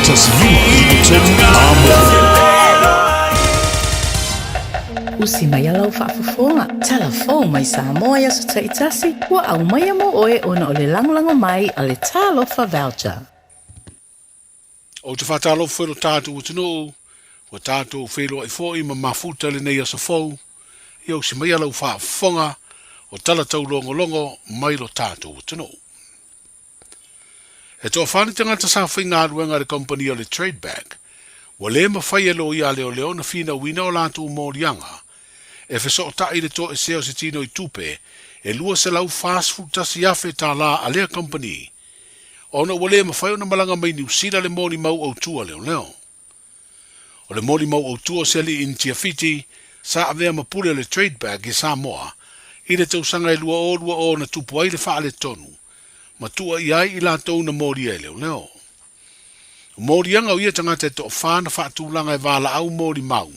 tasi 5 3 Samoa. Usi mai lau faafofoga, talafou mai Samoa i aso taitasi, ua aumaia mo oe ona o le lagolago mai a le Talofa Voucher. Ou te faatalofa i lo tatou atunuu, ua tatou feiloai foi ma mafuta i lenei aso fou, ia usi maia lau faafofoga o tala taulogologo mai lo tatou atunuu. E toafa ni tagata sa faigaluega i le kamupani o le Trade Bank, ua le mafai e loia a leoleo ona finauina o latou moliaga e fesootai i le toesea o se tino i tupe e $241,000 tala a lea kamupani, ona ua le mafai ona malaga mai Niu Sila le molimau autu a leoleo. O le molimau autu o se alii Initia Fiti sa avea ma pule o le Trade Bank i Samoa i le tausaga e 2020 na tupu ai le faaletonu ma tuuaia ai i latou na molia e leoleo. O moliaga o ia tagata e toafa na faatulaga e valaau molimau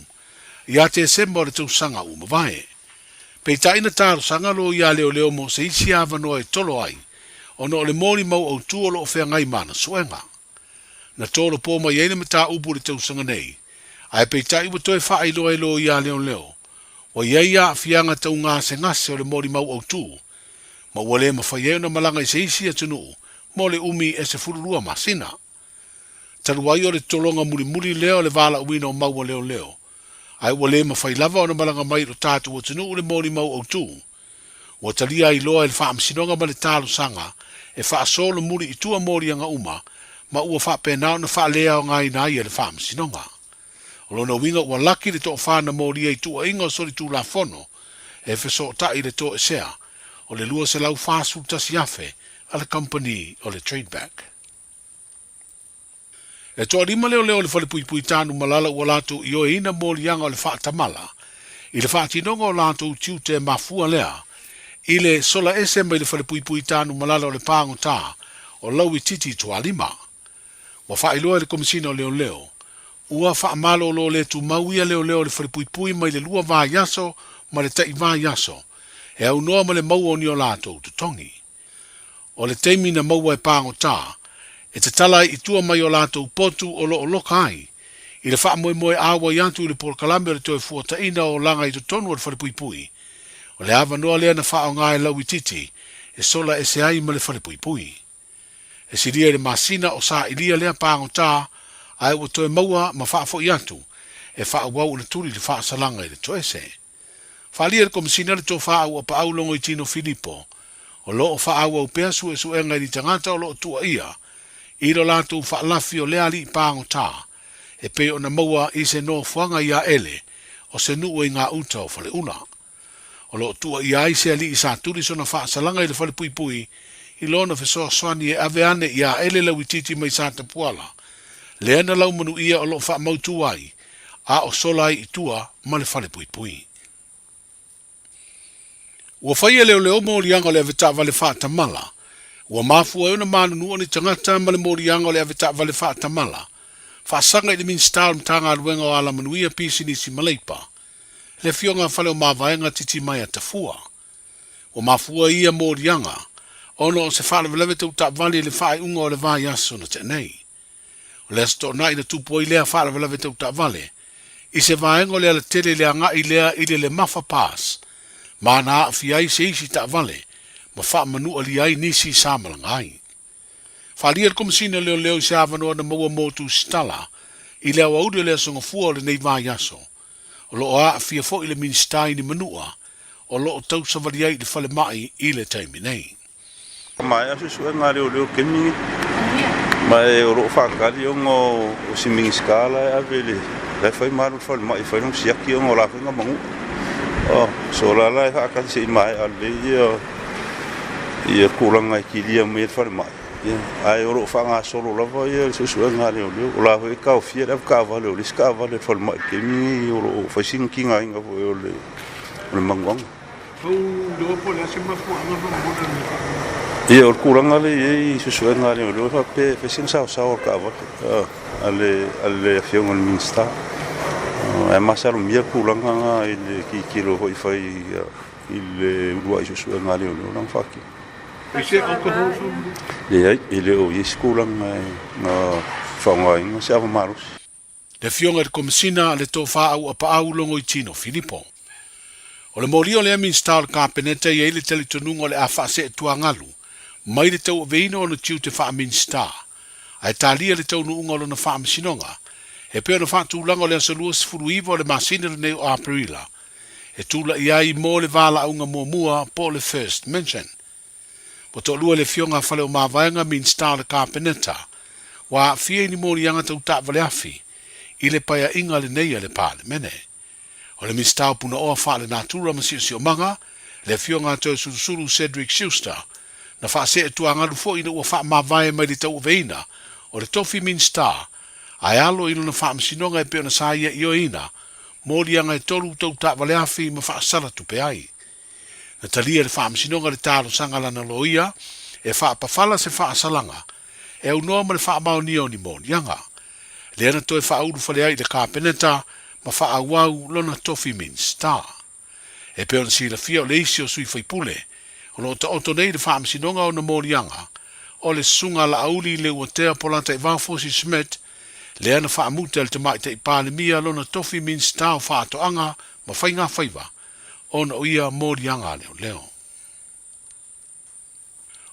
ia Tesema o le tausaga ua mavae. Peitai na talosaga loia a leoleo mo se isi avanoa e tolo ai ona o le molimau autu o lo o feagai ma ana suega. Na tolopo mai ai le mataupu i le tausaga nei, ae peitai ua toe faailoa e loia a leoleo, ua i ai aafiaga tau gasegase o le molimau autu, ma ua le mafai ai ona malaga i se isi atunuu mo le umi e 12 masina. Talu ai o le tologa mulimuli lea o le valaauina o mau a leoleo, ae ua le mafai lava ona malaga mai i lo tatou atunuu le molimau autu, Ua talia ai loa e le Faamasinoga ma le talosaga e faasolomuli i tua moliaga uma ma ua faapena ona faaleaogaina ai e le Faamasinoga. O lona uiga ua laki le toafa na molia i tuuaiga o solitulafono e fesootai i le toesea o le $241,000 a le kamupani o le Tradebank. E toalima leoleo o le Falepuipui Tanumalala ua latou ioeina moliaga o le faatamala i le faatinoga o latou tiute e mafua lea i le sola ese mai le Falepuipui Tanumalala o le Pagota o Lauititi Tualima. Ua faailoa e le Komesina o Leoleo, ua faamalolo le tumau ia leoleo o le Falepuipui mai le lua vaiaso ma le tai vaiaso e aunoa ma le maua o ni o latou totogi. O le taimi na maua e pagota, e tatala ai i tua mai o latou potu o lo o loka ai, i le faamoemoe āwai atu i le polokalame o le toe fuataina o olaga i totonu o le falepuipui. O le avanoa lea na faaaoga e Lauititi e sola ese ai ma le falepuipui. E silia i le masina o sailia lea pagota ae ua toe maua ma faafoi atu e faaauau ona tuli le faasalaga i le toese. Faaalia e le Komesina le tofa auapaau Logoitino Filipo, o lo o faaauau pea suesuega i ni tagata o lo o tuuaia i lo latou faalafi o lea alii pagota e pei ona maua i se nofoaga i Aele o se nuu i gauta o Faleula. O lo o tuuaia ai se alii sa tuli sona faasalaga i le falepuipui i lona fesoasoani e ave ane i Aele Lauititi mai Satapuala, lea na laumanuia o lo o faamautu ai a o sola ai i tua ma le falepuipui. Ua fai e leoleo moliaga o le avetaavale faatamala. Ua mafua ai ona manunua ni tagata ma le moliaga o le avetaavale faatamala. Faasaga i le Minisita o le Matagaluega o Alamanuia, Pisinisi ma Leipa, le Afioga a Faleomavaega Titimaea Tafua. Ua mafua ia moliaga ona o se faalavelave tau taavale i le faaiuga o le vaiaso na tea nei. O le Aso Toonai na tupu ai lea faalavelave tau taavale i se vaega o le alatele i le agai lea i le Lemafa Pass, ma na aafia ai se isi taavale ma faamanualia ai nisi sa malaga ai. Faaalia le Komesina o Leoleo i se avanoa na maua mo Tusitala i le aoauli o le Aso Gafua o lenei vaiaso. O lo o aafia foi le Minisita i ni manua o lo o tausavali ai i le falemai i le taimi nei. Maea suesuega a leoleo i le taimi lenei, ma e o lo o faatali ona o si Minisita la e ave i le, la e fai ma alu i le falemai e fai lona siaki ona o la foi na manua. So o la la e faatali se i maea lelei ia ia tulaga e kilia mai ai le falemai, ae o lo o faagasolo lava ia le suesuega a leoleo. O la foi e taofia le avetaavale o le isi taavale a le falemai i le taimi lenei o lo o fai sina tigaina foi o le manuaga. Ia, o le tulaga lea e i ai i suesuega a leoleo e faapea e fai sina saosaoa o le taavale a le Afioga i le Minisita. Ae masalomia le tulaga lena i le tilotilo foi e fai i le uluai suesuega a leoleo lana faatino. Leai, e le o i ai se tulaga na faaaogaina se ava malosi. Le Afioga i le Komesina a le Tofa Auapaau Logoitino Filipo. O le moli o lea Minisita o le Kapeneta e i ai le talitonuga o le a faaseetuagalu mai le tauaveina o ona tiute faa-Minisita, ae talia le taunuuga o lona faamasinoga e pei ona faatulaga o le aso 29 o le masina lenei o Aperila e tulai ai mo le valaauga muamua po o le First Mention. Ua toalua le Afioga a Faleomavaega, Minisita o le Kapeneta, ua aafia i ni moliaga tau taavaleafi i le paeaiga lenei a le Palemene. O le Minisita o Punaoa Faalenatura ma Siosiomaga, le Afioga a Toeolesulusulu Cedric Schuster, na faaseetuagalu foi ina ua faamavae mai le tauaveina o le tofi Minisita ae alo i lona faamasinoga e pei ona sa ia ioeina moliaga e tolu tau taavaleafi ma faasala tupe ai. Na talia e le Faamasinoga le talosaga a lana loia e faapafala se faasalaga e aunoa ma le faamaonia o ni moliaga. Lea na toe faaulufale ai i le Kapeneta ma faaauau lona tofi Minisita. E pei ona silafia o le isi o sui faipule o lo o taoto nei i le Faamasinoga ona moliaga o le Susuga Laauli Leuatea Polataivao Fosi Schmidt lea na faamuta e le Tamaitai Palemia lona tofi Minisita o Faatoaga ma Faigafaiva ona o ia moliaga a leoleo.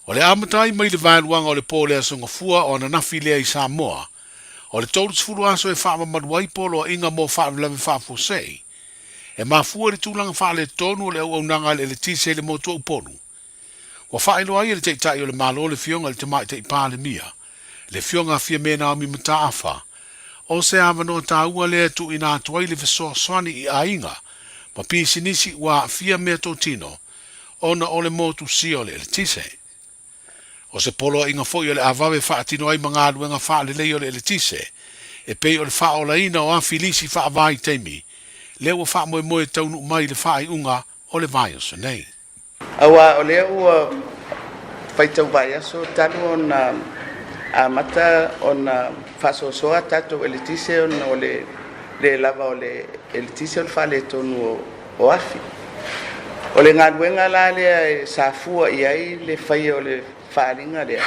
O le amata ai mai le vaeluaga o le po o le Aso Gafua o ananafi lea i Samoa, o le 30 aso e faamamalu ai poloaiga mo faalavelave faafuasei, e mafua i le tulaga faaletonu o le auaunaga a le eletise i le motu o Upolu. Ua faailoa ai e le Taitai o le Malo le Afioga i le Tamaitai Palemia, le Afioga a Fiame Naomi Mataafa, o se avanoa taua lea e tuuina atu ai le fesoasoani i aiga ma pisinisi ua aafia meatotino ona o le motusia o le eletise. O se poloaiga foi o le a vave faatino ai ma galuega faalelei o le eletise e pei o le faaolaina o afi lisi faavaitaimi lea ua faamoemoe e taunuu mai i le faaiuga o le vaiaso nei. Aua o lea ua faitau vaiaso talu ona amata ona faasoasoa tatou eletise ona o le le lava o le eletise o le faaletonu o afi. O le galuega la lea e sa fua i ai le faia o le faaaliga lea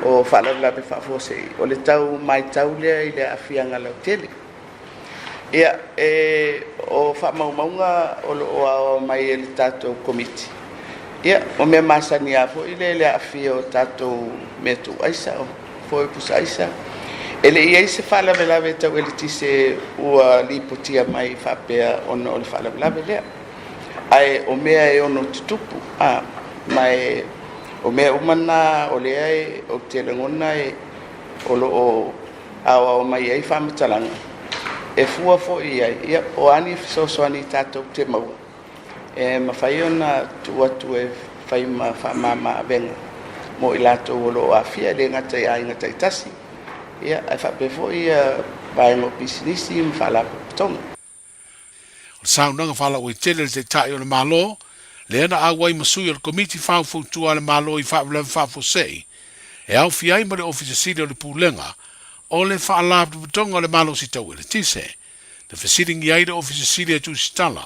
o faalavelave faafuasei, o le tau matau lea i le aafiaga lautele. Ia, e, o faamaumauga o lo o aoao mai e le tatou Komiti, ia, o mea masani lava foi le le aafia o tatou mea tuuaisa, o foi pusaaisa. E le i i ai se faalavelave tau eletise ua lipotia mai faapea ona o le faalavelave lea. Ae o mea e ono tutupu, a, ma e, o mea uma na o lea e, ou te lagona e, o lo o aoao mai ai faamatalaga e fua foi i ai, ia, o a ni fesoasoani tatou te maua e mafai ona tuu atu e fai ma faamama avega mo i latou o lo o aafia, e le gata i aiga taitasi, ia, ae faapea foi ia vaega o pisinisi ma faalapotopotoga. O le saunoaga faalauaitele a le Taitai o le Malo, lea na auai ma sui o le Komiti Faufautua a le Malo i Faalavelave Faafuasei, e aofia ai ma le Ofisa Sili o le Pulega o le Faalapotopotoga o le Malosi Tau Eletise, na fesiligia ai le Ofisa Sili e Tusitala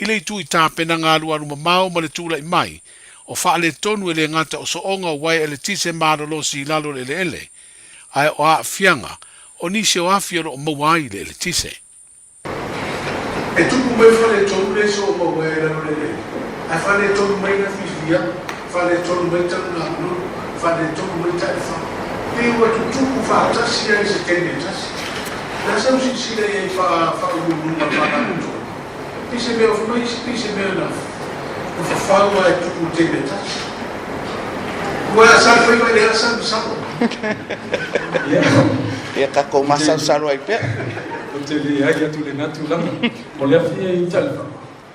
i le itu i tapenaga alualu mamao ma le tulai mai o faaletonu e le gata o sooga o uaea eletise malolosi i lalo o le eleele, ae o aafiaga o nisi o afi o lo o maua ai le eletise. E tupu mai faaletonu le soo maua ai lalo le eleele, ae faaletonu mai na fiafia, faaletonu mai talunagununu, faaletonu mai taefa. Pei ua tutupu faatasi ai i se taimi e tasi. O le a sau silasila i ai faauluuluga faalapotopotoga? Pei se mea ofi mai isi, pei se mea na fafau ae tupu i le taimi e tasi. Ua e sa le faiva i le asa masalo. Ia tatou masalosalo ai pea. Ou te leai atu i lena tulaga. O le afi e i Talifa,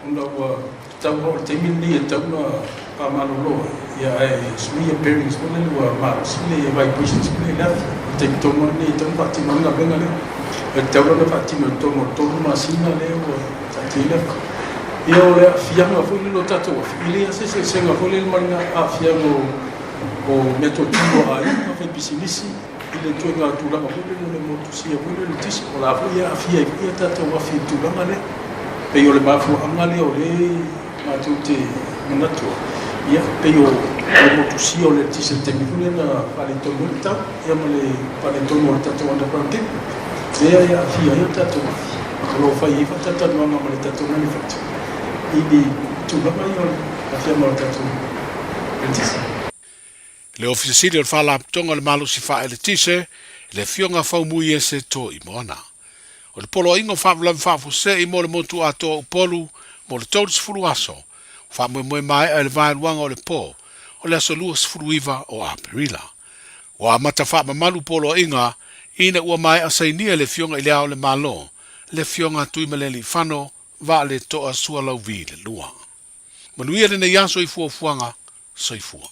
ona ua tatau lava o le taimi lenei e tatau ona faamalolo ai, ia ae sui ia bearings foi lele ua malosi le vibrations foi lele i le afi. O le taimi tonu lava lenei e tatau ona faatino ai le galuega lea. E tatau la ona faatino i totonu o le tolu masina lea ua taatia ai le afi. Ia o le aafiaga foi lele o tatou afi, e leai lava se eseesega foi lele ma le aafiaga o meatotino a aiga ma faipisinisi i le ituaiga tulaga foi lele o le motusia foi lele o le eletise. O la foi e aafia ai foi a tatou afi i le tulaga lea. Pei o le mafuaaga lea o lea matou te manatu ai, ia pei o O le motusia o le eletise i le taimi foi lea na faaletonu ai le tau ia ma le faaletonu o le tatou underground cable lea e aafia ai o tatou afi. O lo o fai ai faatalatalanoaga ma le tatou manufacturer i ni tulaga ia o le aafia mai o le tatou eletise. Le Ofisa Sili o le Faalapotopotoga o le Malosi Faa-Eletise, le Afioga Faumuiese Toimoana. O le Poloaiga o Faalavelave Faafuasei mo le Motu Atoa o Upolu mo le 30 aso, ua faamoemoe maea i le vaeluaga o le po o le aso 29 o Aperila. Ua amata faamamalu poloaiga ina ua maea sainia e le Afioga i Le Ao o le Malo, le Afioga Tuimalealiifano Vaaletoa Sualauvi le Lua. Manuia lenei aso i fuafuaga. Soifua.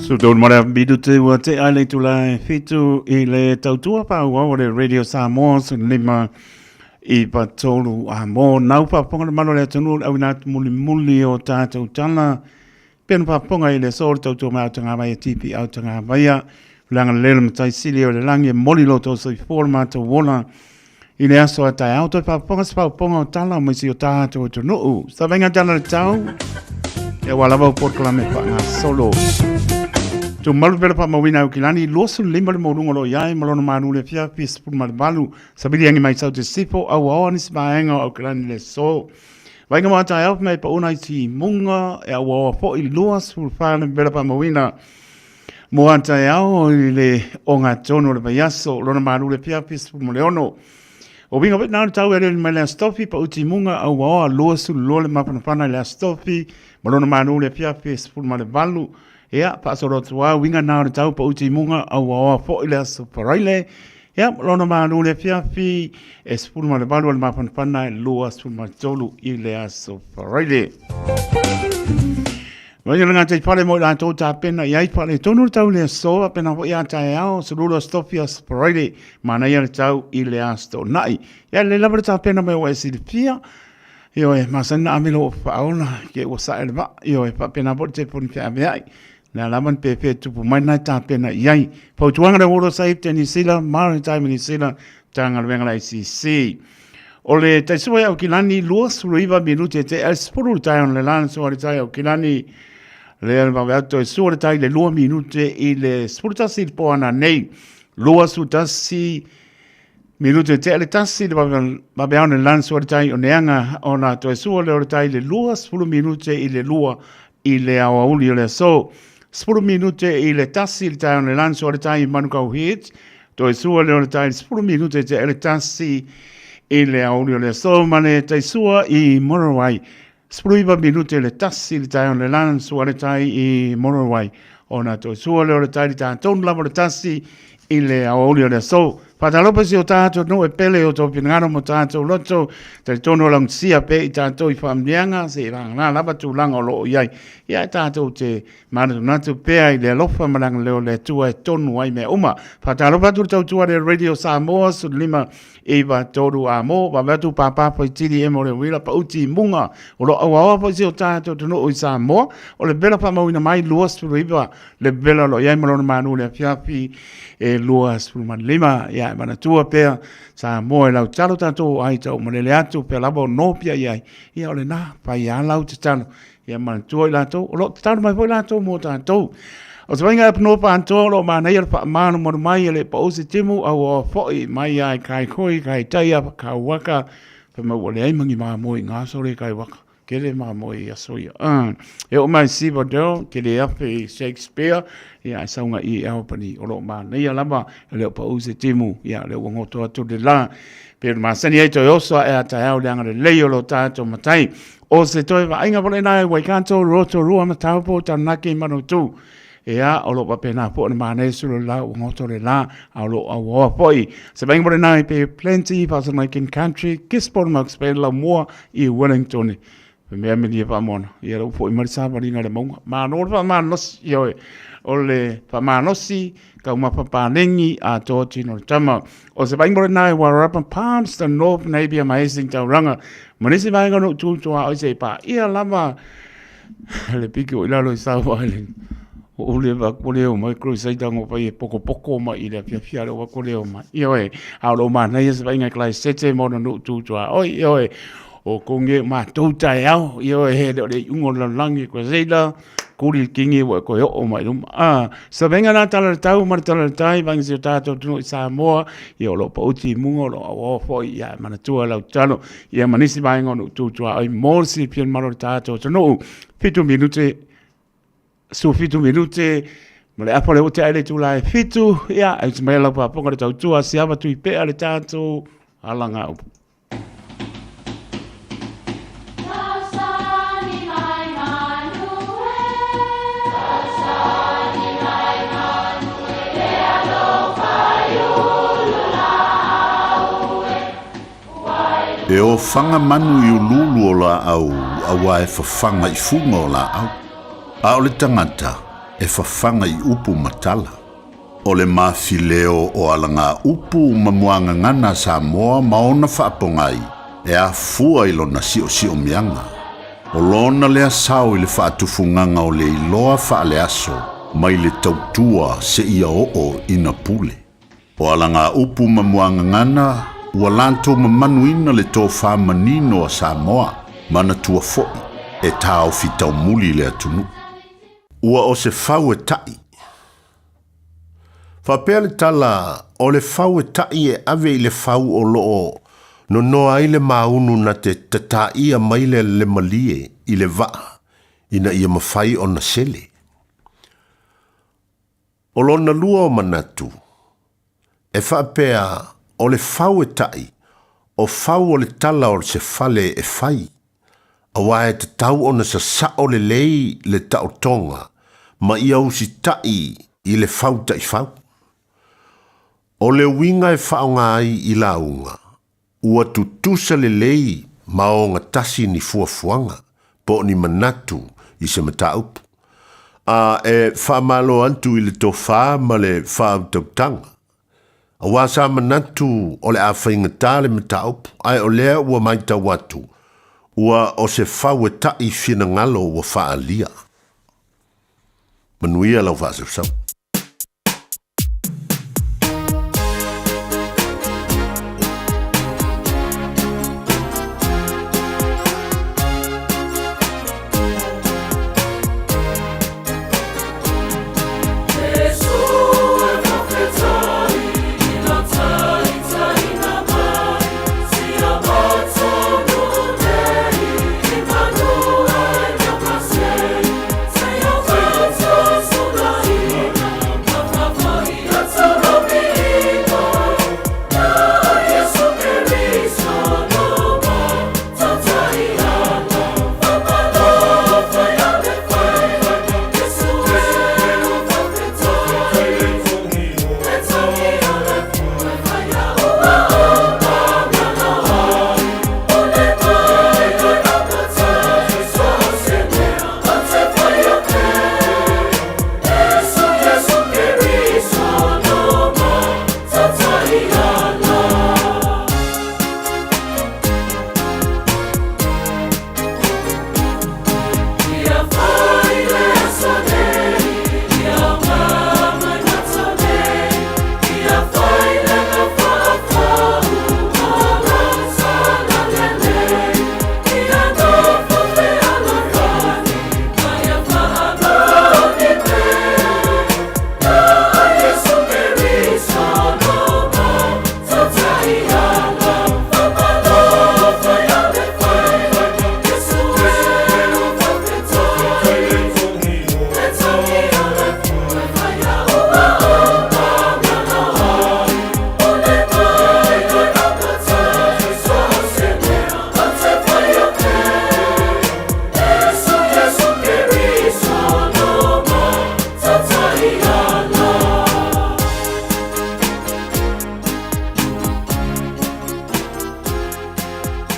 Sutonu mara minute ua te ai le tula e fitu i le tautua pāuau o le Radio Samoa su lima i patolu a mō nau pāponga le malo le atunu le awina atu muli muli o tātou tala Pea na faafofoga i le aso o le tautua mai autagavaia e TP Autagavaia, leaga lele le Matai Sili o le lagi e moli lo outou soifua lo matou ola i le aso a taeao. Toe faafofoga se faafofoga o tala mai si o tatou atunuu. Savaiga tala le tau, e aua lava o polokalame faagasolo. Tumalu pela faamauina Aukilani, 25 le maualuga o lo o i ai ma lona malu le afiafi 18. Savili agi mai sau te sifo, auaoa nisi vaega o Aukilani le aso. Vainga mo taeao mai pauna i timuga e auaoa foi 24 le mea faamauina mo a taeao i le ogatotonu o le vaiaso lona malu le afiafi 16. O winga foi na tau e le mai le Aso Tofi pau timuga auaoa 22 le mafanafana i le Aso Tofi ma lona malu le afiafi 18. Ia, faasolo atu lava uiga na o le tau pau timuga auaoa foi le Aso Faraile. Ia, lona malu le afiafi e 18 o le mafanafana e 23 i le Aso Faraile. Mai le ngā pale mo i lātou tāpena i ai pale tonu le tau le aso, a pena foi a taeao, sulu aso tofi aso Faraile, manaia le tau i le aso toonai. Ia le lava le tāpena mai o e silafia, Ioe, masani na ave lou faaola, ke ua sae le vaa, ioe, faapena foi le telefoni feaveai. Le a lava ni pēpē tupu mai na e tapena i ai. Fautuaga le Water Safety New Zealand, Maritime New Zealand, Matagaluega le ICC. O le taisua i Aukilani, 29 minute e te 10 le taeao le lana sua le tai Aukilani. Le le vave atu e sua le tai le 2 minute i le 11 i le poana nei. 21 Minute tea le tasi le vaveao le lan sua le tai o neanga o na toe sua le o le tai le 20 minute i le lua i le aoauli o le aso. 10 minute i le tasi le tai o le lan sua le tai i Manukau Heads. Toe sua le o le tai 10 minute tea le tasi i le aoauli o le aso ma le tai sua i Moroai. 19 minute le tasi le tai o le lan sua le tai i Moroai. Ona toe sua lea o le tai le tātonu lava le tasi i le aoauli o le aso. Whātalopa si o tātou no e pele o tō pinangaro mo tātou loto, talitonu o laugatasia pe i tātou i whaamnianga, se i rangana lava tūlanga o loo iai. Ia e tātou te manatunatu pea i le alofa ma langa leo le Atua e tonu ai mea uma. Whātalopa atu le tautua le Radio Samoa, 15 Iva tolu a mo, vave atu pāpā Whaitiri e mo le uila pauti i munga o lo auaoa foi se o tātou atunuu i Samoa, o le vela faamauina mai 29 le vela o lo o i ai ma lona manu le afiafi e 25. Ia e manatua pea Samoa e lau tatalo tātou ai tau malele atu pea lava o nōpia i ai. Ia o lena, pai a lau tatalo. Ia manatua i latou, o lo o tatalo mai foi latou mo tātou. O te vainga e panoa pāntoa o lo o manaia le whaamanumaru mai e le pau se timu au o foi mai ai kai koi, kai taia, ka waka, wha mau o le ai mangi mā moi ngā sore kai waka. Kele mā moi i aso ia. E o mai Siva Dell, kele afe i Shakespeare, ia e saunga i e pani o lo o manaia lava, e le o pau se timu, ia le ua ngoto atu le la. Pe masani ai toi oso e a taeao le anga le lei o lo tātou matai. O se toe vaaiga vale nā e Waikato, Rotorua, Mataopo, Taranaki, Manutū. Ea, o lo faapena foi le manaia sulu le la ua goto le la, a o lo auaoa foi. Se vaaiga vale nā i Bay of Plenty, Faasamakin Country, Gisborne, Marks Bay, Laumua i Wellington. Mea melia faamoana, ia lea ua foi mai le savaliga i le mauga. Malo le faamalosi, ioe, o le faamalosi taumafa paleni atoa tino o le tama. O se vaaiga lena e Wairarapa Palmerston North Napier ma Hastings Tauranga. Ma nisi vaega o nuu tu tuaoi se i paia lava le piki o i lalo i South Island. O le va ko leo mai Crusader ngo pai e pokopoko mai i le afiafi a le wa ko leo mai. Ioe, a o lo manaia se vaaiga i Christchurch mo nuu tu tuaoi. Ioe, o konge matou taeao, ioe, he le o le iuga o le lalolagi Crusader, kuli le kingi ua e koe oo mai luma. A, savenga na tala le tau ma le tala le tai, vaega si o tātou atunuu i Samoa, ia o lo o pauti i muga, o lo o auaoa foi ia e manatua lau tatalo, ia ma nisi vaega o nuu tu tuaoi mo le silafia le mamalu o le tātou atunuu. 7 minute, 17 minute, ma le afa o le ua tea ai le itula e 7, ia, e utu mai lau faafofoga le tautua, siava tui pea le tātou alanga upu. E ofaga manu i uluulu o laau auā e fafaga i fuga o laau, a o le tagata e fafaga i upu ma tala. O le mafileo o alagaupu ma muagagana a Samoa ma ona faapogai e afua i lona siosiomiaga. O lona lea sao i le faatufugaga o le iloa faaleaso mai le tautua seia oo ina pule. O alagaupu ma muagagana ua latou mamanuina le tofa manino a Samoa, manatua foi e taofi taumuli le atunuu. Ua o se fau e ta'i. Faapea le tala, o le fau e ta'i e ave i le fau o loo nonoa ai le maunu na te tataia mai le le malie i le vaa ina ia mafai ona sele. O lona lua o manatu, e faapea o le fau e ta'i, o fau o le tala o se fale e fai, auā e tatau ona sasa'o lelei le taotoga ma ia usita'i i le fau ta'ifau. O le uiga e faaaoga ai i lauga, ua tutusa lelei ma ogatasi ni fuafuaga po o ni manatu i se mataupu, a e faamalo atu i le tofa ma le faautautaga. Auā sa manatu o le a faigata le mataupu, ae o lea ua matau atu, ua o se fau e ta'i finagalo ua faaalia. Manuia lau faasausau.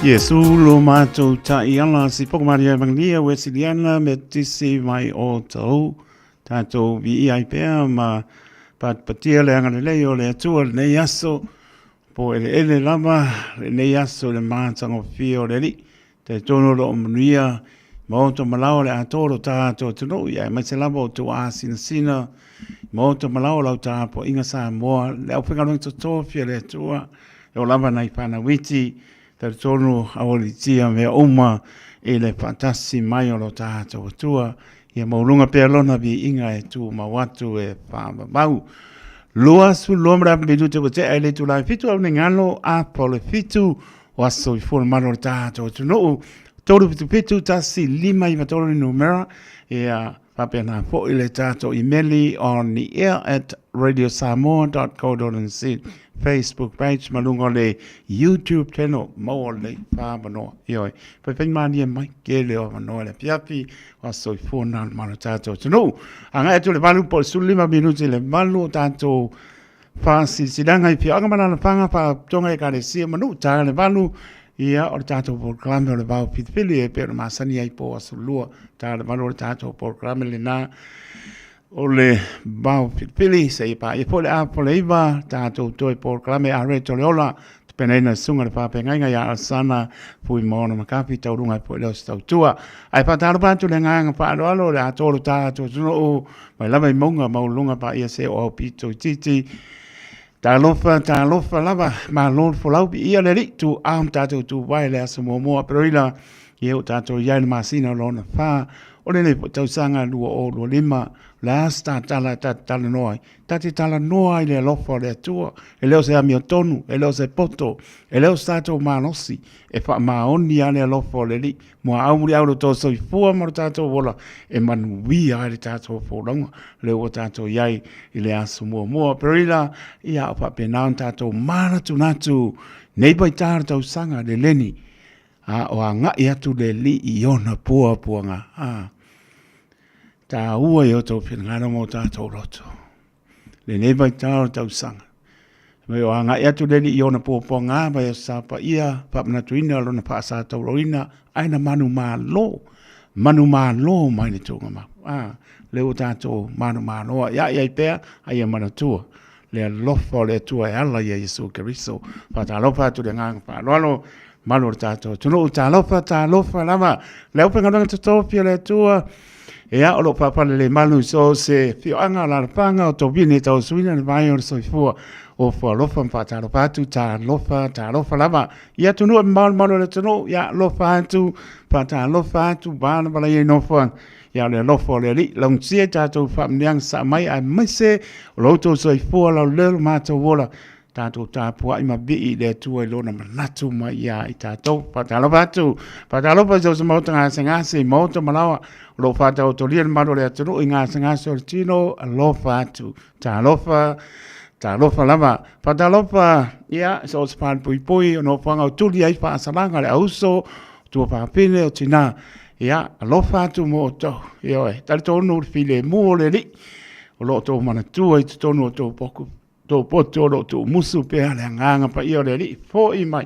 Iesu lo matou taiala sipoka Maria Evangelia Wesiliana Metisi mai o tou tatou viia ai pea ma patipatia le agalelei o le Atua i lenei aso po eleele lava lenei aso i le matagofie o le Alii. Talitonu o lo o manuia maota ma laoa le atoa o lo tatou atunuu, ia aemaise lava o outou asinasina maota ma laoa lau tapuaiga Samoa, le aufaigaluega totofi a le Atua, e oo lava nai fanau iti, talitonu aualiitia mea uma i le faatasi mai o lo tatou Atua, ia maualuga pea lona viiga e tumau atu e faavavau. 22 ma le afa minute ua tea i le itula e 7 au nei galo apa o le 7 o aso soifua le malu o le tatou atunuu. 377 1593 le numera ia faapena foi le tatou imeli on the air at radiosamoa.co.nz Facebook page ma luga o le YouTube channel maua lelei whāmanoa. Ioe, whaiwhai mānie mai ke leo avanoa le afiafi o aso soifua na le malu o le tatou atunuu. Agai atu le 8 po o le 15 minute i le 8 o tatou Faasilasilaga i Afioaga ma Alaalafaga, Faalapotopotoga, Ekalesia ma Nuu, ta le 8, ia o le tatou polokalame o le Vao Filifili e pei ona masani ai po aso lua, ta le 8 o le tatou polokalame lena o le Vao Filifili, seia paia foi le apo le 9, tatou toe polokalame a Reto le Ola, tapenaina e le Susuga i le Faafeagaiga ia Alesana Fuimaono Makafi, taualuga ai foi le Osi Tautua. Ae faatalofa atu le agaga faaaloalo o le atoa o lo tatou atunuu mai lava i mauga maualuluga paia se o aupito itiiti. Talofa, talofa lava, malo le folau, viia le Alii, tuua ma tatou tuvae le aso muamua o Aperila, ia ua tatou i ai i le masina o lona fa, o lenei foi tausaga 2025, o le a se tatala e ta te talanoa ai? Ta te talanoa ai i le alofa o le Atua, e le o se amiotonu, e le o se poto, e le o se tatou malosi, e faamaoni lava le alofa o le Alii. Muaau muliau lo tou soifua ma lo tatou ola e manuia ai le tatou folauga lea ua tatou i ai i le aso muamua o Aperila, ia o faapena ona tatou manatunatu nei vaita o le tausaga leleni, a o agai atu le Alii i ona puapuaga. A taua i o outou finagalo ma o tatou loto lenei vaitau o le tausaga. Mai o agai atu le Alii i ona puapuaga mai Aso Sa Paia, faamanatuina lona faasatauroina, ae na manumalo, manumalo mai le tuugamau. A, lea ua tatou manumalo ai ai pea, a ia manatua le alofa o le Atua e ala ia Iesu Keriso. Faatalofa atu le agaga faaaloalo, malu o le tatou atunuu. Talofa, talofa lava. Le aufaigaluega totofi a le Atua, Ia, o lo o faafalelemalu i so o se afioaga, alaalafaga o Tovine tauasuina le vai o le soifua o alofa ma faatalofa atu, talofa, talofa lava. I atunuu e mamao le malu o le atunuu, ia alofa atu, faatalofa atu, valavala ia i nofoaga. Ia o le alofa o le Alii, laugutia i tatou faamanuiaga saa mai, aemaise o lo outou soifua laulelei o lo matou ola, tatou tapuai ma vii i le Atua i lona manatu mai ia i tatou. Faatalofa atu, faatalofa i so o se maota gasegase, maota ma laoa, o lo o faataotolia le malu o le atunuu i gasegase o le tino, alofa atu, talofa, talofa lava. Faatalofa, ia, so o se falepuipui o nofoaga o tuli ai faasalaga le auso, tuafafine o tina, ia, alofa atu mo outou. Ioe, talitonu le filemu o le Alii, o lo o outou manatua i totonu o outou poku Tō poto o lo o tuumusu pea le agaga paia o le Alii, fo'i mai,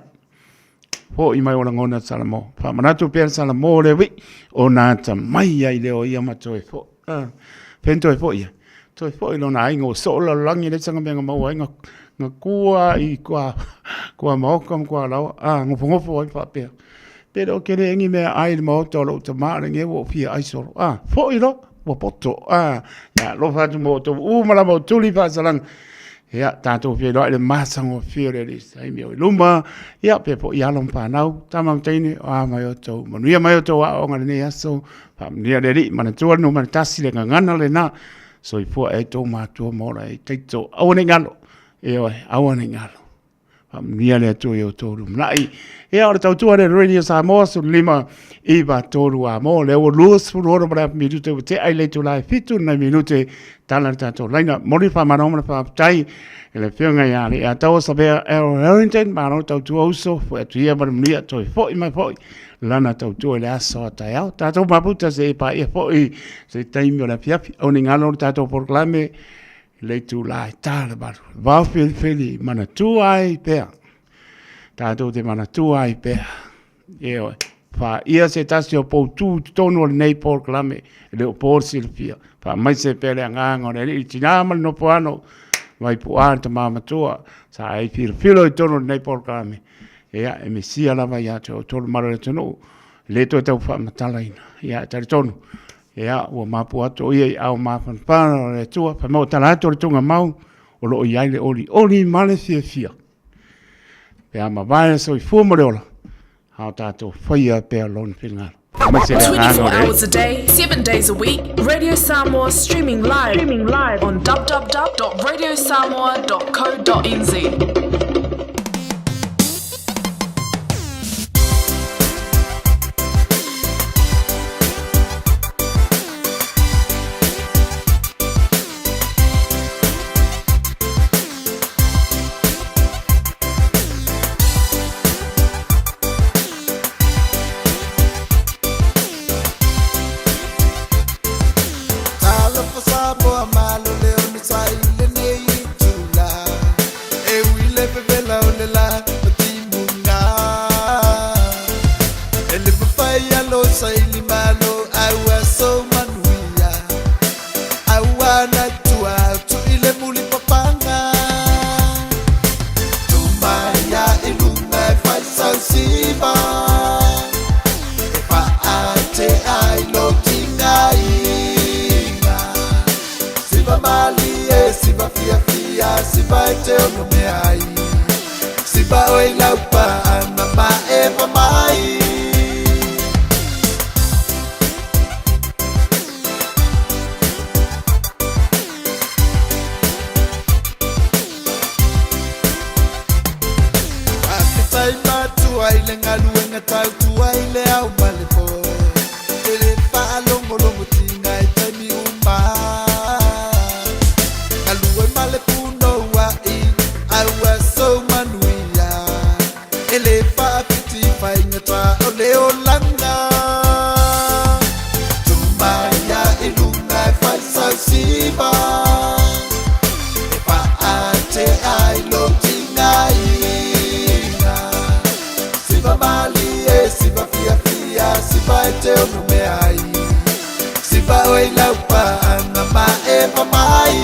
fo'i mai o lagona Salamo. Faamanatu pea le Salamo o le ui'i, o nā atamai ai lea o ia ma toe fo'i. Ah, peni toe fo'i ia. Toe fo'i lona aiga ua soo lalolagi le saga mea nga maua ai nga, nga kua i kua, kua maoka ma kua laoa. Ah, ngofongofo ai faapea. Pe le o ke le engi mea ai le maota o lou tama le nge ua o fia ai solo. Ah, fo'i lo. ua poto. Ah, ia, alofa atu mo outou uma lava o tuli faasalaga. Ia, tatou feiloai le matagofie o le Alii i taimi o i luma. Ia, pea foi alo ma fanau, tama ma teine, o a mai outou. Manuia mai outou aoaoga i lenei aso. Faamanuia le Alii, manatua le numera 1 le gagana lena. Soifua ea i tou matua ma ola e taito. Aua ne i galo. Ioe, aua ne i galo. Faamanuia le Atua i outou lumanai. Ia, o le tautua le Radio Samoa, 15 9 3 a mo, lea ua 26 ma le afa minute ua tea i le itula e 7 nai minute, tala le tatou laina. Momoli le faamalo ma le faafetai i le afioga ia Alaiataua Savea L. Harrington, malo le tautua uso, foi atu ia ma le manuia, toe foi mai foi lana tautua i le aso a taeao. Tatou mafuta se i paia foi se taimi o le afiafi, aua ne i galo le tatou polokalame le itula e ta le 8. Vao felifeli manatua ai pea. Tatou te manatua ai pea. Ioe. Faia se tasi o poutū i totonu o lenei polokalame, e le o po le silafia. Faamaise pea le agaga o le Alii i le tinā ma le nofoano, Vaipu'a le tama matua, sa e filofilo i totonu o lenei polokalame, ia, e misia lava ia te outou le mamalu o le atunuu, e le toe tau faamatalaina. Ia, e talitonu, ia, ua mapu atu o ia i aao mafanafana o le Atua, fai mai ua tala atu o le tugamau, o lo o i ai le olioli ma le fiafia. Pe a mavae le soifua ma le ola, a o tatou faia pea lona finagalo. Aemaise le agaga o 24 le hours a day, 7 days a week, Radio Samoa streaming live, streaming live on www.radiosamoa.co.nz. Talofa Samoa malo le onosai lenei itula E ui le vevela o le la o timuga E le mafai alo saili malo ai ua so manuia Aua na tua atu i le muli papaga Tumaia i luga e fai sau siva E faatea i lo tigaiga Siva malie, siva fiafia, siva e te ono mea ai Siva oe i laupaanga ma eva mai. Faafetai matua i le galuega tautua i le ao ma le po. E le faalogologo tiga i taimi uma. Galue ma le punouai, a ua sou manuia. E le faafiti faigata o le olaga. Tumaia i luga e fai sau siva. E faatea i lou tigaiga. Siva malie, siva fiafia, siva e te ono mea ai. Siva oe i lau paaga ma eva mai.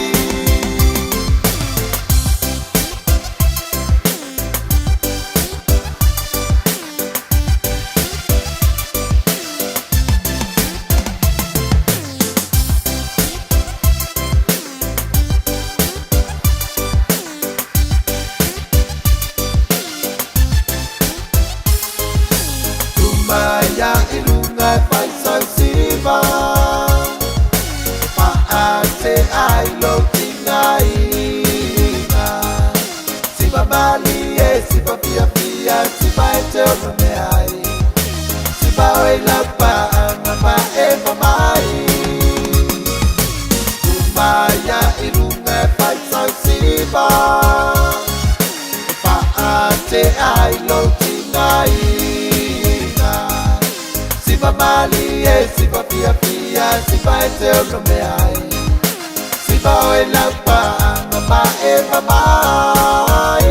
Tumaia i luga e fai sau siva E faatea i lou tigaiga Siva malie, siva fiafia, siva e te ono mea ai Siva oe i lau paaga ma eva mai Tumaia i luga e fai sau siva E faatea i lou tigaiga Siva malie, siva fiafia, siva e te ono mea ai Siva oe i lau paaga ma eva mai.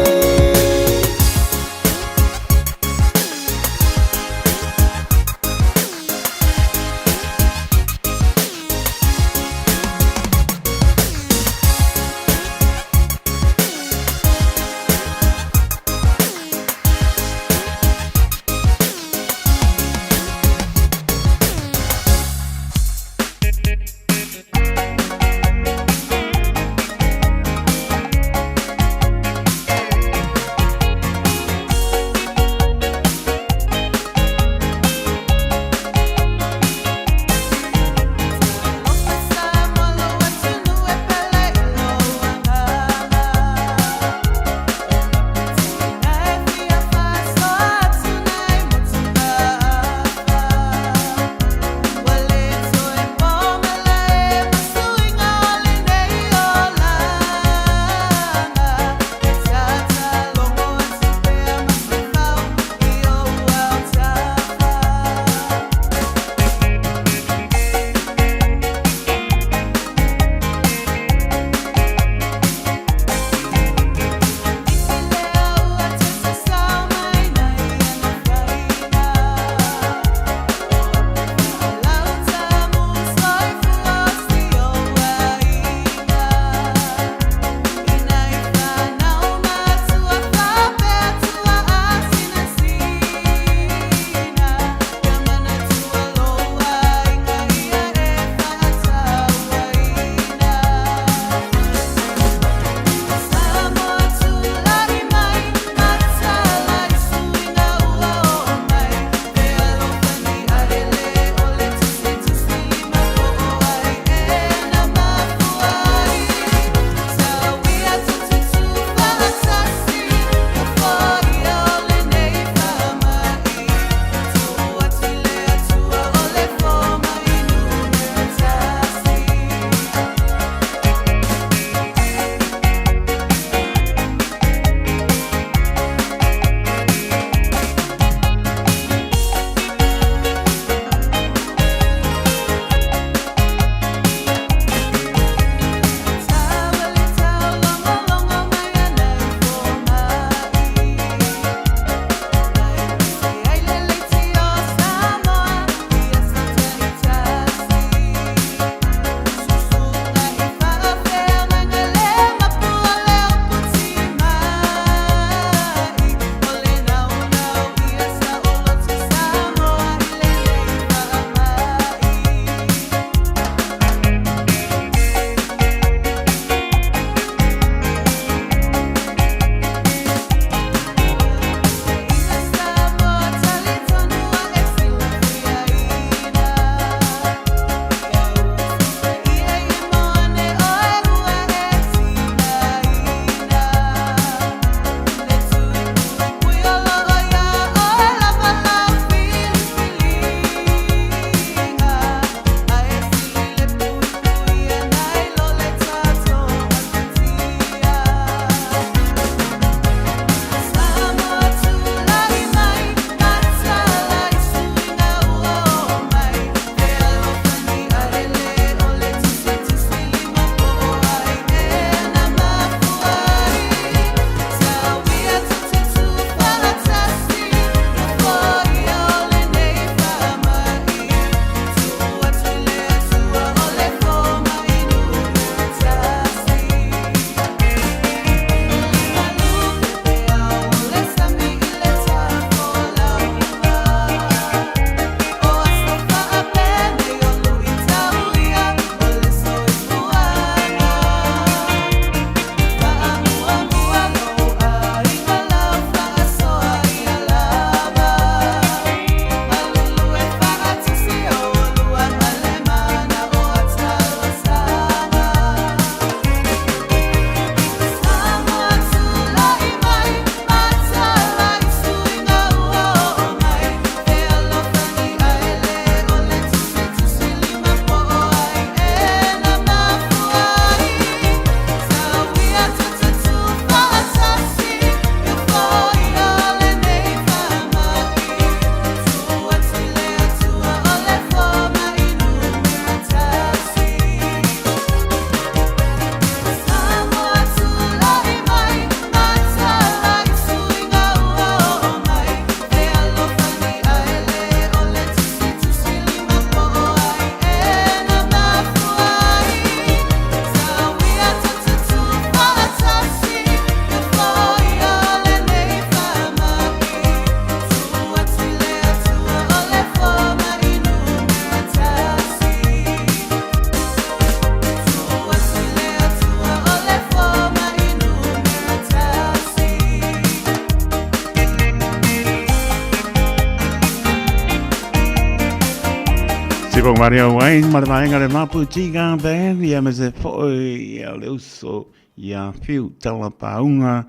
Tipo Maria Wayne ma le vaega le Mapu Tiga Band ia me se foʻi ia o le uso ia Fiu Talapauga.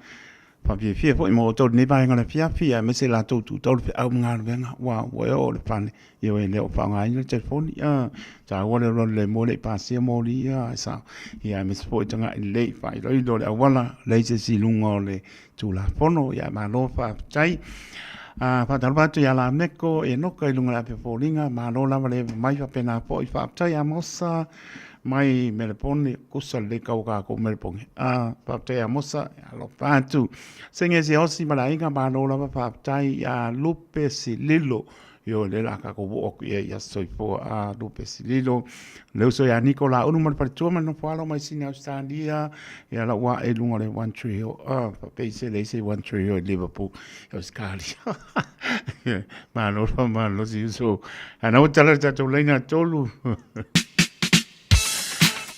Faafiafia foi mo outou lenei vaega o le afiafi aemaise latou tutau le feau ma galuega ua ua e oo le fale ia e le o faaaogaina le telefoni a taua le alualu le moe le i pasia moli ia e sao ia aemaise foi tagai lelei faailoilo le auala leai se isi i luga o le Tulafono ia malo faafetai. A faatalofa atu ia Lameko Enoka i luga o le ape foliga malo lava le mai faapena foi faafetai Amosa mai Melepone, kusa lelei kau kākou Melepone. A, faafetai Amosa, alofa atu. Senge Siaosi ma le aiga, malo lava faafetai ia Lupe Sililo. Io, lea la kākou oo atu i ai ia soifua a Lupe Sililo. Le uso ia Niko Laulu ma le faletua ma le nofo alo mai Sini Australia. Ia lau ae i luga o le One Tree Hill. Ah, faapei se leai se One Tree Hill i Liverpool, Australia. Malo lava malosi uso. Ana ua tala le tatou laina 3.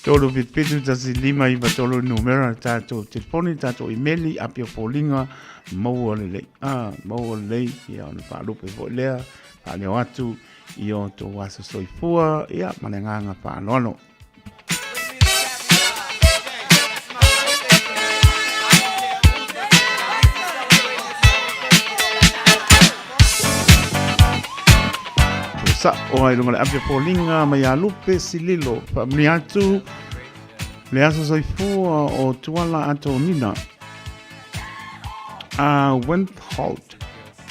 3 7 7 1 5 9 3 numera le tatou telefoni, le tatou imeli, apia foliga, maua lelei. Ah, maua lelei, ia ona faalupe foi lea, faaleo atu i o tou aso soifua, ia ma le agaga faaaloalo. Sa'o ai luga le api o foliga mai ia Lupe Sililo. Faamanuia atu le aso soifua o Tuala Atonina. A Wentholt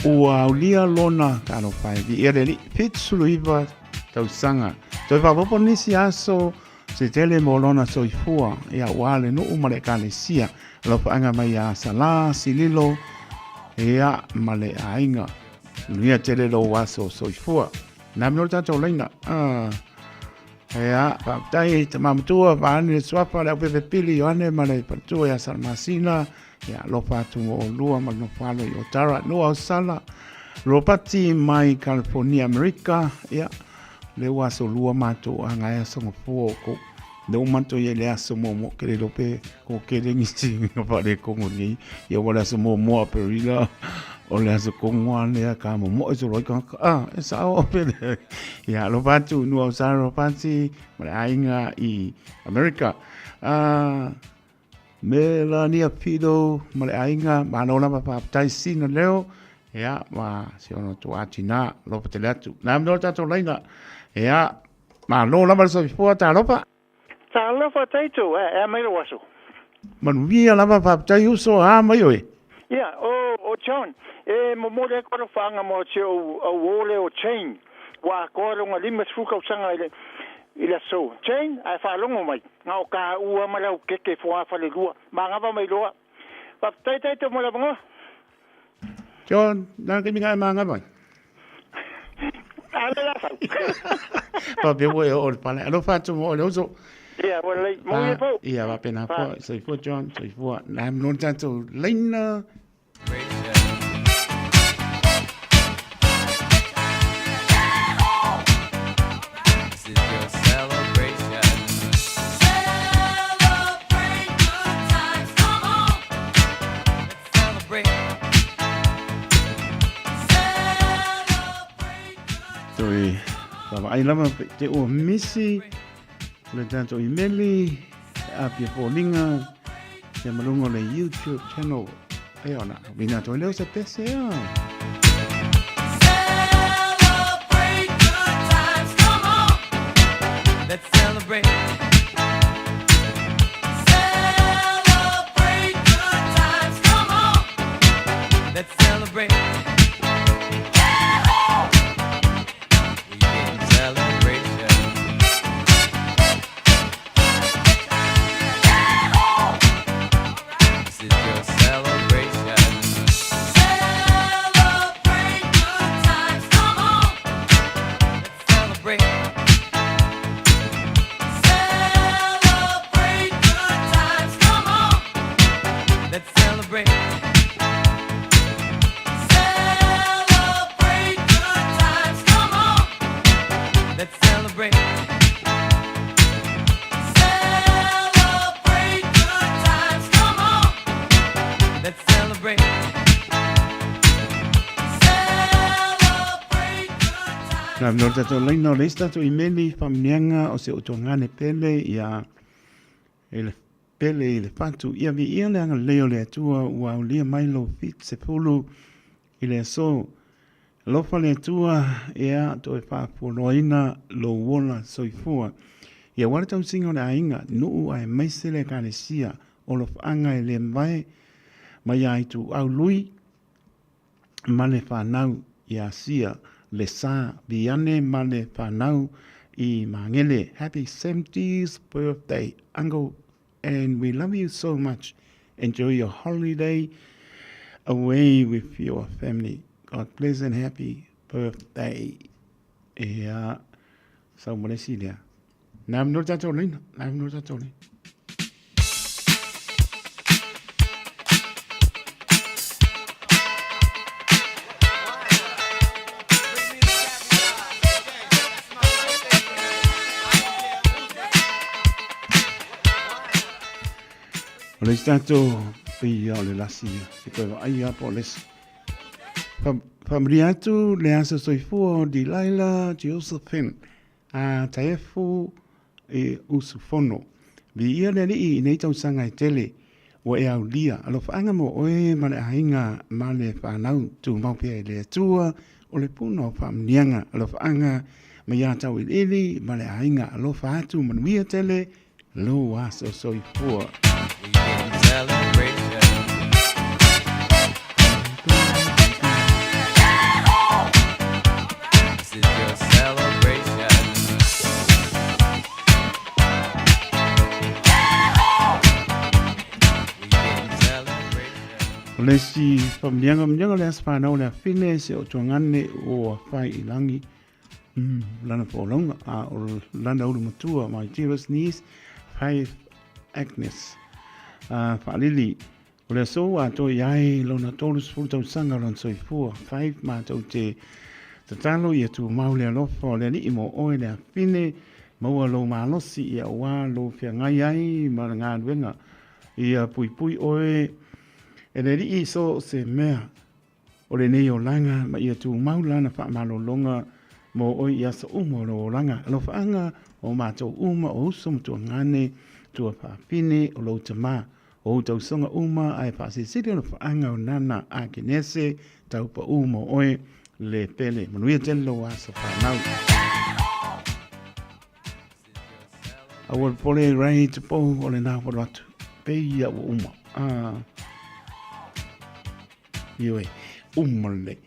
ua aulia lona talofa e viia le alii 79 tausaga. Toe faaopoopo nisi aso se tele mo lona soifua ia ua le nuu ma le ekalesia. Alofaaga mai ia Salā Sililo ia ma le aiga. Manuia tele lou aso soifua. Nā mea o le tatou laina. Ah. Ia, faafetai tama matua, vaeane le suafa, le aupepe pili, Ioane ma le faletua ia Salamasina. Ia, alofa atu mo oulua ma le nofo alo i Otara. Noa Osala, Ropati mai California, Amerika. Ia, le ua aso lua matou aga e aso ngafua o kou. Le ua matou ia le aso muamua ke le lope ko ke le ngisi nga fa le kongo ni. Ia ua le aso muamua Aperila o le aso kongo a lea ka momoe solo ai ka ah e sao pe le. Ia alofa atu Noa Osala Ropati ma le aiga i Amerika. Ah Melania Fido ma le aiga, malo lava faafetai sina leo, ia, ma si ona tuaa tinā, alofa tele atu. Nā mea o le tatou laina, ia, malo lava le soifua, talofa. Talofa Taito, e a mai lou aso? Manuia lava, faafetai uso, a mai oe? Ia, o John, e momoli atu alofaaga mo si ou uo lea o Jane, ua atoa lona 50 tausaga i le i le aso. Jane, ae faalogo mai, na o taua ma lau keke fogafalelua, manava mai loa. Faafetai Taito mo le avanoa. John, na taimi na e manava ai? A le la sau. Faapea ua e oo i le pale. Alofa atu mo oe le uso. Ia, ua lelei. Manuia pou. Ia, faapena foi. Soifua John, soifua. Na mo le tatou laina. Toe vaavaai lava pe te ua misi le tatou imeli apia foliga ia ma luga o le YouTube channel. E ona, vina toe leo se pese a. Let's celebrate. Celebrate good times, come on. Let's celebrate. We can celebration. This is your celebration. Celebrate good times, come on. Let's celebrate. Celebrate good times, come on. Let's celebrate. Celebrate good times, come on. Let's celebrate. Celebrate good times, come on. Let's celebrate. Celebrate good times. Na no tatou laina o le isi tatou imeli faamniaga o se utuagane pele ia e le pele i le fatu ia viia le agalelei o le Atua ua aulia mai lou 70 i le aso. Alofa le Atua ia toe faafualoaina lou ola soifua. Ia aua le tausiga o le aiga, nuu aemaise le ekalesia o alofaaga e le mavae mai ia Ituau Lui ma le fanau ia Sia le Sa Viane ma le fanau i Magele. Happy 70th birthday uncle and we love you so much. Enjoy your holiday away with your family. God bless and happy birthday. Ia, sau ma le isi lea. Nā mino tātou leina, nā mino tātou leina. O le isi tatou pei o le lasi ia, se toe vaai lava po o le isi. Faamanuia atu le aso soifua o Delilah Josephine a Taefu e usufono. Viia le Alii i nei tausaga e tele ua e aulia. Alofaaga mo oe ma le aiga ma le fanau. Tumau pea i le Atua o le puna o faamanuiaga. Alofaaga mai ia Tauiliili ma le aiga. Alofa atu manuia tele lou aso soifua. O le isi faamaniaga maniaga le aso fanau le afine se o tuagane o fai i langi lana folauga a o lana ulu matua my dearest niece Faith Agnes a faalili o le aso ua atoa i ai lona 30 tausaga o lona soifua. Faith, matou te tatalo ia tumau le alofa o le Alii mo oe le afine, maua lou malosi ia aua lou feagai ai ma le galuega, ia puipui oe e le Alii i so o se mea o lenei olaga ma ia tumau lana faamalologa mo oe i aso uma o lou olaga. Alofaaga o matou uma o uso ma tuagane, tuafafine o lou tama, o ou tausoga uma ae faasilisili alofaaga o nana Akenese taupaū mo oe le pele. Manuia tele lou aso fanau. Aua le pole Ray Tupou o lena ua alu atu. Pei ia ua uma. Ah. Ioe, uma lelei.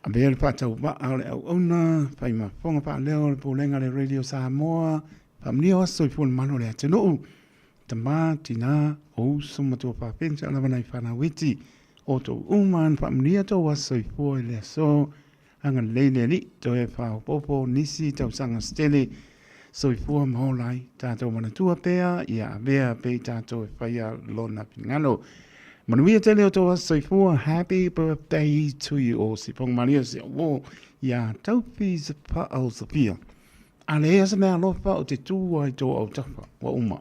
Avea le faatauvaa o le auauna, fai ma fofoga faaleo o le Pulega a le Radio Samoa, faamanuia o aso soifua le mamalu o le atunuu, tama, tina, o uso ma tuafafine sa lava nai fanau iti, o tou uma na faamanuia tou aso soifua i le aso, agalelei le Alii, toe faaopoopo nisi tausaga se tele, soifua ma ola ai tatou manatua pea ia avea pea i tatou e faia lona finagalo. Manuia tele o tou aso soifua. Happy birthday to you all. Sipoga malia se o ia Taufi Paao Sofia. A le ea se mea alofa o te tū ai tō autafa. Ua uma.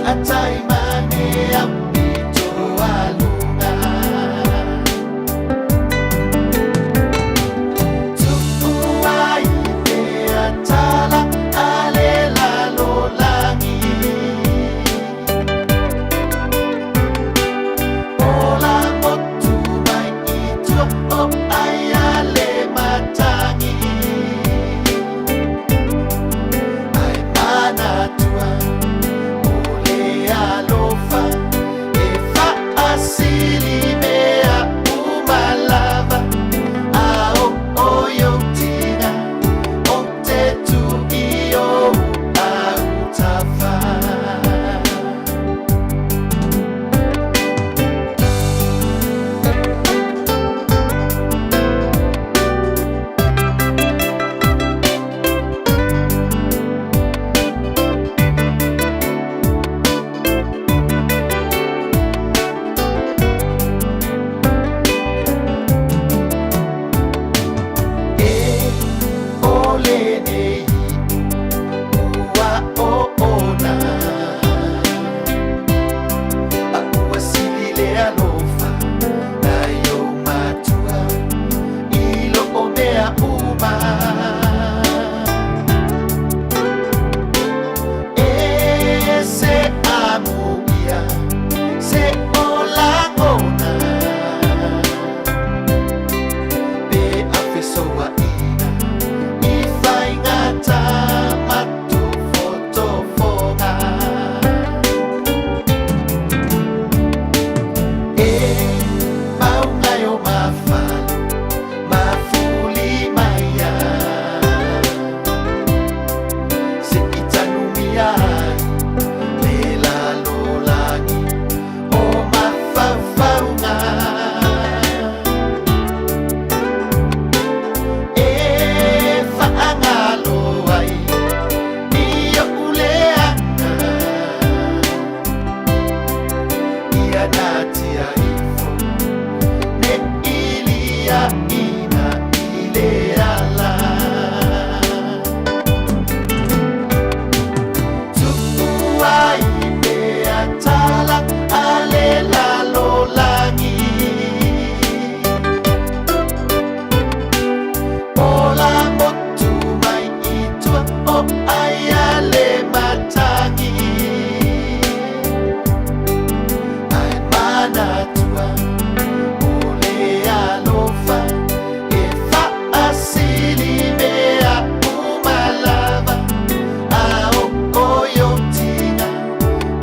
Taimane aupito aluga. Tu'u ai pea tala a le lalolagi. Ola motu mai i tua o ai a le matagi. Ae manatua o le alofa e faasili mea uma lava. A o o i ou tiga ou te tu i ou autafa. E o lenei ua oona, a ua sili le alofa nai ou matua i lo o mea uma. E se amuia se o lagona pe a fesoaina i faigata ma tofotofoga. E mauga e o mafalo mafuli maia se i tanumia ai le lalolagi o mafaufauga. E faagalo ai i o'u leaga ia natia ifo ne i liaina i le ala. Tu'u ai pea tala a le lalolagi. Ola motu mai i tua o ai a le matagi. Ae manatua o le alofa e faasili mea uma lava. A o o i ou tiga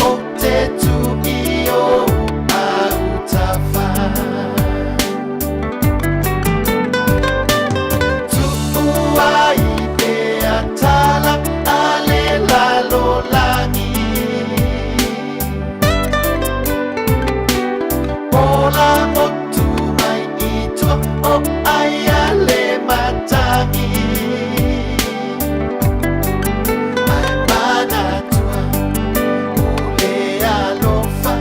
ou te tu i ou autafa. Tu'u ai pea tala a le lalolagi. Ola motu mai i tua o ai a le matagi. Ae manatua o le alofa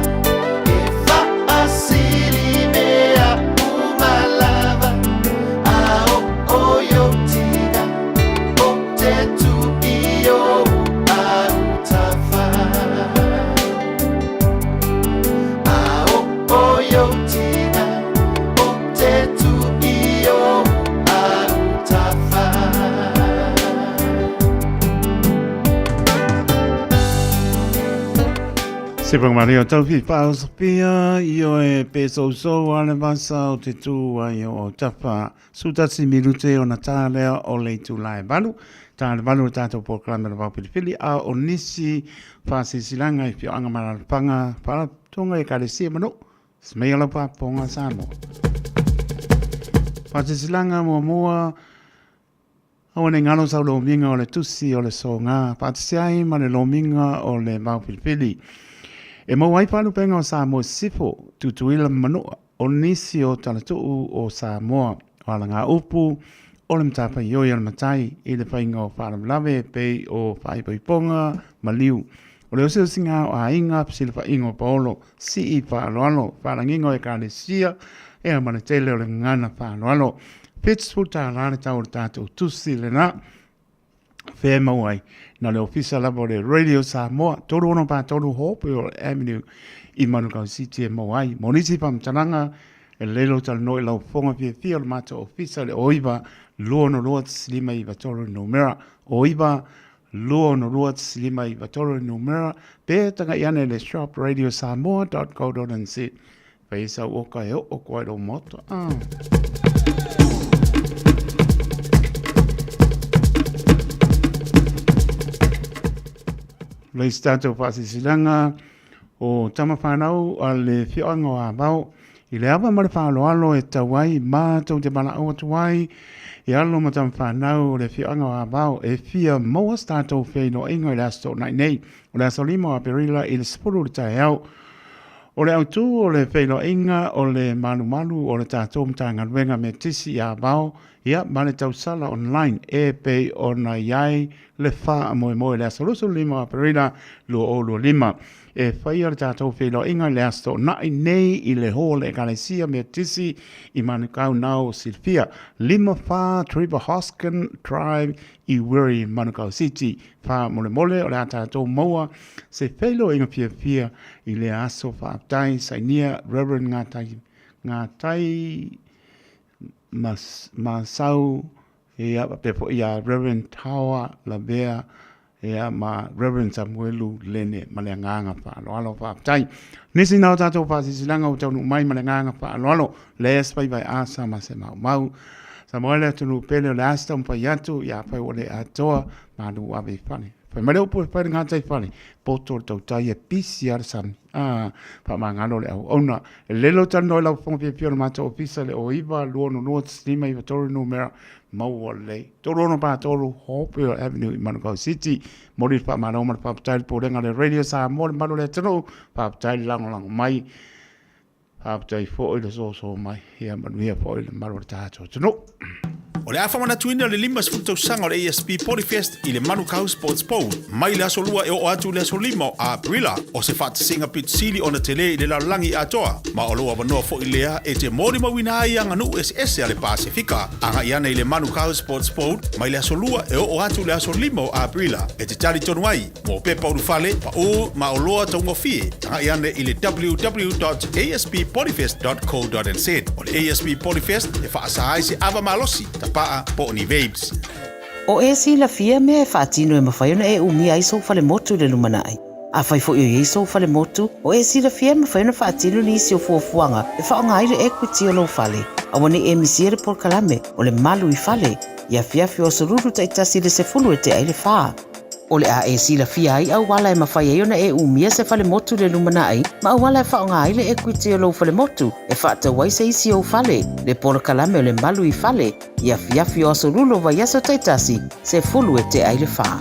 e faasili mea uma lava. A o o i ou tiga ou te tu i ou autafa. A o o i ou tiga ou te tu i ou autafa. Se panga maria o taufi whaosopia i o e pe sousou a le vasa o te tū ai o o tapa sutasi minute o na tā lea o le itu lae valu. Tā le valu o tātou polokalame le vaupilipili a o nisi whaasisilaga i fioanga malalapanga whaalatonga e kalesia manu. Smeia lau pāponga Samoa. Whaasisilaga muamua Aua nei ngalo sau lomiga o le tusi o le soga, faatasi ai ma le lomiga o le vaupilipili. E maua ai faalupega o Samoa i Sisifo, Tutuila ma Manua, o nisi o talatuu o Samoa. O alagaupu o le matafaioi a le matai i le faiga o faalavelave e pei o faaipoipoga ma liu. O le osiosiga o aiga, fesilafaiga o paolo, sii faaaloalo, faalagiga o ekalesia, ea ma le tele o le gagana faaaloalo. $70 le tau o le tatou tusi lena. Fea e maua ai? Na o le ofisa lava o le Radio Samoa, 363 Hopewell Avenue i Manukau City e maua ai. Mo nisi faamatalaga, e lelei lou talanoa i lau fofoga fiafia o le matou ofisa i le 09 262 593 le numera, 09 262 593 le numera, pe tagai ane i le shop radiosamoa.co.nz. Fai ai sau oka e oo koa i lou maota. Ah. Le isi tatou faasilasilaga o tama whanau a le whioanga o Avao i le ava ma le faaaloalo e tau ai mātou te valaau atu ai i alo ma tama whanau o le whioanga o Avao e fia maua se tatou feiloaiga i le aso Toonai nei o le aso 5 o Aperila i le 10 i le taeao. O le autū o le feiloaiga o le malumalu o le tatou Matagaluega Metisi i Avao, ia ma le tausala online e pei ona i ai le faamoemoe i le aso 25 o Aperila 2025. E faia le tatou feiloaiga i le Aso Toonai nei i le Hall Ekalesia Metisi i Manukau Nao Silafia, 54 Trevor Hoskin Drive i Wiri, Manukau City. Faamolemole o le a tatou maua se feiloaiga fiafia i lea aso. Faafetai Sainia Reverend Ngatai Ngatai Mas, Masau ia faapea foi ia Reverend Taoa Lavea ia ma Reverend Samuelu Lene ma le agaga faaaloalo. Faafetai. Nisi na o tatou faasilasilaga ua taunuu mai ma le agaga faaaloalo. Les faiva e asa ma se maumau. Samoa le atunuu pele o le a se taumafai atu ia afai ua le atoa malu ave i fale. Fai mai le upu e fai le gata i fale, poto le tautai e pisi a le sami. Ah, faamagalo le auauna. E lelo talanoa i lau fofoga fiafia o le matou ofisa le 09 262 5 93 numera maua lelei. 3643 Hopewell Avenue i Manukau City. Momoli le faamalo ma le faafetai i le Pulega a le Radio Samoa le malu o le atunuu. Faafetai le lagolago mai. Faafetai foi le soso mai. Ia manuia foi le malu o le tatou atunuu. O le a faamanatuina le 50 tausaga o le ASP Polyfest i le Manukau Sports Bowl mai le aso Lua e oo atu i le aso 5 o Aperila. O se faatasiga pito sili ona tele i le lalolagi atoa, ma o lou avanoa foi lea e te molimauina ai aganuu eseese a le Pasefika. Agai ana i le Manukau Sports Bowl mai le aso Lua e oo atu i le aso 5 o Aperila e te talitonu ai Mo pepa ulufale, paʻū ma oloa taugofie, tagai ane i le www.asppolyfest.co.nz. O le ASP Polyfest e faasa ai se ava malosi, tapaa po o ni vapes. O e silafia mea e faatino e mafai ona e umia ai sou falemotu i le lumanai. Afai foi o i ai sou falemotu, o e silafia e mafai ona faatino nisi o fuafuaga e faaaoga ai le equity o lou fale. Aua ne i e misia le polokalame o le Malu i Fale i afiafi o aso Lulu taitasi i le 10 e tea i le fa. O le a e silafia ai auala e mafai ai ona e umia se falemotu i le lumanai ma auala e faaaoga ai le equity o lou falemotu e faatau ai se isi ou fale, le polokalame o le Malu i Fale, i afiafi o aso Lulu o vaiaso taitasi, 10 e tea i le fa.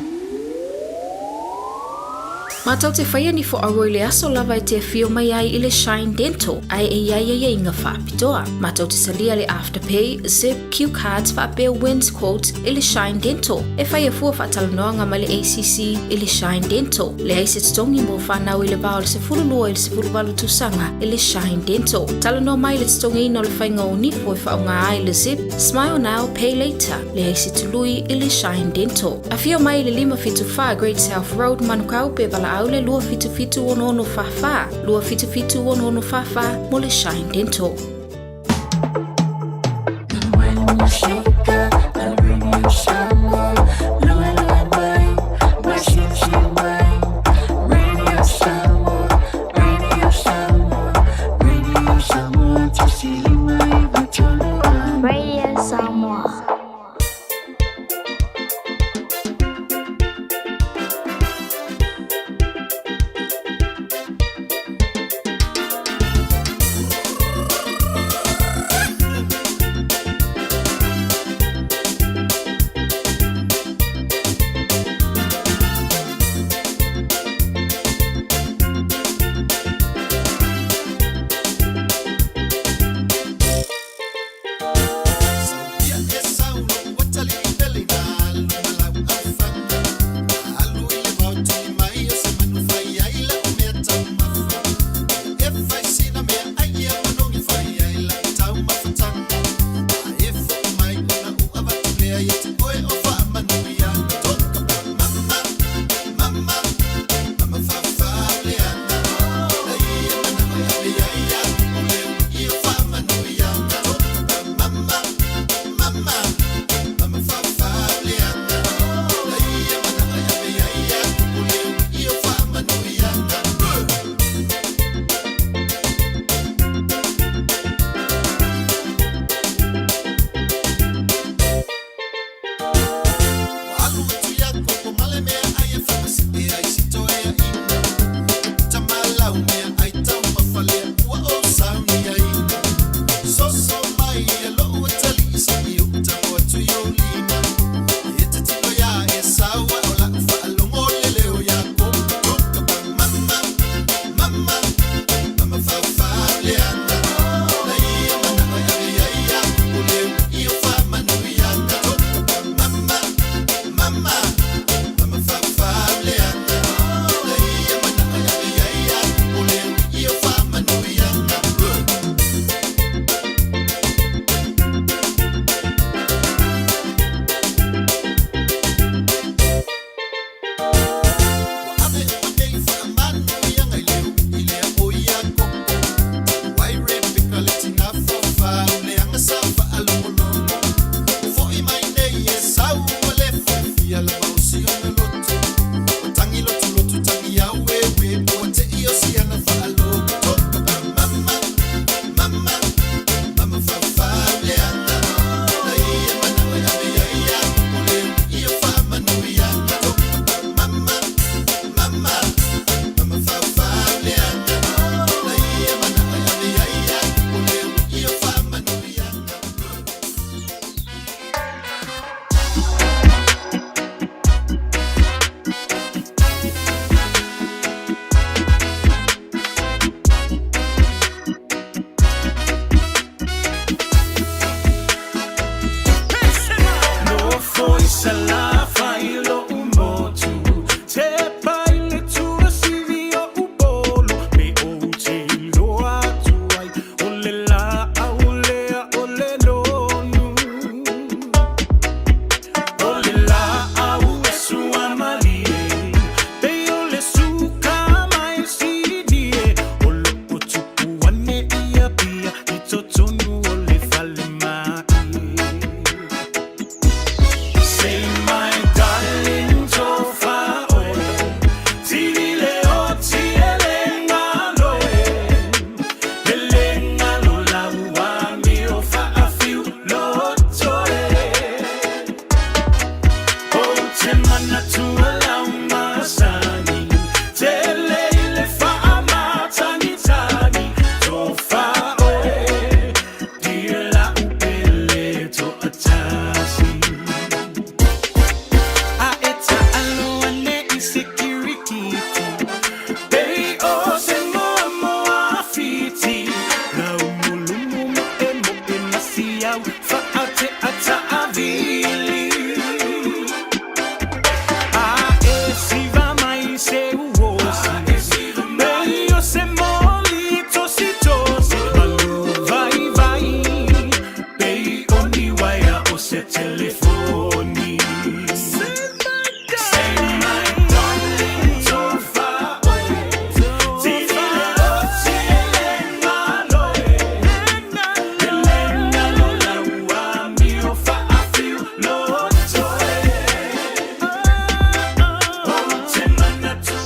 Matou te whaia ni whoaua i le aso lava e te awhio mai ai i le Shine Dental, ae e iai aiaiga faapitoa. Matou te talia le Afterpay, Zip, Cue Cards faapea Wins Quotes i le Shine Dental. E whaia fua faatalanoaga mai le ACC i le Shine Dental. Leai se totogi mo whanau i le va o le 12 i le 18 tausaga i le Shine Dental. Talanoa mai le totogiina o le faiga o nifo e faaaoga ai le Zip, Smile Now, Pay Later. Leai se tului i le Shine Dental. Afio mai i le 574 Great South Road, Manukau, pe valaau le 277 6644, 277 6644 mo le Shine Dental. Radio Samoa.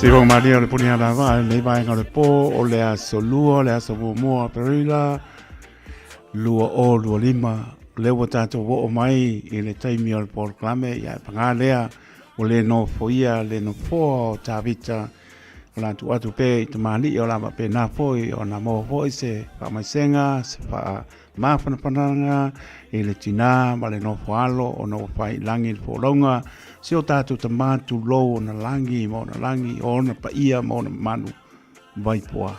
Sifomalia o le puni alava lenei vaega o le pō o le aso lua o le aso muamua o Aperila 2025. O lea ua tatou oo mai i le taimi o le polokalame, ia e paga lea ua le nofoia le nofoa o Tavita o le a tuu atu pea i tamalii o le a faapena foi ona maua foi se faamaisega, se faamafanafanaga i le tinā ma le nofo alo ona ua fai i lagi le folauga si o tatou tama tulou ona lagi ma ona lagi o ona paia ma ona mamalu Vaipoa.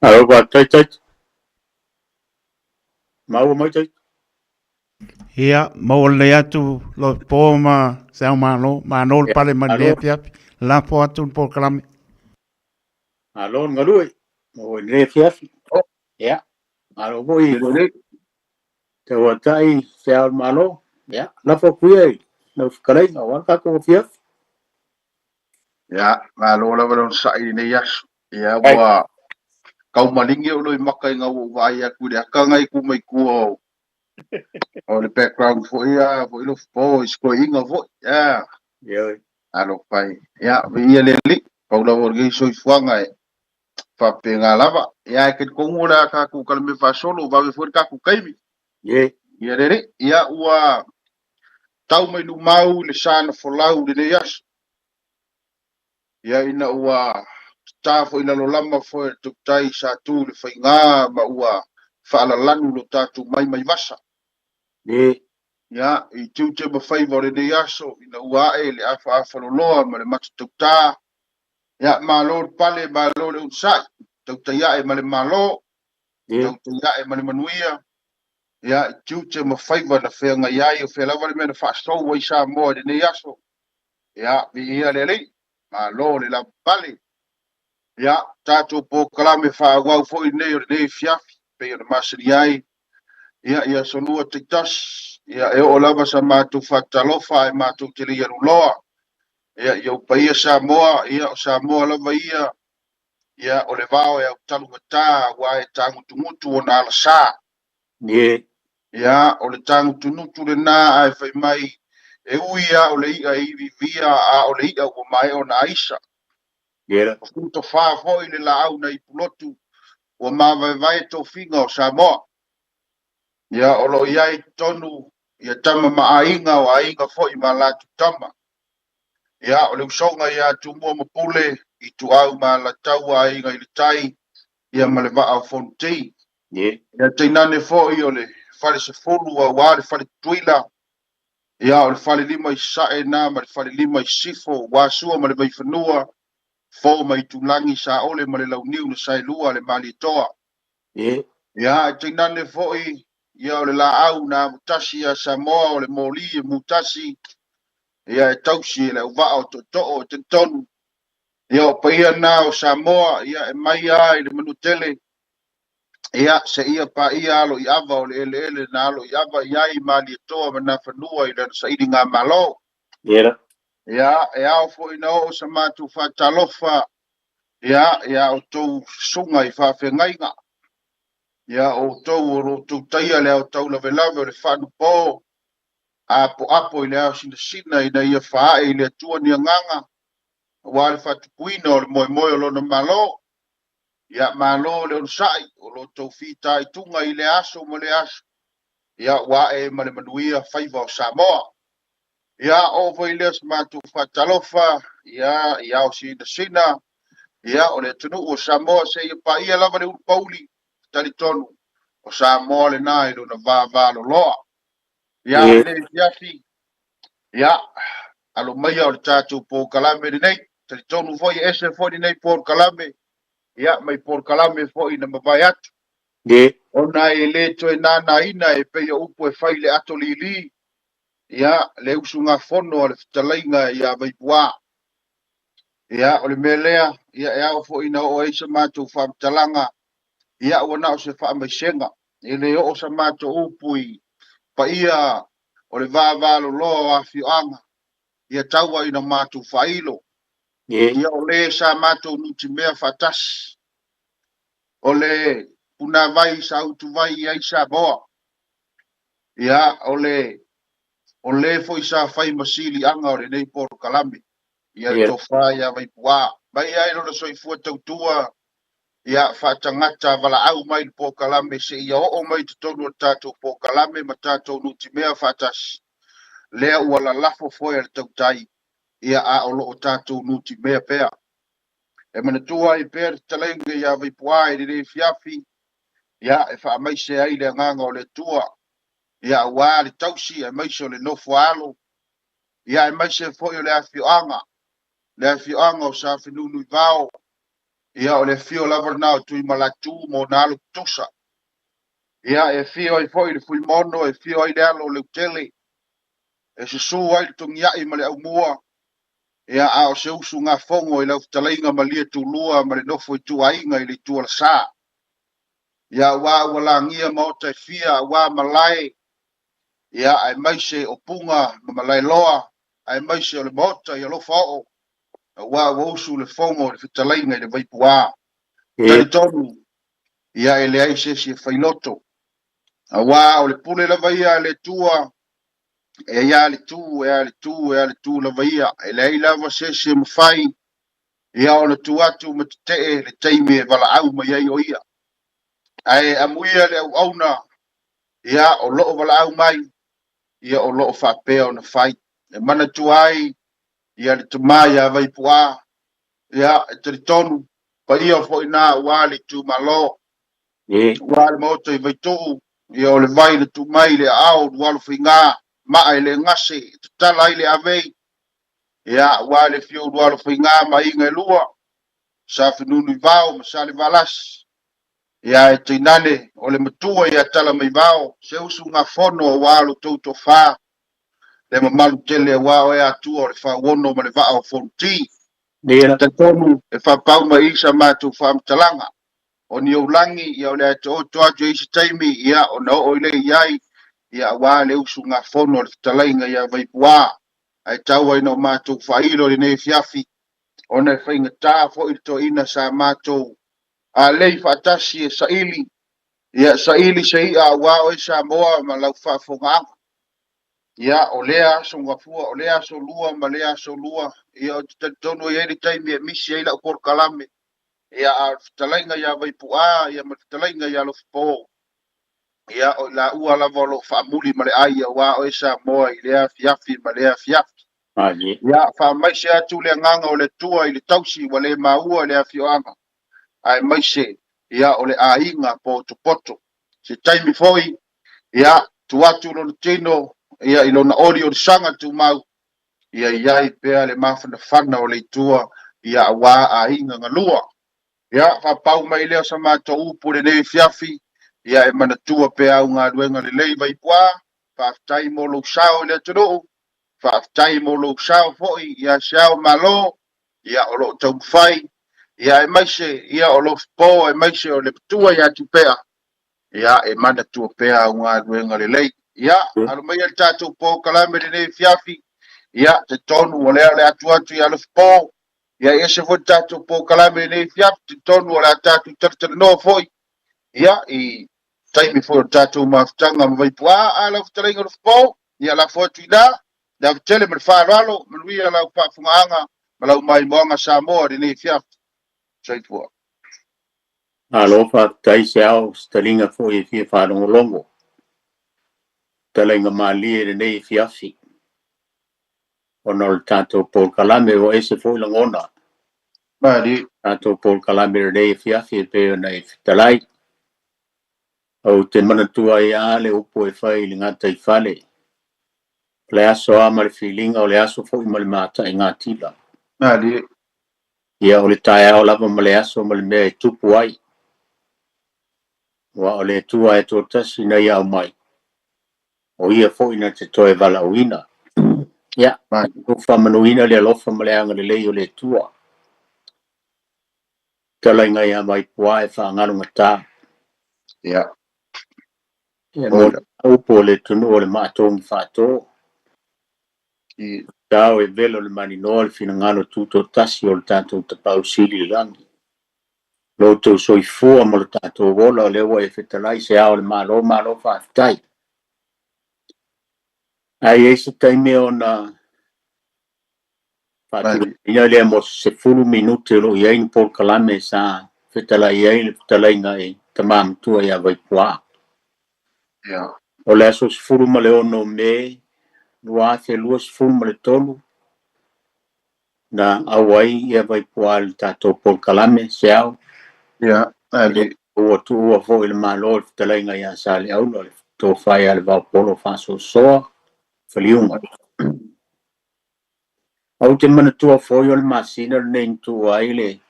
Alo faafetai Taito. Maua mai Taito. Ia, maua lelei atu lo po ma se ao malo, malo le pale mai le afiafi, lafo atu le polokalame. Malo le galue, maua i lenei afiafi. Ia, malo foi tauatai se ao malo. Ia, lafo atu ia i lau fetalaiga aua le tatou afiafi. Ia, malo lava le onosai i lenei aso. Ia, ua tau maligi ou loimaka ina ua ou vaai atu i le ata na i tu mai tua o le background foi a foi lo po i sikoiina foi. Ia, alofa e. Ia, viia le Alii, pau lava o lenei soifuaga e faapena lava. Ia, e talitonu o le a tatou talamea faasolo, vave foi le tatou taimi. Ia le Alii, ia ua tau mai lumau i le sa na folau i lenei aso. Ia ina ua tatā foi lalolama foi le tautai sa tu i le faigā ma ua faalalanu lo tatou mai mai vasa. Ia, i tiute ma faiva o lenei aso, ina ua ae le afaafaloloa ma le matatautā, Ia, malo le pale, malo le onosai, tautai ae ma le malo, tautai ae ma le manuia, ia, i tiute ma faiva na feagai ai, o fea lava le mea na faasou ai Samoa i lenei aso. Ia, viia le Alii, malo le lavapapale. Ia, tatou polokalame faaauau foi lenei o lenei afiafi, pei ona masani ai, ia, i aso lua taitasi, ia, e oo lava sa matou faatalofa ae matou te le i aluloa. Ia, i ou paia Samoa, ia, o Samoa lava ia, ia, o le vao e autalugata, aua e tagutugutu ona alasa. Ia, o le tagutunutu lena ae fai mai, e ui lava o le i'a e iviivia, a o le i'a ua maea ona aisa. O Futofa foi le laau na ipulotu, ua mavaevae tofiga o Samoa. Ia, o lo o i ai i totonu ia tama ma aiga, o aiga foi ma latou tama. Ia, o le usoga ia Tumua ma Pule, Ituau ma Alataua, Aiga i le Tai, ia ma le Vaa o Fonoti. Ia tainane foi o le Falesefulu aua le Faletutuila, ia o le Falelima i Sasae na ma le Falelima i Sisifo, aua Sua ma le Vaifanua, Fofo ma Itulagi, Saole ma le Launiu na Saelua le Malietoa. Ia tainane foi ia o le laau na amotasi ia Samoa o le moli e mutasi, ia e tausi e le auvaa o tootoo e talitonu. Ia o paia na o Samoa, ia e mai lava i le Manutele, ia seia paia alo i ava o le eleele na alo i ava i ai Malietoa ma Nafanua i lana sailiga malo. Ia e ao foi na oo sa matou faatalofa ia ia outou susuga i faafeagaiga, ia outou o lo outou taia le ao taulavelave o le faanupo, apoapo i le ao sinasina ina ia faaee i le Atua ni agaga, aua le faatupuina o le moemoe o lona Malo. Ia malo le onosai o lo outou fitaituga i lea aso ma lea aso, ia ua ae ma le manuia faiva o Samoa. Ia oo foi lea o se matou faatalofa, ia i ao sinasina, ia o le atunuu o Samoa seia paia lava le ulupauli, talitonu o Samoa lena i lona vavaloloa. Ia le afiafi, ia alo maia o le tatou polokalame lenei, talitonu foi e ese foi lenei polokalame, ia mai polokalame foi na mavae atu. Ona e le toe nānāina e pei o upu e fai i le ato lili, ia, le usugafono a le fetalaiga ia Vaipuā. Ia, o le mea lea, ia, e ao foi ina oo ai sa matou faamatalaga, ia, ua na o se faamaisega. E le oo sa matou upu i paia o le vavaloloa o afioaga, ia taua ina matou faailo. Ia, o le sa matou nutimea faatasi, o le punavai sa utuvai i ai Samoa. Ia, o le, o le foi sa fai ma siliaga o lenei polokalame, ia le tofa ia Vaipuā. Mai ai lona soifua tautua, ia, faatagata valaau mai le polokalame seia oo mai i totonu o le tatou polokalame ma tatou nutimea faatasi, lea ua lalafo foe a le tautai, ia, a o lo o tatou nutimea pea. E manatua ai pea le fetalaiga ia Vaipuā i lenei afiafi, ia, e faamaise ai le agaga o le Atua, ia, aua le tausi aemaise o le nofo a alo, ia, aemaise foi o le afioaga, le afioaga o Safenunuivao, ia, o le afio lava lena o Tuimalatu ma ona alo tutusa. Ia, e afio ai foi le Fuimono, e afio ai le alo o Leutele, e susu ai le Togiai ma le Aumua, ia, a o se usugafono i lau fetalaiga Malietulua ma le nofo ituaiga i le Itualasa. Ia, aua ua lagia maota e fia, aua malae, ia, aemaise o Puga ma Malaeloa, aemaise o le maota i Alofa Oo, aua ua usu le fono i le fetalaiga i le Vaipuā. Talitonu, ia, e leai se isi e failoto, aua o le pule lava ia a le Atua, e a le tu, e a le tu, e a le tu lava ia. E leai lava se isi e mafai ia ona tu atu ma tetee le taimi e valaau mai ai o ia. Ae amuia le auauna, ia o loo valaau mai, ia o loo faapea ona fai. E manatua ai ia le tama ia Vaipuā, ia e talitonu, paia foi na aua le itumalo, aua le maota i Vaitu'u, ia o le vai na tuu mai i le aao o Lualofaiga, maa e le gase, e tatala ai le avei, ia aua le afio o Lualofaiga ma aiga e lua. Sa Fenunuivao ma Salevalasi, ia ae tainane o le matua ia Talamaivao, se usugafono aua lo outou tofa, le mamalu tele aua oe Atua o le Fauono ma le Vaa o Fonoti. Talitonu e faapau mai i sa matou faamatalaga, o ni ou lagi, ia o le a taoto atu i isi taimi, ia ona oo i lea i ai, ia aua le usugafono a le fetalaiga ia Vaipuā. Ae tau ai na o matou faailo i lenei afiafi, ona e faigata foi le toeaina sa matou alei faatasi e saili, ia saili se i'a aua oe Samoa ma lau faafofogaaga. Ia, o lea aso gafua, o lea aso lua ma lea aso lua, ia ou te talitonu e i ai le taimi e misi ai lau polokalame, ia a o le fetalaiga ia Vaipu'a ia ma le fetalaiga ia Alofipo, ia o i laua lava o lo o faamuli ma le ai aua oe Samoa i lea afiafi ma lea afiafi. Ia, faamaise atu le agaga o le Atua i le tausi ua le maua i le afioaga, aemaise ia o le aiga potopoto. Se taimi foi, ia, tuu atu lona tino ia i lona oliolisaga tumau, ia i ai pea le mafanafana o le Atua ia aua aiga galua. Ia, faapau mai lea o sa matou upu i lenei afiafi, ia e manatua pea au galuega lelei Vaipu'a, faafetai mo lou sao i le atunuu, faafetai mo lou sao foi ia se ao Malo, ia o lo o taumafai, ia aemaise ia o Lofipo, aemaise o le matua ia Tupea, ia e manatua pea au galuega lelei. Ia, alo maia le tatou polokalame i lenei afiafi, ia, talitonu o lea o le a tuu atu ia Lofipo, ia e ese foi le tatou polokalame i lenei afiafi, talitonu o le a tatou talatalanoa foi, ia, i taimi foi o le tatou mafutaga ma Vaipu'a. A lau fetalaiga Lofipo, ia lafo atu i ina, le ava tele ma le faaaloalo, manuia lau faafofogaaga ma lau maimoaga Samoa i lenei afiafi. Soifua. Malo faafetai se ao se taliga foi e fia faalogologo. Talaiga malie i lenei afiafi ona o le tatou polokalame ua ese foi lagona. Malie. Tatou polokalame i lenei afiafi e pei ona e fetalai. Ou te manatua ai lava le upu e fai i le gataifale, o le aso lava ma le filiga, o le aso foi ma le mataigatila. Malie. Ia, o le taeao lava ma le aso ma le mea e tupu ai. Aua o le Atua e toatasi na ia aumai, o Ia foi na te toe valaauina. Ia, tatou faamanuina le alofa ma le agalelei o le Atua. Talaiga ia Vaipu'a e faagalugata. Ia. Ia mo le upu o le atunuu o le maatogi faato. Tao e velo le maninoa le finagalo tutoatasi o le tatou Tapaau Sili i le lagi. Lo outou soifua ma lo tatou ola o lea ua e fetalai se ao o le Malo, malo faafetai. Ae i ai se taimi ona faatulagaina lea mo se 10 minute o lo o i ai ni polokalame sa fetalai ai le fetalaiga i tama matua ia Vaipu'a. O le aso 16 Me 2023 na auai ia Vaipu'a i le tatou polokalame Seao. Ua tuua foi le Malo i le fetalaiga ia Saleaula le tofa ia Levaopolo Faasoasoa Faliuga. Ou te manatua foi o le masina lenei na tuua ai le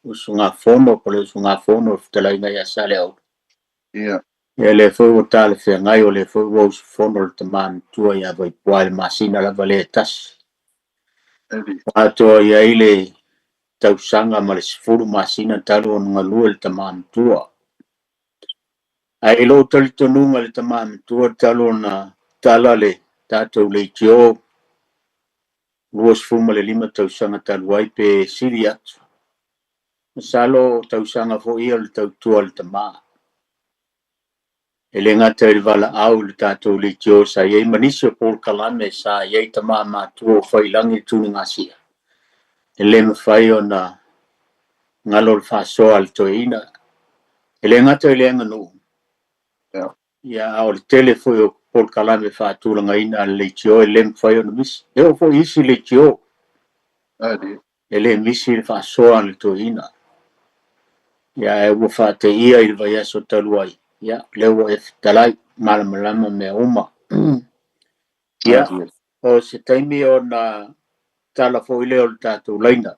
usugafono po o le usugafono o le fetalaiga ia Saleaula. Ia lea foi ua talafeagai, o lea foi ua usufono le tama matua ia Vaipu'a i le masina lava lea e tasi. Ua atoa i ai le tausaga ma le 10 masina talu ona galue le tama matua. Ae i lou talitonuga i le tama matua talu ona tala le tatou leitio 25 tausaga talu ai pe sili atu, masalo o tausaga foi ia o le tautua a le tama. E le gata i le valaau i le tatou leitio sa i ai ma nisi o polokalame sa i ai tama matua o fai i lagi le tuligasia, e le mafai ona galo le faasoa a le toeaina. E le gata i le aganuu, ia, a o le tele foi o polokalame faatulagaina a le leitio e le mafai ona misi. E oo foi i isi leitio, e le misi le faasoa a le toeaina. Ia, ae ua faateia i le vaiaso talu ai, ia, lea ua e fetalai, malamalama mea uma. Ia, o se taimi ona tala foi lea o le tatou laina.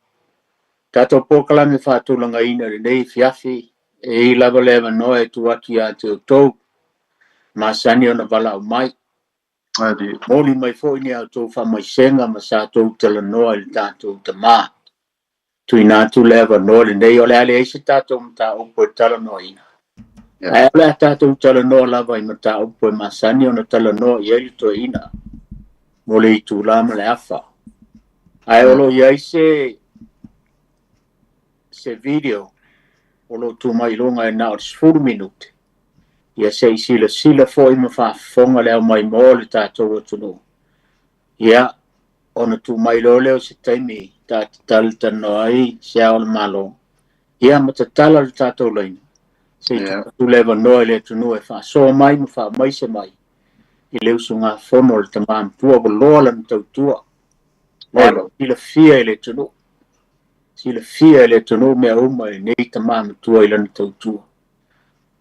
Tatou polokalame faatulagaina i lenei afiafi, e i ai lava le avanoa e tuu atu ia te outou, masani ona valaau mai. Momoli mai foi ni a outou faamaisega ma sa outou talanoa i le tatou Tama. Tuuina atu le avanoa lenei, o le a leai se tatou mataupu e talanoaina, ae o le a tatou talanoa lava i mataupu e masani ona talanoa i ai le toeaina mo le itula ma le afa. Ae o lo o i ai se se video o lo o tuu mai i luga e na o le 10 minute, ia se i silasila foi ma faafofoga le aumaimoa o le tatou atunuu. Ia, ona tuu mai loa lea o se taimi ta te talatalanoa ai se Ao o le Malo, ia ma tatala le tatou laina, se i tuu atu le avanoa i le atunuu e faasoa mai ma faamaise mai i le usugafono a le Tama Matua ua loa lana tautua. Lea ua silafia e le atunuu, silafia e le atunuu mea uma i lenei Tama Matua i lana tautua,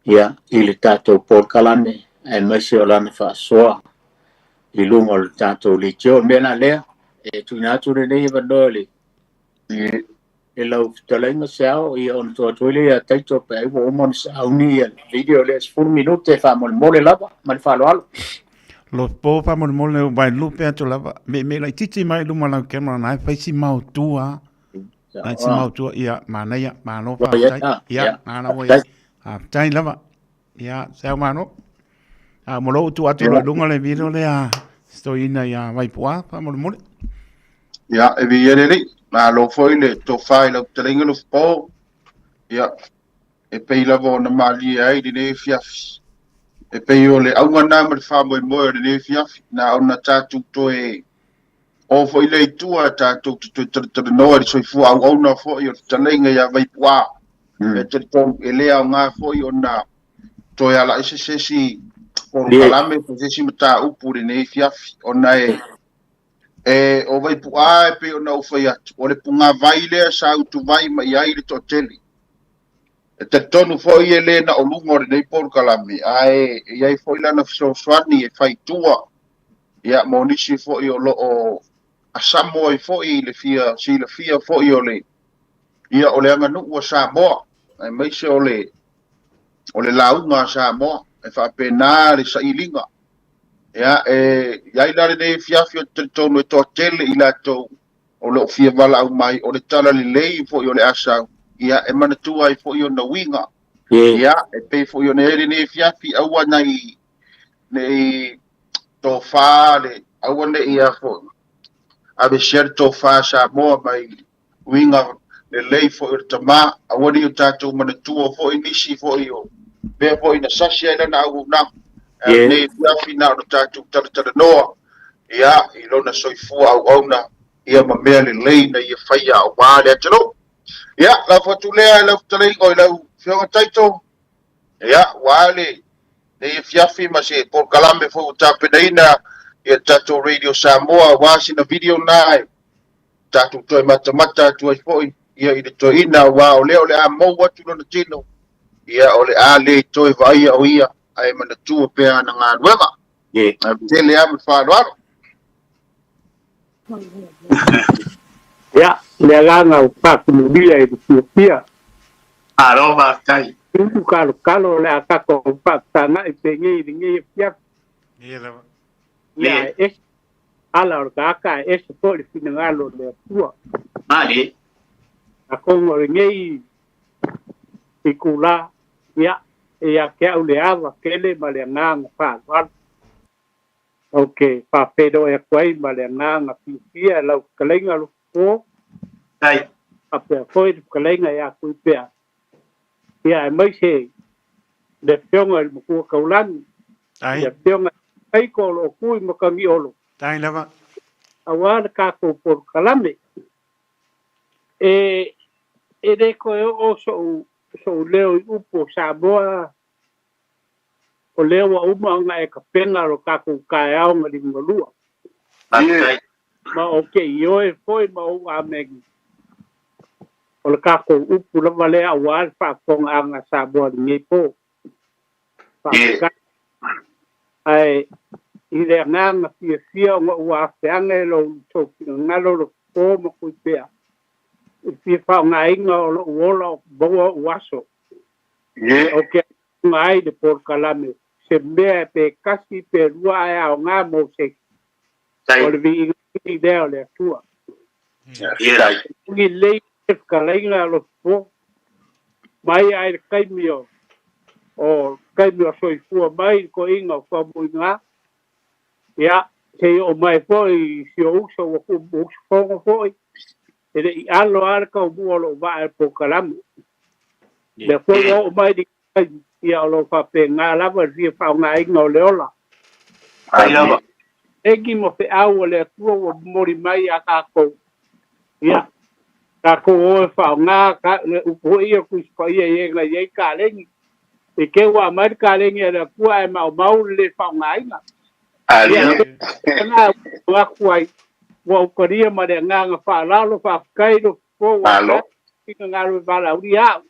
ia, i le tatou polokalame aemaise o lana faasoa i luga o le tatou leitio. O le mea la lea, e tuuina atu lenei avanoa i le i lau fetalaiga Seao, ia ona tuu atu ai lea ia Taito pe ai ua uma ona sauni ia le video lea 10 minute faamolemole lava ma le faaaloalo. Lo po faamolemole o vai lupe atu lava. Me me laitiiti mai luma lau camera na e fai si mautua. Nai si mautua ia manaia malo faafetai. Ia nana ua ia. Faafetai lava. Ia seao malo. A mo lou tuu atu loa i luga le video lea stoina ia Vaipu'a faamolemole. Ia, e viia le Alii, malo foi le tofa i lau fetalaiga Lofopo. Ia, e pei lava ona malie ai lenei afiafi. E pei o le auga lena ma le faamoemoe o lenei afiafi, na ona tatou toe o foi lea i tua tatou te toe talatalanoa i le soifua auauna foi o le fetalaiga ia Vaipu'a. E talitonu e le aoga foi ona toe alaese se isi polokalame po o se isi mataupu i lenei afiafi, ona e E, o Vaipu'a e pei ona ou fai atu, o le pugāvai lea sa utuvai mai ai le toatele. E talitonu foi e le na o luga o lenei polokalame, ae e i ai foi lana fesoasoani e fai i tua, ia, mo nisi foi o lo o asamo ai foi i le fia silafia foi o le, ia, o le aganuu a Samoa, aemaise o le, o le lauga a Samoa. E faapena le sailiga. Ia, e i ai la lenei afiafi ou te talitonu e toatele i latou o lo o fia valaau mai, o le talalelei foi o le asau, ia, e manatua ai foi ona uiga. Ia, e pei foi ona i ai lenei afiafi, aua nei, nei tofa le, aua ne i a foi, aveesea le tofa a Samoa mai uiga lelei foi o le tama, aua ne i o tatou manatua foi nisi foi o mea foi na sasi ai lana auaunaga. Ae o lenei afiafi na ona tatou talatalanoa, ia, i lona soifua auauna, ia ma mea lelei na ia faia aua le atunuu. Ia, lafo atu lea i lau fetalaiga i lau Afioga Taito, ia, aua lenei afiafi ma se polokalame foi ua tapenaina i le tatou Radio Samoa, aua sina video na e tatou toe matamata atu ai foi ia i le toeaina, aua o lea o le a mou atu lona tino, ia o le a le toe vaaia o ia, ae manatua pea ana galuega. Ae tele lava ma le faaaloalo. Ia, le agaga o faatumulia i le fiafia. Malo faafetai. Ulu kalokalo o le a tatou faafesagai penei i lenei afiafi. Ia lava. Ia, e ese ala o le tagata ae ese foi le finagalo o le Atua. Malie. Atonu o lenei itula, ia, e ia te au le ava tele ma le agaga faaaloalo. Ou te faafeiloai atu ai ma le agaga fiafia i lau fetalaiga Lofopo. Faafetai. Faapea foi le fetalaiga ia Tuipea. Ia, aemaise le Afioga i le Matua Taulagi, le Afioga i le Taito o lo o tu i Matagiolo. Tai lava. Aua le tatou polokalame. E, e le toe oo so'u, so'u leo i upu o Samoa, o lea ua uma ona e tapena lo tatou taeao na liugalua. Ma ou te ioe foi ma ou ameni, o le tatou upu lava lea aua le faafofogaaga a Samoa i lenei po. Faafetai. Ae i le agaga fiafia ona ua afeaga e lou sou finagalo lo po ma Tuipea. fia faaaogaina o lo'u ola o maua o'u aso. O ke aoga ai le polokalame se mea pe kasi pe lua ae aogā mo se o le viiga lea o le Atua. Lagi lelei le fetalaiga a Lofo mai ae le taimi o o taimi o soifua mai le toeaina o Faumuiga. Ia, seia oo mai foi i si ou uso ua usufono foi, e le i alo lava le taumua o lou vaa i le polokalame. Lea foi ua oo mai i le taimi, ia o lo o faapena lava le fia faaaogaina o le ola. Egi ma feau a le Atua ua momoli mai ia tatou, ia, tatou o e faaaoga le upu foi ia o le Tusi Paia i e na i ai kalegi. I te ua aumai le kalegi a le Atua ae maumau le le faaaogaina. Ia, lena ua atu ai, ua ou talia ma le agaga faaaloalo, faafetai Lofo ua ina galue valaaulia au.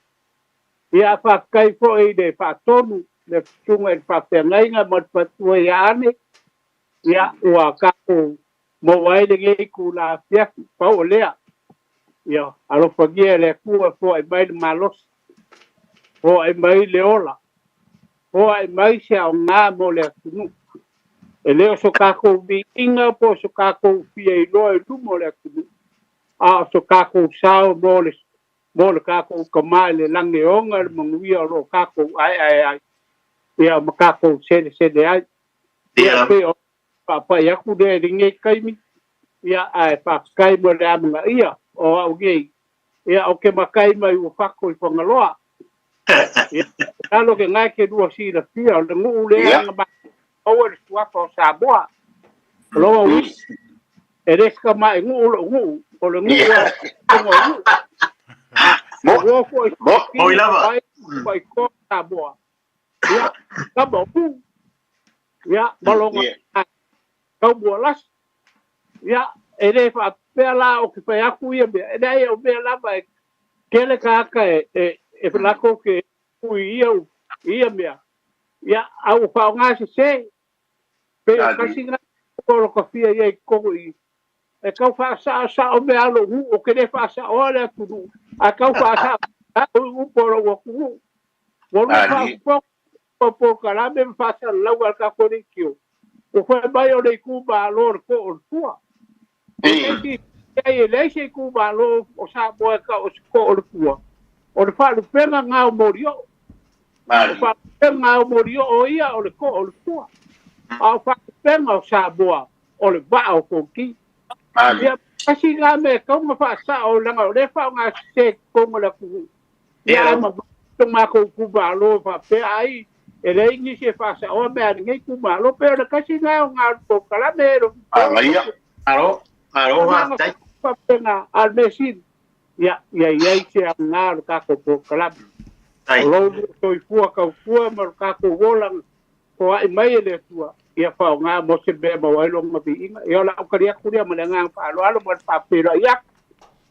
Ia, faafetai foi i le faatonu, le susuga i le faafeagaiga ma le faletua ia Ane, ia, ua tatou maua ai lenei itula afiafi. Pau o lea, ia alofagia e le Atua e foai mai le malosi, foai mai le ola, foai mai se aoga mo le atunuu. E le o so tatou viiga po o so tatou fia iloa i luma o le atunuu, a o so tatou sao mo le mo le tatou Tama i le lagi e ona le manuia o lo o tatou aeae ai, ia ma tatou selesele ai. Ia pei o faapai atu lea i lenei taimi, ia ae faafetai mo le amanaia o au nei, ia ou te matai mai Uafato i Fagaloa. Ia, lalo ke ngai ke lua silafia o le nuu lea na maua le suafa o Samoa. O loa ui, e le se tama'i nuu lo'u nuu, o le nuu a o nuu. Mo, foi mo lava. Foi ko Samoa. Ia, kama u. Ia, malonga tau mua lasi. Ia, e le faapea la o ke fai atu ia mea. E leai o mea lava e tele tagata e e e latou ke ui ia ia mea. Ia, a ua faaaoga sese. Pei o tasi lena o lo tafia ia i totonu i e tau faasaosao mea a lou nuu, ou te le faasaoa le atunuu, ae tau faasao upu o lou atunuu. Ua lua faafofoga o polokalame ma faasalalauga a le tatou leitio, ua fai mai o le itumalo o le too o le fua. E leai se itumalo o Samoa e tau o se too o le fua, o le faalupega lena o Molioo. O faalupega lena o Molioo ia o le too o le fua. A o faalupega o Samoa o le vaa o Fonoti. Ia, tasi lena mea e tatau ona faasao, leaga o lea e faaaoga sese i totonu o le atunuu. Ia, ae mavae lo matou itumalo faapea ai e leai nisi e faasaoa mea a lenei itumalo. Pei o le tasi lena o na polokalame e lo Agaia. Malo, malo, faafetai. Faapena, a o le mea sili, ia, ia i ai se aoga o le tatou polokalame. O lou soifua tautua ma lo tatou ola foai mai e le Atua, ia faaaoga mo se mea e maua ai lona viiga. Ia, o lau tali atu lea ma le agaga faaaloalo ma le faafeiloai atu.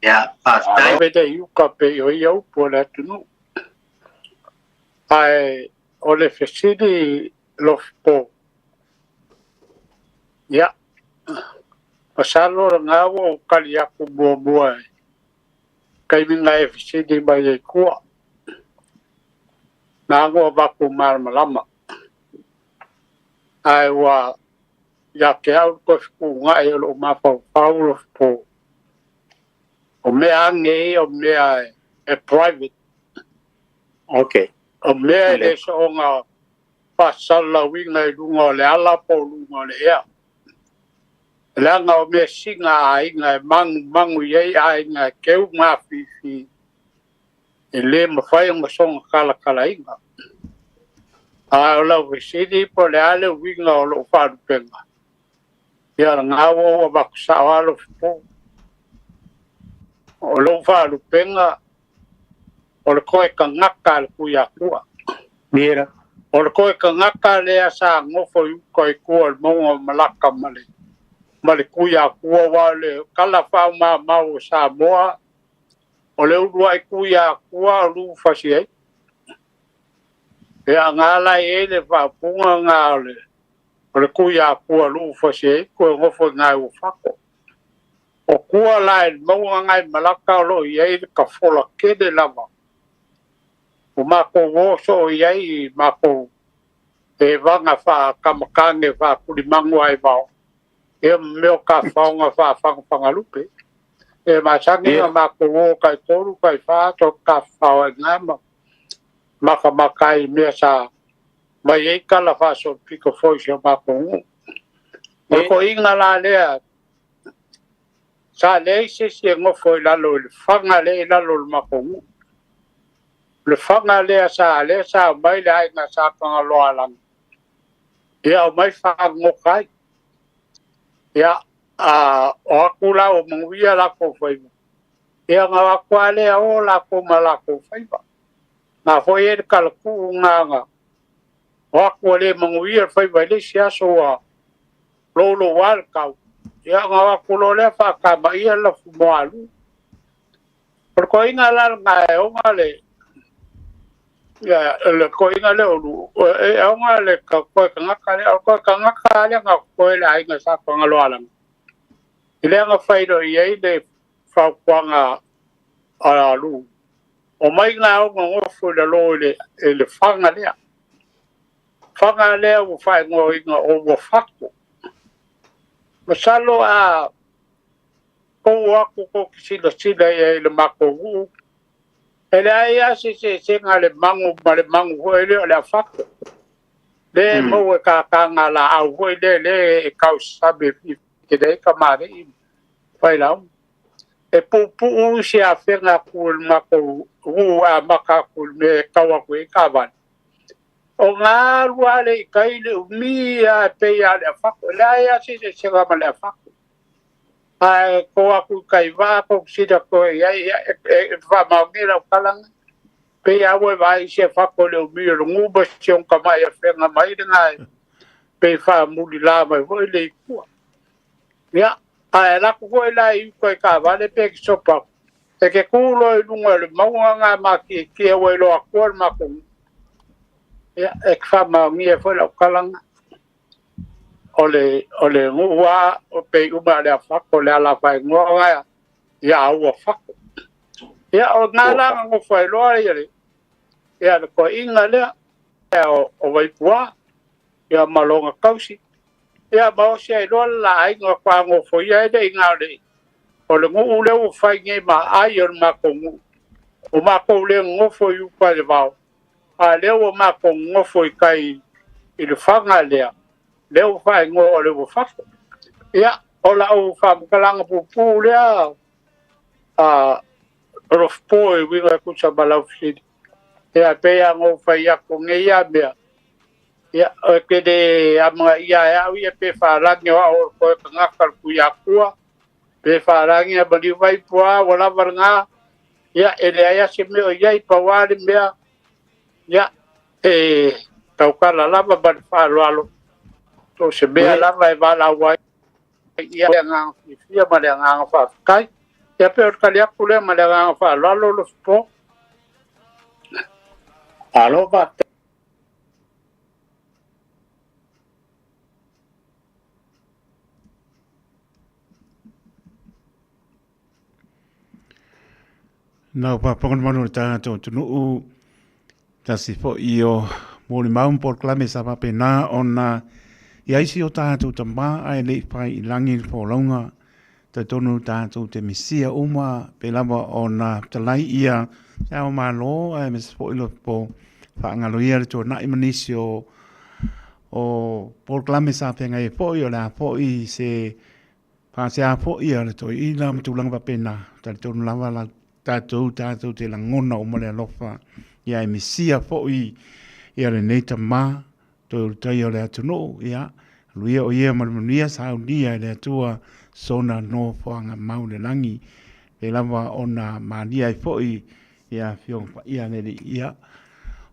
Ia, faafetai. Ave le iuka pei o ia upu o le atunuu. Ae o le fesili Lofipo, ia, masalo lena ua ou tali atu muamua i taimi na e fesili mai ai tua. Na ona avatu malamalama. Ae ua ia te au le toe fetuunai o lou mafaufau Lofipo, o mea ane ia o mea e private. Okay. O mea e le soona faasalalauina i luga o le ala po o luga o le ea. Leaga o mea sina a aiga e magumagu i ai aiga e keu mafifi e le mafai ona soona talatalaina. A o lau fesili po o le a le uiga o lou faalupega, ia lena ua ou avatu sao lava Lofipo. O lou faalupega o le toe tagata a le Tuiatua. O le toe tagata lea sa nofo i uta i tua o le mauga o Malaka ma le ma le Tuiatua, aua o le tala faaumamau o Samoa, o le uluai Tuiatua o lufasi ai. Ia nga la e i ai le faaupuga lena o le Tuiatua lufasi ai, toe nofo i nai Uafato. O kua la e le mauga nga i Malaka o lo o i ai le tafola tele lava ua matou o soo i ai i matou evaga faakamakage faafulimagu a e vao ia ma mea o tafaoga faafagafagalupe. E masani ona matou o taitolu taifā toe tafafao ai i ina ma makamaka ai i mea sa mai ai tala faasolopito foi i si o matou nuu. O le toeaina la lea sa leai se isi e nofo i lalo i le faga lea i lalo o le matou nuu. O le faga lea sa lea sa aumai le aiga Sa Tagaloaalagi, ia aumai fagogota ai. Ia, a o atu la ua manuia latou faiva, ia ona o atu lava lea o latou ma latou faiva. Na foi ai le talatuu lena na o atu ua le manuia le faiva i le isi aso ua loulou lava le tau, ia ona o atu loa lea faatamaia le lafumoālua. O le toeaina la lena e ona le le toeaina lea o Lu, e ona le toe tagata lea, o le toe tagata lava lea na totoe i le aiga Sa Tagaloaalagi, i lea na fai loa i ai le fautuaga a Lu, omai ga o nonofo i lalo i le faga lea. Faga lea ua faaigoaina o Uafato. Masalo a tou o atu tou te silasila i ai i le matou nuu, e leai lava se eseesega a le magu ma le magu foi lea o le afato. Lea e maua e tataga laau foi lea lea e tausami e tele ai tamalii ma failauga. E puupuu isi afega atu i le matou nuu e amata atu i le mea e tau atu i ai taavale. O na alu lava lea i tai le umi lava e pei lava o le afato. E leai lava se eseesega ma le afato. Ae to atu i tai vaa tou sila toe i ai, ia, e faamaonia lau tala lena. Pei lava ua e vaai i si afato i le umi o le nuu ma si ona tamai afega mai lena e pei faamulila mai foi le itua. Ia, ae alu atu foi la i uta i taavale pe sopa atu, e te tu loa i luga o le mauga lena matietie ua iloa atua le matou nuu. Ia, e te faamaonia foi lau tala lena. O le, o le nuu lava o pei uma le afato, le ala faaigoa lena ia Uafato. Ia, o lena la na nofo ai loa ia le, ia le toeaina lea o, o Vaipua, ia ma lona tausi. Ia ma osi ai loa le la aiga faatoa nofoia ai le iga o le, o le nuu lea ua fai nei ma aai o le matou nuu. Ua matou le nonofo i uta i le vao, a lea ua matou nonofo i tai i le faga lea, lea ua faaigoa o le Uafato. Ia, o lau faamatalaga puupuu lea, a Alofapo e uiga e tusa ma lau fesili. Ia, e pei lava ona ou fai atu nei lava mea, ia, e te le amanaia e au ia pe faalagi o au o le toe tagata o le Tuiatua, pe faalagi a maliu mai pua ua lava lena, ia, e leai lava se mea o i ai, pau lava le mea, ia, e tautala lava ma le faaaloalo, so o se mea lava e valaau ai ia le agaga fiafia ma le agaga faafetai. Ia pei o le tali atu lea ma le agaga faaaloalo Lofipo. Malo faafetai. Nau papaga manu o le tatou atunuu, tasi foi o molimau ma polokalame sa faapena ona i ai si o tatou tama ae le i fai i lagi le folauga. Talitonu tatou te misia uma pei lava ona fetalai ia Se Ao Malo aemaise foi lo po faagaloia le tuanai ma nisi o polokalame sa feagai ai foi o le a foi se Faasea foi a le toeaina ma tulaga faapena, talitonu lava la tatou, tatou te lagona uma le alofa ia e misia foi ia lenei tama toe ulutaia o le atunuu, ia aluia o ia ma le manuia saunia e le Atua sona nofoaga mau i le lagi, pei lava ona malia ai foi ia Afioga Paia a le Alii, ia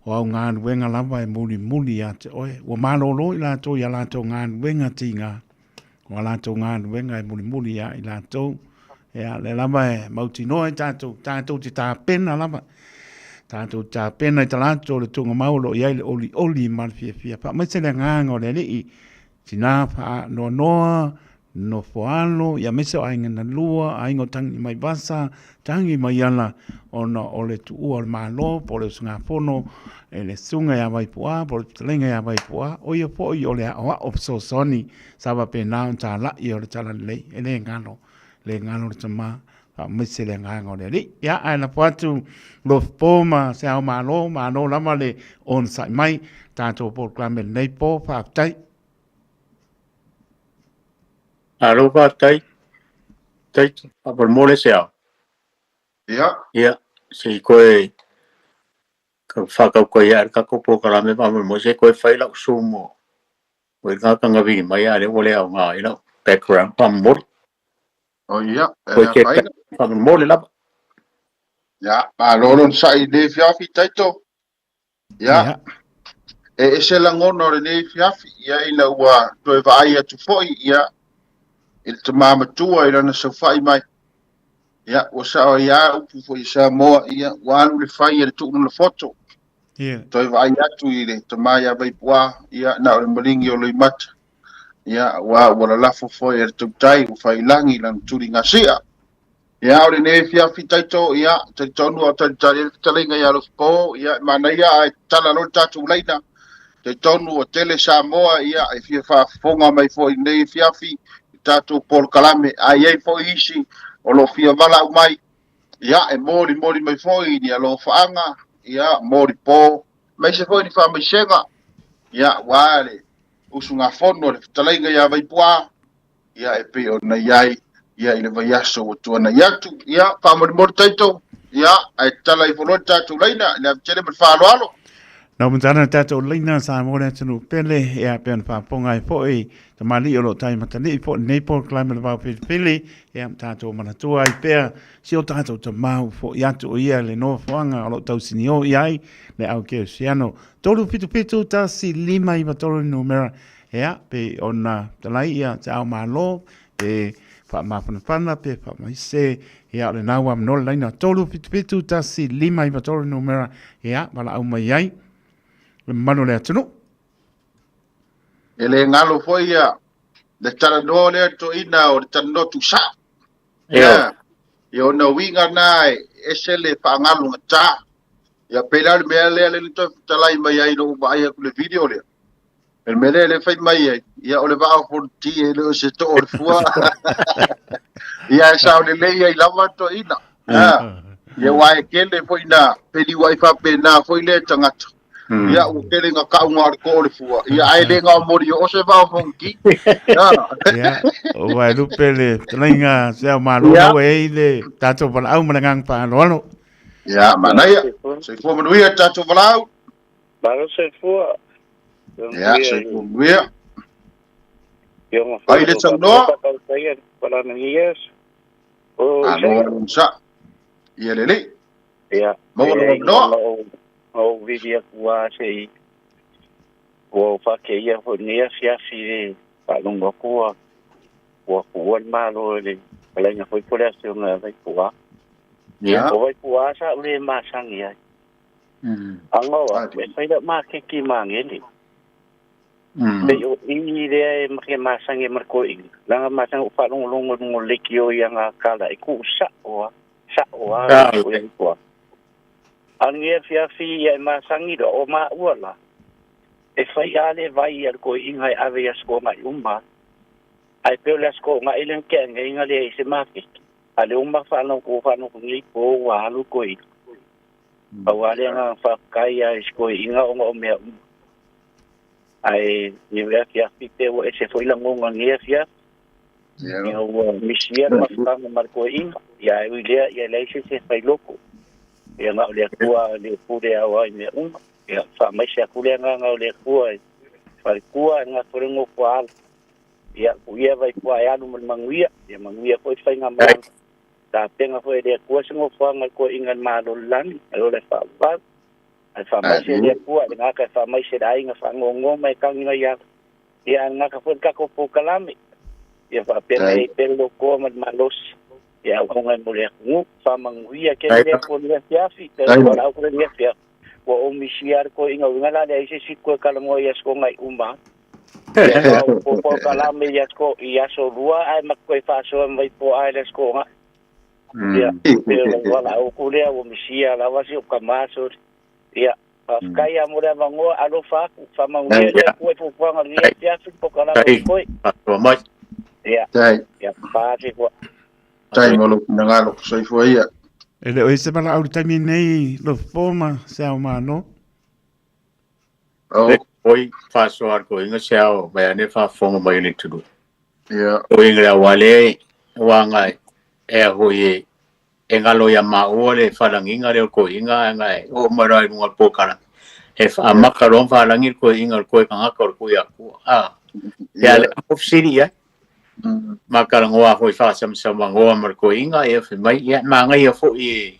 o au galuega lava e mulimuli ia te oe, ua malolo i latou i a latou galuega tiga, O a latou galuega e mulimuli ia i latou. Ia, lea lava e mautinoa i tatou, tatou te tapena lava. Tatou te tapena i talaatu o le tuugamau o lo o i ai le olioli ma le fiafia. Faamaise le agaga o le Alii, tina faanoanoa, Nofoalo, ia aemaise o aiga na lua, aiga o Tagimaivasa, Tagimaiala, ona o le tuua o le Malo po o le usugafono e le Susuga ia Vaipu'a po o le Fetalaiga ia Vaipu'a, o ia foi o le aoao fesoasoani sa faapena ona talai o le Talalelei. E le galo, le galo le tama, faamaise le agaga o le Alii. Ia, ae lafo atu Lofipo ma se ao malo, malo lava le onosai mai tatou polokalame lenei po, faafetai. Malo faafetai. Taito, faamolemole se ao. Ia. Ia, se i koe whakaukai a le tatou polokalame faamolemole se i koe fai lau Zoom o o i ngā kangawini mai a le ua le aoga ai lau background faamolemole. O ia, e Koe le ke afaina. faamolemole lava. Ia, malo lona sa'i i lenei afiafi, Taito. Ia, e ese lagona o lenei afiafi, ia, ina ua toe vaai atu foi, ia, i le tama matua i lana saofai mai. Ia, ua sao ai lava upu foi i Samoa, ia, ua alu le fai a le tuu lona foto. Yeah. Toe vaai atu i le tama ia Vaipuā, ia, na o le maligi o Loimata. Ia, ua lalafo foi e le tautai, ua faiilagi lana tuligasia. Ia, o lenei afiafi Taito, ia, talitonu a o talitali ai le fetalaiga ia Alofipo, ia, e manaia ae tatala loa le tatou laina. Talitonu ua tele Samoa, ia, e fia faafofoga mai foi i lenei afiafi i tatou polokalame. A i ai foi isi o lo o fia valaau mai, ia, e molimoli mai foi ni alofaaga, ia, molipo, aemaise foi ni faamaisega, ia, aua le usugafono a le fetalaiga ia Vaipuā, ia e pei ona i ai ia i le vaiaso ua tuanai atu. Ia, faamolemole Taito, ia, ae tatala ifo loa le tatou laina, i le ave tele ma le faaaloalo. Nau matana le tatou laina sa mo le atunuu pele ia pei ona faafofoga ai foi tamalii o lo o tai matalii foi lenei polokalame o le Vao Filifili ia ma tatou manatua ai pea si o tatou tamau foi atu o ia le nofoaga o lo o tausinio i ai le au kerisiano. 377 1 5 9 3 numera Ea, pei ona talai ia te ao malo, pe faamafanafana, pe faamaise, ia o lena ua amanoa le laina 377 1 5 9 3 numera, ia, valaau mai ai le mamalu o le atunuu. E le galo foi ia le talanoa lea toeaina o le talanoa tuusao. Ia, ia ona uiga na e ese le faagalugata. Ia pei la o le mea lea lea na toe fetalai mai ai ina ua vaai atu i le video lea. O le mea lea le fai mai ai, ia o le vaa o Fonoti e le o se too o le fua. Ia e sao lelei ai lava toeaina. Ah, ia aua e tele foi na peliuai faapena foi lea tagata. Ia ua tele na tauga o le too o le fua. Ia ae le na moli o se vaa o Fonoti. Ah. Ia, o vai lupe le fetalaiga se ao malo Ia. na ua i ai le tatou valaau ma le agaga faaaloalo. Ia, manaia. Soifua manuia le tatou valaau. Malo soifua. Ia, soifua manuia. Ai le saunoa. Alo sa. Ia lelei. Ia. Maua le avanoa. O vili atu a se i ua whake ia fo nei afiafi le whaalongo atu ua kuua le malo e le palaina foi po le afioga Vaipua. Ia. O Vaipua sa ule masangi ai. Angoa, e fai lau makeki magele. Pei o i lea e make masangi e marako inga. Langa masangi o whaalongolongo nungo leki o ia ngā kala e ku sa oa, sa oa o ia kua. Angi e fiafi ia e masangi roa o maa ua la. E fai a le vai ia ko inga e ave ia sko ngai uma. Ai peo le sko ngai le ke ngai inga le i se makeki. A le uma whanau ko whanau ko ngai po ua alu ko i. Au a le ngā whakakai a i sko inga o ngā o mea uma. Ai, i wea ki afi te ua e se foi la ngonga ngia fia. Ia ua misia le mafutanga mar ko inga. Ia e ui lea, ia lei se se whai loko. Ia ngā o le akua le pure au ai mea uma. Ia wha mai se aku lea ngā ngā o le akua. Whare kua ngā torengo kua ala. Ia ku ia vai kua e alu ma le manuia. Ia manuia foi whai ngā malanga. Tā penga foi le akua se ngofuanga ko inga malo lani. Ai o le wha Ai wha mai se le akua, le ngaka wha mai se le ainga wha ngongo mai kangi mai ia. Ia ngaka foi kako po kalame. Ia wha pena e pelo koa ma malosi. Ia honga mo le ngu wha manguia ke le ko le fiafi te ko la ko le fiafi. Wa o misi ar ko inga winga la le se si ko kala mo ia sko ngai uma. Ia na o po kalame i aso i aso lua ai ma koe faasoa mai po ai le skoga. Ia, pe wala o kulea o misia la wasi o kamaso. Ia, faafetai a mo le avanoa alofa aku faamanuia le Atua i fuafuaga lenei afiafi po kalame koe. Faatoa mai. Ia. Ia, paasi koa. Tai mo lou finagalo, soifua ia. E le o i se valaau i le taimi nei lofo ma se ao malo. Le oi faasoa le koiga se ao mai ane faafofoga mai le atunuu. Ia. Koiga le auale ua e a hoi e e galo ia maua le falagiga lea o le koiga ae gae oo mai loa i luga o le polokalame. E faamaka loa ma faalagi le koiga o le koe tagata o le kui akua. A, ia le mo fesili i ai. Ma talanoa foi faasamasamagoa ma le koiga ia fai mai ia manaia foi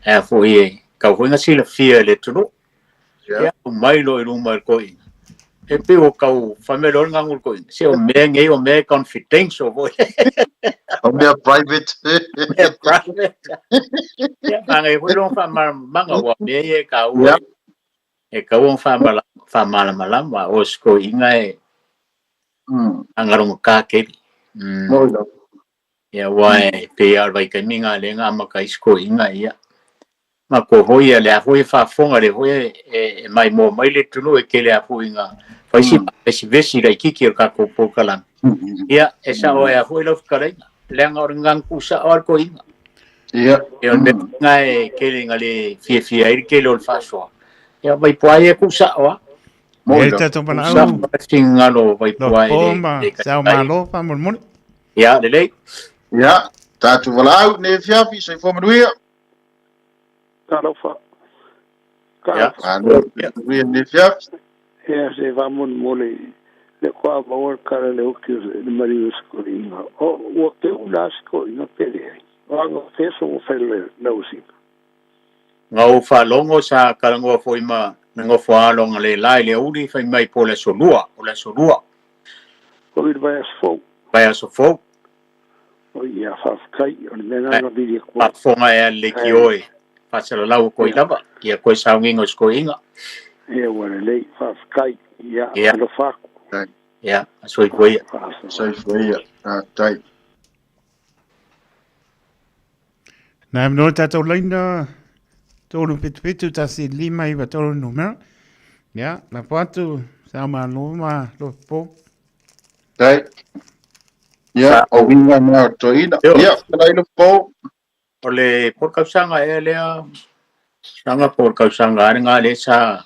e a foi e tau foi na silafia e le atunuu. Ia mai loa i luma i le koiga. E pei ua tau fai mai loa le gagu i le koiga. Se o mea nei o mea e confidential foi. O mea private. Mea private. Ia manaia foi lona faamalamalamaga aua o mea ia e taua. E tatau ona faamalamalama o se toeaina e agalogata tele. Ia aua e pei lava o le vaitaimi lena lea na amata ai se toeaina ia. Matou foi ia lea foi e faafofoga lea foi e maimoa mai le atunuu e tele lava foi ina fai si faavesivesi laitiiti o le tatou polokalame. Ia e sao ai lava foi lau fetalaiga leaga o le gagana tuusao lava le toeaina. Ia. Ia o le mea lena e tele ina le fiafia ai le tele o le faasoa. Ia Vaipuā ia e tuusao lava. E tatou valaau. Finagalo o Vaipuā e le ma se ao malo faamolemole. Ia, lelei. Ia, tatou valaau nei afiafi, soifua manuia. Talofa. Ia. Manuia nei afiafi. Ia, se faamolemole le koa maua le kala le uki o le mariu o se koiga. O, ua keu la se koiga pe leai. O aga feso ua fai le lausiga. Na ou faalogo sa talanoa foi ma le nofo alo analeila i le aoauli fai mai po o le aso lua, o le aso lua. O i le vaiaso fou. Vaiaso fou. O ia, faafetai, o le mea lena na vili atu ai. Faafofoga e ale leitio e faasalalau atu ai lava, ia toe sauniga o se toeaina. Ia, ua lelei, faafetai, ia, alofa atu. Ia, soifua ia. Soifua ia, faafetai. Nā e mnoi tātou laina 377 1 5 9 3 numera. Ia, la po atu, sa malo ma lo po. Tai. Ia, o winga mea o toina. Ia, whana ilo po. O le polokausaga ea lea, saga polokausaga lava lena lea sa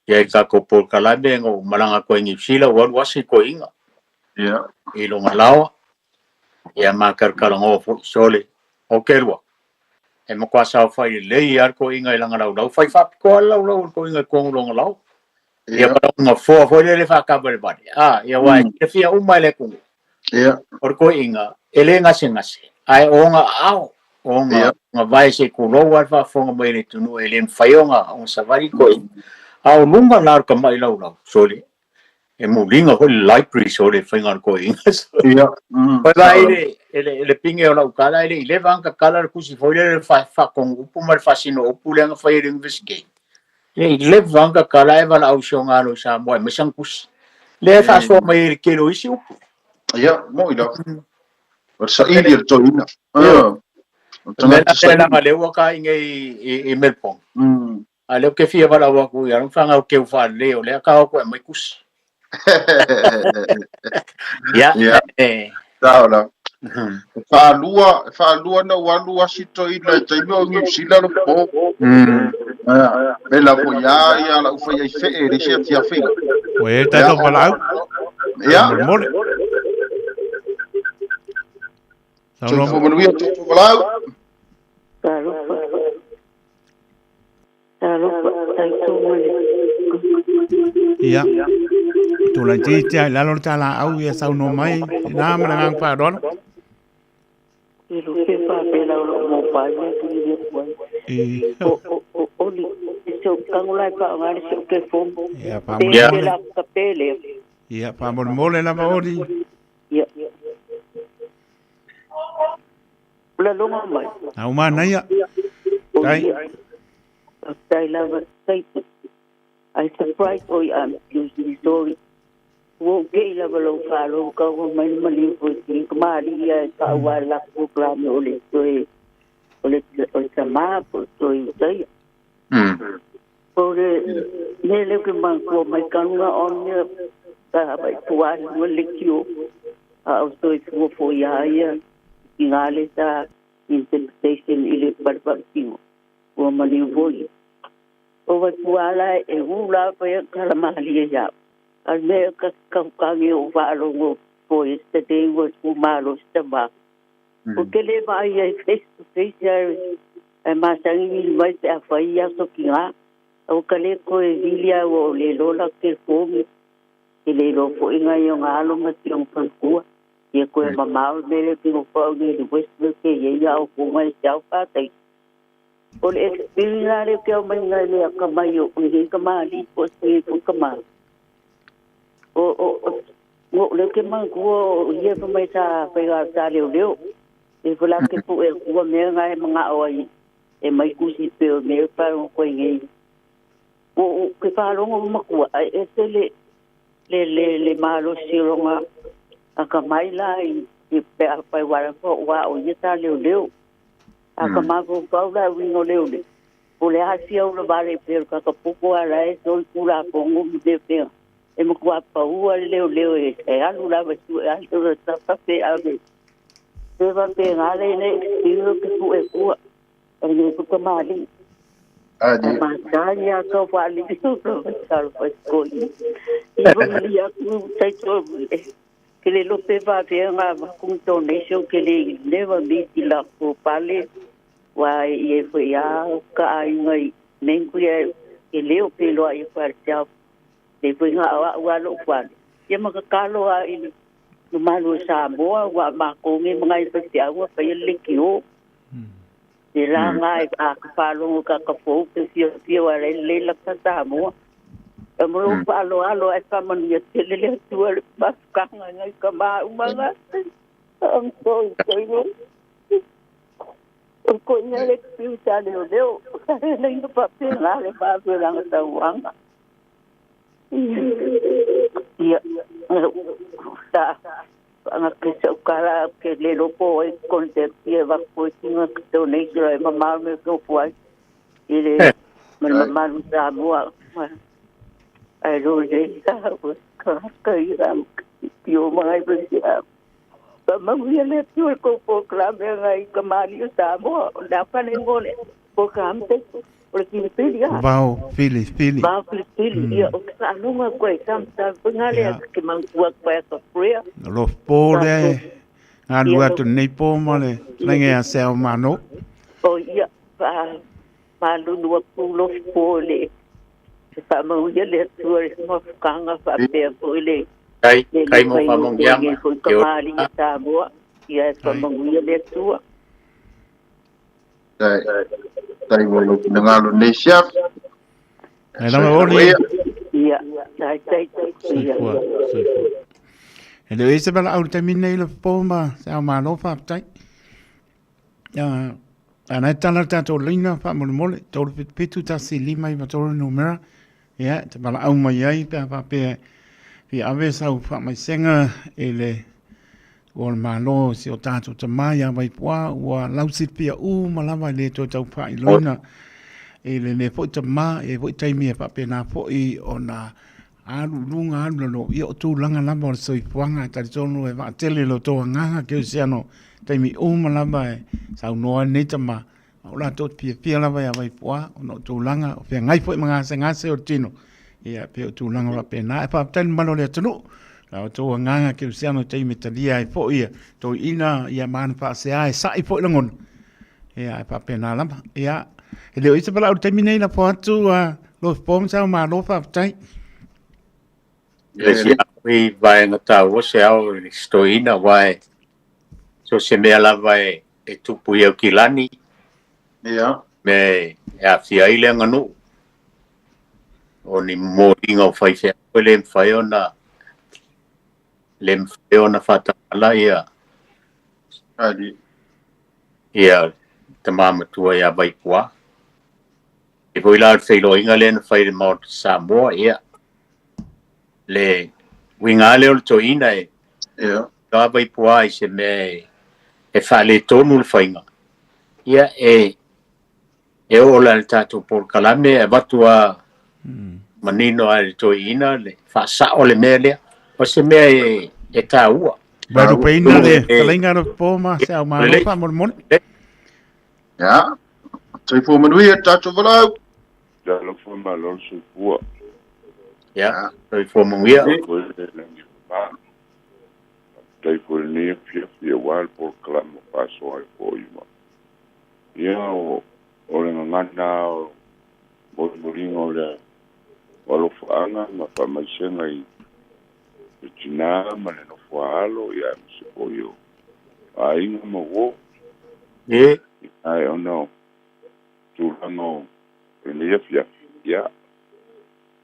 i ai i le tatou polokalame na ou malaga atu ai i Niu Sila ua alu asi le toeaina i lona laoa. Ia ma talatalanoa foi sole. O ke lua, e matua saofai lelei lava le toeaina i lana laulau, fai faapitoa le laulau a le toeaina i totonu o lona laoa. Ia ma lona nofoa foi lea e faatavalevale, a, ia aua e silafia uma e le atunuu. O le toeaina, e le gasegase, ae o ona aao, o ona vae se i tulou lava le faafofoga mai a le atunuu e le mafai ona savali le toeaina. A o luga la o le tamai laulau, sole, e muliga foi le library sole i le faiga o le toeaina. Pai vaai i le pine o lau tala, e le i leva ona tatala le tusi foi lea le faatonu upu ma le faasino upu lea na fai e le Universite. E le i leva ona tatala ae valaau si ona alo i Samoa e aumai sana tusi. Lea e faasoa mai ai le tele o isi upu. Ia, moni lava. O le saili o le toeaina. O le mea la lea leaga lea ua ta i inei i Melbourne. A lea ou te fia valaau atu ia fanau teu faalelei o lea ka o atu e aumai tusi. Ia. Ia. Sao la. E whaalua, e whaalua na ou alu asi toeaina i taimi o Niu Sila lo po. Me la fo ia ia la uwhai ai whee le sia tia whiga. Ua e tātou valaau. Ia. Molemole. Soifua manuia tātou valaau. Talofa. Talofa, taito mai le. Ia. Tulai titia i lalo le talaau ia saunoa mai. Ina ma le agaga faaaloalo. E lo ke whapela o loo mobile mea tu i ku ai. O o o oli se o tango lai pa ngari se o ke fom. Ia faamolemole. Pe la ka pele. Ia faamolemole lava oli. Ia. La longa mai. Au manaia. Tai. Tai lava tai. I surprised oi I'm using sorry. Ua ou te'i lava i lou faalogo tago mai le maliu foi i kamali'i ae ta'u a le latou polokalame o le toe o le o le tamā po o le toe utaia. O le mea lea ou te manatua mai talu na ona sa vaipua i luga le leitio a o soifua foi iā ia i tina lea sa interpretation i le fale faamasino ua maliu foi ia. O Vaipua la e ū lava ia tala malie ia au. A o le mea ka kaukagi o faalogo po yesterday ua tumalo si tamā. Ou te le vaai ai face to face ae ae masani vili mai pe a fai i aso tiga. Aua ka le toe vili a ua o le iloa la telefoni. Ke le iloa foi nai ona alo ma si ona faletua. Ia toe mamao le mea lea ke nofo au nei i le Westville ke i ai a o fonga e te ao whātai. O le experience la lea ke aumai ngai le akamai o lenei kamali'i po o lenei foi kamā. O o o o lea ou te manatua o ia fai mai sa faiga sa leoleo. E foi la ke pu'e atua mea na e mana'o ai e mai tusi pei o mea e faalogo ai nei. Ua ou ke faalogo matua ae ese le le le le malosi o lona akamai la i pe afai aua ua o ia sa leoleo. A ka mafaufau la uiga o leoleo, po o le a fia ula vale pei o le kakapuku a la e soli tulafono ma mea pea. E matua paua le leoleo e alu lava i sue ai o le tapa pe ave. Pe faapena le le experience ke pu'e kua e lenei foi tamalii. A masani a kau faalii talofa i koina. Ia faamalie atu taito ke le iloa pe faapea na avatu ni donation ke le never meet i latou pale aua e i ai foi lava ka aiga i Nengri ae e le o feiloai atu ia te au. Le foi na o a'u lava lo'u fale ia ma tatalo lava i le mamalu o Samoa aua o matou nei ma nai faifeau na faia le leitio. Le la na a ka faalogo i tagata fou pe fiafia aua o la e lelei lata Samoa. E ma lou faaaloalo ae faamanuia tele le Atua i le mafutaga i nai tama uma na. I'm sorry, Samuel. O ko ia le piu sa leoleo. Nei na faapena le faapelaga tauaga. Ia, sa faagake sau kala ke le iloa po o ai contact ia avatu ai sina donation e mamao le mea e tofu ai i le ma le mamalu Samoa. Ae lo le sa ua tagata ia pio mai pa Faamanuia le Atua i le tou polokalame agai i kamali'i o Samoa. O le a fale igoa o le polokalame taito? O le filifili a? Vao filifili. Vao filifili. Ia, ou te faalogo atu ai sometimes foi na lea ke manatua atu ai aka prayer. O lo po lea e galulue atu i lenei po ma le fetalaiga ia Seao Malo. O ia, fa malulu atu lofi po i le faamanuia le Atua i le mafutaga faapea foi le Kai, le kai mo fai faamanuiaga. foi kamali'i o Samoa. Ia e faamanuia le Atua. Tai, tai mo lou finagalo nei siafu. Ai lava oli. Ia, tai tai tai. Soifua, soifua. E le o i se valaau i le taimi nei le po ma Seao Malo faafetai. A na e tala le tatou laina faamolemole, 377 1 5 9 3 numera. Ia, te valaau mai ai pe a faapea fia ave sau faamaisega i le ua le Malo si o tatou tama ia Vaipuā ua lausilafia uma lava e le toe tau faailoina i lenei foi tama, e i ai foi taimi e faapena foi ona alu i luga alu i lalo, ia o tulaga lava o le soifuaga e talitonu e vaatele i lo outou agaga kerisiano taimi uma lava e saunoa ai lenei tama, o latou te fiafia lava ia Vaipuā ona o tulaga o feagai foi ma gasegase o le tino, ia pei o tulaga faapena. Ae faafetai i le mamalu o le atunuu, la outou agaga kerisiano i taimi e talia ai foi ia toeaiina ia ma ana faasea e sa'i foi lagona, ia ae faapena lava. Ia, e le o i ai se valaau i le taimi nei, lafo atu a Lofi ma Sao Malo, faafetai. Le isi i vaega taua se ao i le toeaina aua e so o se mea lava e e tupu i Aukilani, Ia. mea e aafia ai le aganuu, o ni momoliga o faifeau e le mafai ona le mafai ona faatamala ia Ali. ia tama matua ia Vaipuā. E foi la o le feiloaiga lea na fai i le Maota Samoa, ia, le Uiga lea o le toeaina e iloa Vaipua i se mea e faaletonu le faiga. Ia e oo la i le tatou polokalame e avatu lava manino lava i le toeaina le faasao le mea lea. O se mea e taua. Vaelupeina le fetalaiga a Lotopo ma se ao malo faamolemole. Ia, soifua manuia le tatou valaau. Talofa malo le soifua. Ia, soifua manuia. Faafetai foi i lenei afiafi aua le polokalame ua faasoa ai foi ma ia o le gagana o molimoliga o le alofaaga ma faamaisega i le tinā ma le nofo a alo ia aemaise foi o aiga ma uo. Ae ona o tulaga o lenei afiafi, ia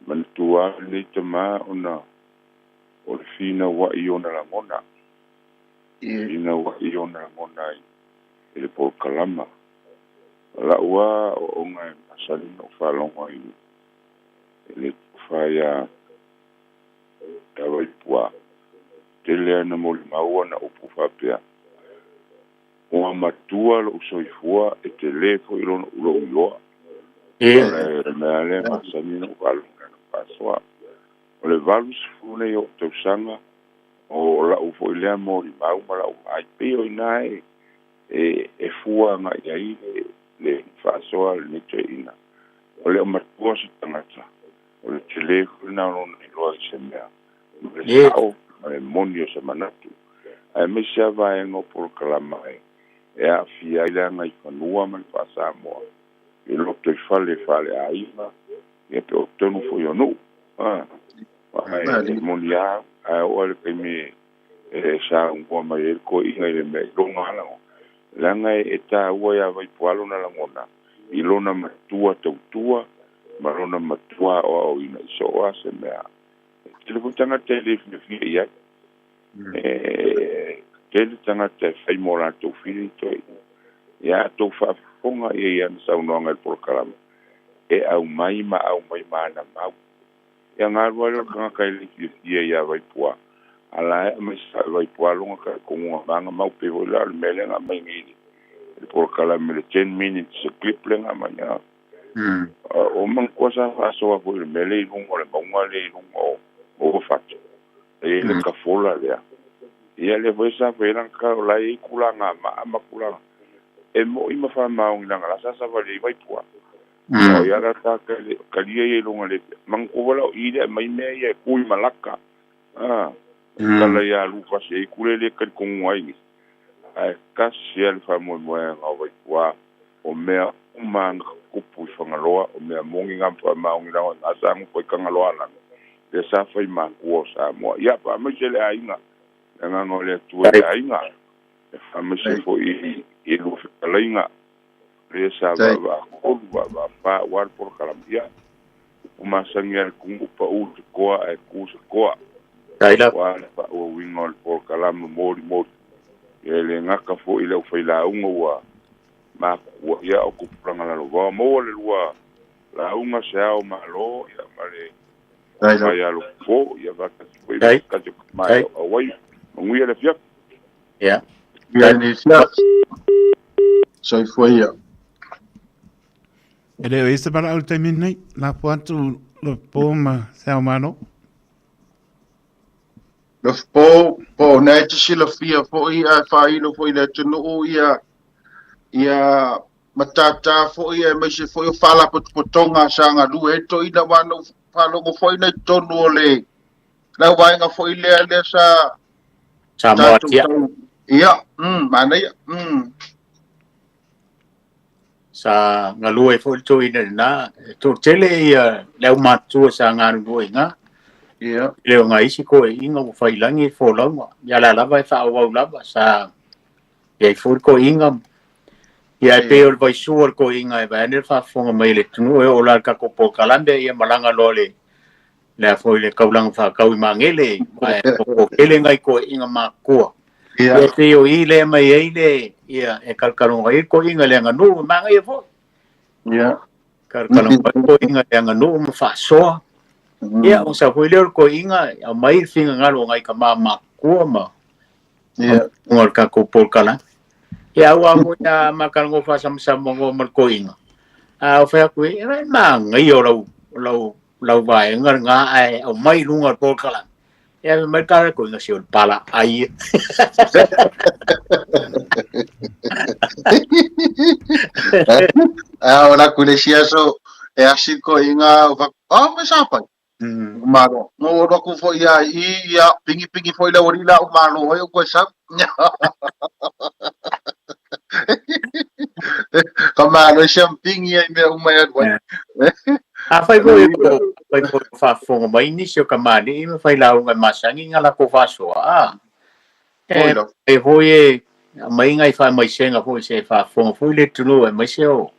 manatua lava lenei tamā ona o le finauai i ona lagona, finauai i ona lagona i le polokalama. O lau lava aoaoga e masani ona ou faalogo i le tofa ia Vaipua, tele lava ina molimau ana upu faapea, Ua matua lou soifua e tele foi lou iloa. O le mea lea e masani ona ou faalogo i lana faasoa. O le 80 nei o ou tausaga, o lau foi lea molimau ma lau vaai, pei o i ina e fua agai ai le faasoa a lenei toeaina. O le o matua se tagata, o le tele foi lena o lona iloa i se mea, ma le sao ma le moni o se manatu. Aemaise lava vaega o polokalama e aafia ai le agaifanua ma le faa-Samoa i lotoifale faaleaiga, ia pe o totonu foi o nuu. Ae moni lava, ae oo lava i le taimi e saunoa mai ai le toeaina i le mea i lona lagona, leaga e taua ia Vaipua lona lagona i lona matua tautua ma lona matua aoaoina i so o se mea. E tele foi tagata e le fiafia i ai. E tele tagata e fai mo latou fili toeaina. Ia a outou faafofoga ia i ana saunoaga i le polokalama, e aumai ma aumai ma ana mau. Ia galu lava lea o le tagata e le fiafia ia Vaipua, a la e aumai sao e Vaipua lona talitonuga ma ana mau, pei foi la o le mea lea na aumai nei i le polokalame le 10 minutes clip lea na aumai. O manatua sa faasoa foi i le mea lea i luga o le mauga lea i luga o Uafato, e i ai le tafola lea. Ia lea foi sa fai ai lana tatalo, o la e i ai tulaga maa ma tulaga e mo'i ma faamaoni leaga la sa savali ai Vaipua. O ia la sa talia ia i luga le manatua foi la o i le aumai mea ia e tu i malaka. Tala ia Lufasi e i kule le talitonuga ai nisi. Ae tasi lava le faamoemoega o Vaipua o mea uma na tutupu i Fagaloa, o mea moni na ma faamaoni leaga o i ina sa nofo ai Tagaloa Alani, lea sa fai matua o Samoa. Ia faamaise le aiga, le agaga o le Atua i le aiga, e faamaise foi i lua fetalaiga, lea sa vaavaatolu, vaavaafa aua le polokalame. Ia, upu masani a le atunuu, pau se toa ae tu se toa. Aua le faaauauina o le polokalame molimoli. Ia e le gata foi i le aufailauga ua matutua, ia o tupulaga lalovaoa. Maua le lua lauga se ao malo ia ma le mai alo fo ia faatasi foi ma tasi o mai auai. Manuia le afiafi. Ia. Ia ni afiafi. Soifua ia. E le o i se valaau i le taimi lenei, lafo atu Lopo ma se ao malo. Lopo, po o na e te silafia foi ae faailo foi i le atunuu ia ia matātā foi aemaise foi o faalapotopotoga sa galue ai toeaina aua na ou faalogo foi na i totonu o le lau vaega foi lea lea sa Samoa tatou tau ia manaia Sa galue foi le toeaina i lena. E toatele ia le aumatutua sa galulue i ina. Ia. Le o nai isi toeaiina ua fai i lagi le folauga. Ia la lava e faaauau lava. Sa i ai foi le toeaina. Ia e pei o le vaisua o le toeaina e vaeane le faafofoga mai a le atunuu e oo la i le tatou polokalame ia malaga loa le le a foi le taulaga faatau i Magele, ae toatele nai toeaiina matutua. Ia. Ia pei o i lea mai ai le ia e kalokaloga ai le toeaina i le aganuu, e manaia foi. Ia. Kalokaloga ai le toeaina i le aganuu ma faasoa. Ia, o sa foi lea o le toeaiina aumai le finagalo o nai tama matutua ma Ia. o le tatou polokalame. Ia, aua foi a matalanoa faasamasama ma le toeaina, a o fai atu ai, e manaia o lau lau lau vaega lena ae aumai i luga o le polokalame. Ia, fai mai le tala a le toeaina, se o le palaai ia. A o la ku le isi aso e asi le toeaiina o fai atu, a me sa pai. Malo. No o aku foi ia i ia pingi pingi foi le aualii la u malo ai o koe sau. Ka malo i sia pingi ai mea uma e alu ai. A fai foi o fai foi o faafofoga mai nisi o kamali'i ma failauga e masani na latou faasoa, a Oi e lava. e foi e aumai nai faamaisega foi se faafofoga foi le atunuu aemaise o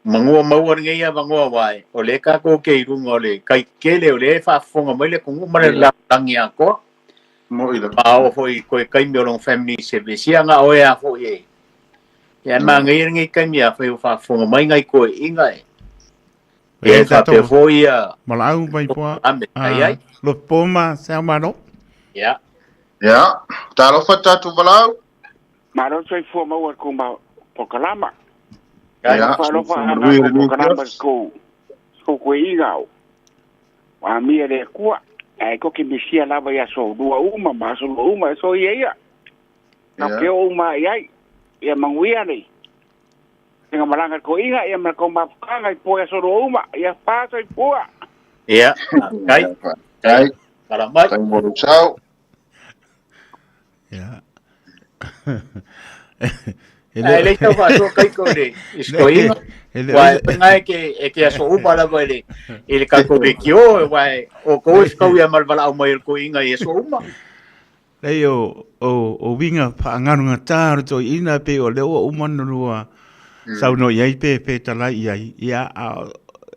Manua maua lenei avanoa aua o lea tatou te i luga o le tai tetele o lea e faafofoga mai le atunuu ma le lalolagi atoa. Moi lava. Ma oo foi i toe taimi o lona family service ia na oe a foi e ia e manaia lenei taimi afai o faafofoga mai nai toeaiina e E e faapea tatou foi ia valaau mai poa ame ai ai. Lopo ma se ao malo. Ia. Ia, talofa tatou valaau. Malo le soifua maua i le kou polokalama. Ia, Alofa alofa soifua ana manuia kou lenei polokalama afiafi. i kou kou kueiga o. Ua amia le Atua. Ae koke misia lava i aso lua uma ma aso lua uma e so ia ia. Tatou Ia. te oo uma i ai. Ia manuia le faigamalaga i le toeaiga ia ma le kou mafutaga i po i aso lua uma. Ia pa soifua. Ia, faafetai. Faafetai. Tala mai. Faafetai mo lou sao. Ia. Ae le tau faasoa kaiko i le i se toeaina. E le Aua e faiga e te aso uma lava i le i le tatou leitio aua e outou e fetaui lava ma le valaau mai o le toeaina i aso uma. Leai o o o uiga faagalugatā o le toeaina pei o lea ua uma ona lua saunoa i ai pe fetalai i ai. Ia a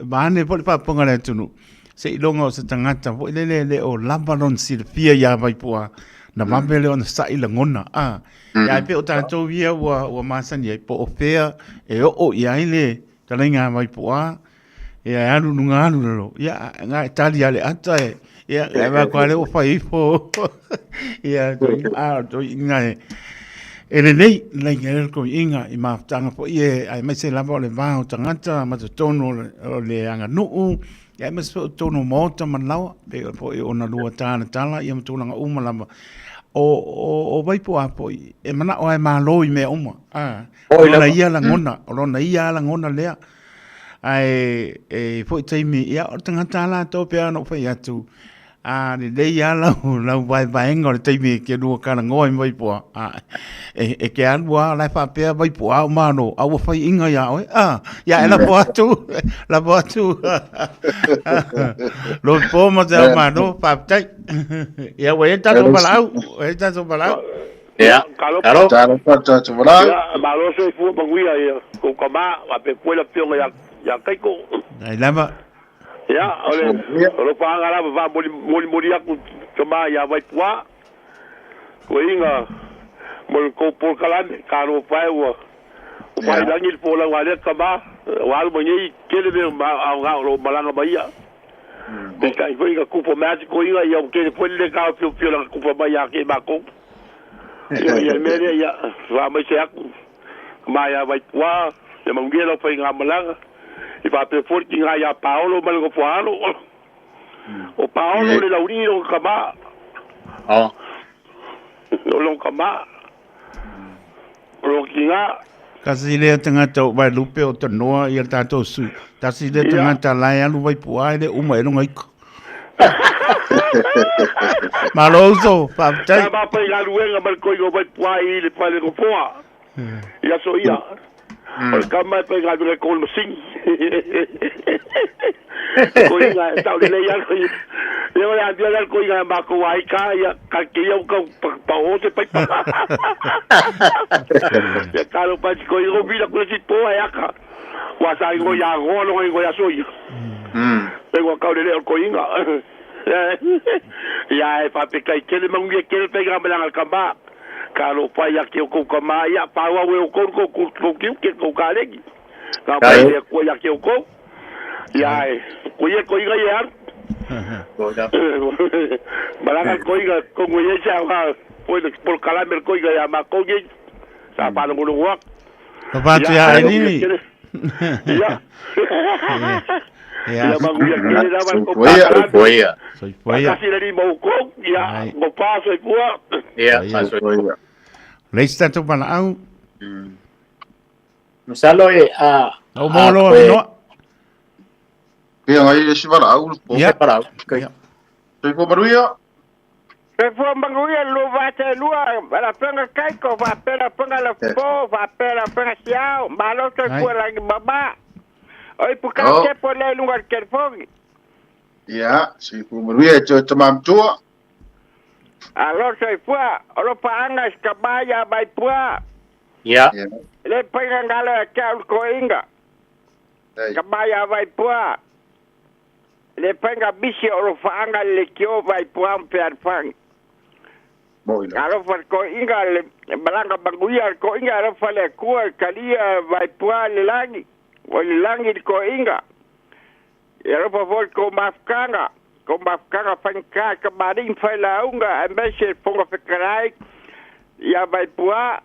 vaeane foi le faafofoga a le atunuu, seiloga o se tagata foi lele e le o lava lona silafia ia Vaipu'a na vave lea ona sa'i lagona. A, ia ae pei o tatou ia ua ua masani ai po o fea e oo i ai le talaiga a Vaipu'a, ia e alu i luga alu i lalo, ia na e tali lava i le ata e, ia e vaai atu lava lea ua fai ifo. Ia a o le toeaina e e lelei, lelei le toeaina i mafutaga foi e aemaise lava o le va o tagata ma totonu o le aganuu, ia aemaise foi o totonu o maota ma laoa, pei foi ona lua talatala ia ma tulaga uma lava. O Vaipu'a foi, e manao lava e malo i mea uma, a, o lona ia lagona, o lona ia lava lagona lea. Ae e i ai foi taimi, ia o le tagata lava latou pei ona ou fai atu, A lelei lava lau, lau vaevaega o le taimi e te lua talanoa ai ma Vaipoa, a, e, e te alu lava o la e faapea Vaipoa o Malo, a ua faiaina ia oe. A, ia e lafo atu, lafo atu. Lopo ma te ao Malo, faafetai. Ia ua i ai le tatou valaau, ua i ai le tatou valaau. Ia, Talofa. Talofa tatou valaau. Ia, malo soifua manuia i kou tama, faapea foi le afioga ia Kaiko. Ai lava. Ia, o le o lou paaga lava faamoli molimoli atu tama ia Vaipuā, toeaiina mo le tou polokalame, talofa e ua faiilagi le folauga a lea tama, ua alu mai nei tele mea aoga o lo o malaga mai ia. Peitai foi na tufa mai lava si toeaina, ia ua tele foi le le taofiofia o lana tufa mai ia te matou. Ia, ia le mea lea, ia, faamaise atu. Ma ia Vaipuā, ia manuia lau faigamalaga. I faapea foi le tiga ia Paolo ma le nofoaalo. O Paolo le laulii lona tama. O lona tama. O lona tiga. Tasi lea tagata o Vaelupe o tanoa ia le tatou sui. Tasi lea tagata la e alu Vaipuā e le uma ai lona iko. Malo uso, faafetai. Sa mafaigaluega ma le toeaina o Vaipuā i le fale nofoa. I aso ia. O le tama e faigaluega i tolu masini. Toeaina e tau lelei lava ia. Ia o le amia lea le toeaina a matou aiga ia ka te ia ua tau paoo se paipa. Ia talofa e si toeaina o vila kule si poa e aka. Ua sa ingoa ia Goa lona ingoa i aso ia. Pe ua tau lelei o le toeaina. Ia e faafetai tele manuia tele faigamalaga a le tama. Talofa ia te outou tama ia, faaauau e outou le tou tiute, le tou kalegi. Ka mai le Atua ia te outou. Ia e, ko ia toeaina ia e alu. Malaga koiga kongo ye sa ha foi le por kalame koiga ya ma kongi sa pa no no wa. Patu ya elili. Ya. Ya ma guia kile da ba ko Soifuia. Soifuia. Kasi le mo ko ya mo pa soifua. Ya soifua. Leista tu pala au. Masalo e a O mo lo no. Ia ngai le si vala au po. Ya. Para kai. Soifua manuia. Soifua manuia lo va te lua la penga kaiko va pera penga la po va pera penga siao malo soifua la baba. Oi puka ke po le lunga telefoni. Ia, soifua manuia e te tamamtua. Alo soifua, olo paanga skabaya bai pua. Ya. Le penga ngala ke au koinga. Kabaya vai pua. Le penga bisi olo faanga le kio vai pua mpe arfang. Alo fa koinga le balanga banguia koinga alo fa le kua kalia vai pua le langi. O le langi koinga. Alo fa vol ko mafkanga. Ko mafkanga fanka ka maring fa la unga ambese fonga fekarai. Ya vai pua.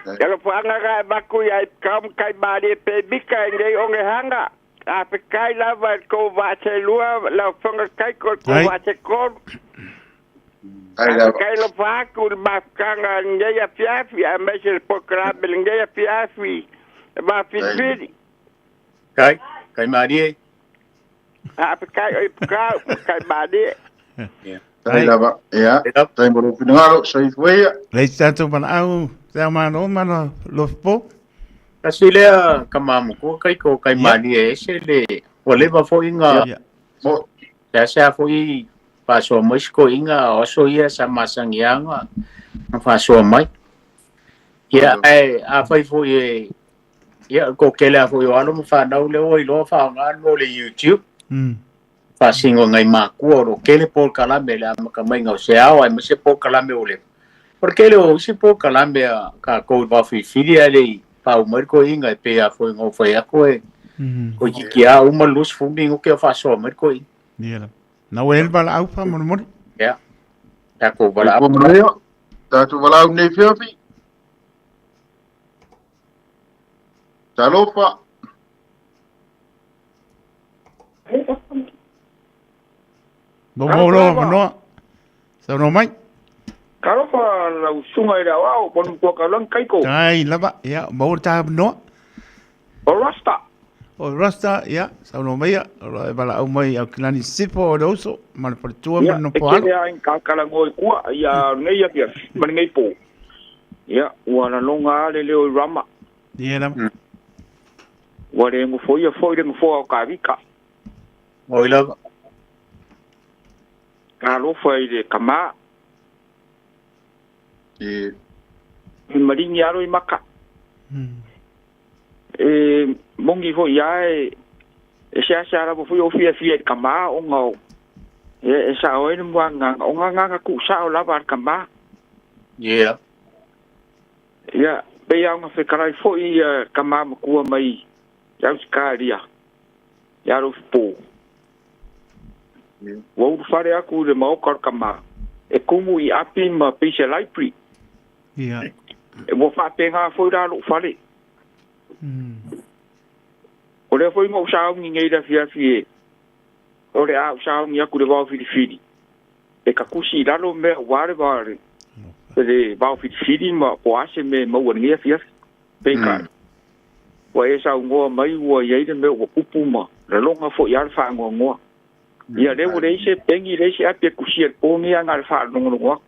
Alo fa anga ga baku ya kam kai mari pe bika ngai onge hanga. A pe kai lava ko va te lua la fonga kai ko va te ko. Ai lava. Kai lo fa ku mafkanga ngai ya fiafi ambese pokrabel ngai ya fiafi. Ma fitfit. Kai kai mari. A pe kai oi ka kai mari. Tai lava. Ia. Tai mo finalo soifua. Leista tu pala au. Te mano mano lo po. Kasi lea ka mamu kai ko kai mani e se le o le va fo inga. Ya se fo i paso mai ko inga o so ia sa masangianga na paso mai. Ya ai a fai fo i ya ko ke le fo i alo mo fa nau le o i lo fa nga no le YouTube. Fa singo ngai makua ro ke le por kalame le ka mai ngau se ao ai mo se por kalame o le. Porque le o se por kalame ka ko va fi fi le pau mai ko inga pe a foi ngo foi a ko e ko ki a uma luz fumi ngo ke fa so mai ko i. Ia na wel bala au fa mo mo. Ya. Ta ko bala au mo ta tu bala au nei fiafi. Talofa. Mo mo lo no. Sa no mai. Karofa la usunga i wao ponu kua kaulang kaiko. Tai lava, ia, maua ta noa. O Rasta. O Rasta, ia, sauno mai, o e bala au mai au kilani sipo o le uso, ma le paletua ma le nopo alo. Ia, e kele a kakala ngoi kua, ia nei apia, ma le ngei pō. Ia, ua na longa ale leo i rama. Ia lava. Ua le ngofo ia foi le ngofo au kavika. Oi lava. Ka alofa i le kamā. E maringi alo i maka. E mongi foi ia e sea sea lava foi o fia fia i kamā o ngau. E sa oe ni mua nganga. O nganga ku sa o lava al kamā. Yeah. Ia, pei au nga whekarai foi ia kamā makua mai iau sikaria. Ia ro whipō. Ua uru whare aku le maoka o kamā. E kumu i api ma peisa library. Ia. E ua whaapenga foi rā lou whare. O lea foi ngau saungi ngei la fiafi e. O le au saungi aku le wao whiriwhiri. E kakusi i lalo mea ware ware. Le wao whiriwhiri ma po ase me maua ngea fiafi. Peka. Ua e saungoa mai ua iei le mea ua pupu ma. Lalonga foi ala whaangoa ngoa. Ia leo le ise pengi le ise api e kusia le pōngi anga le whaalongolongo aku.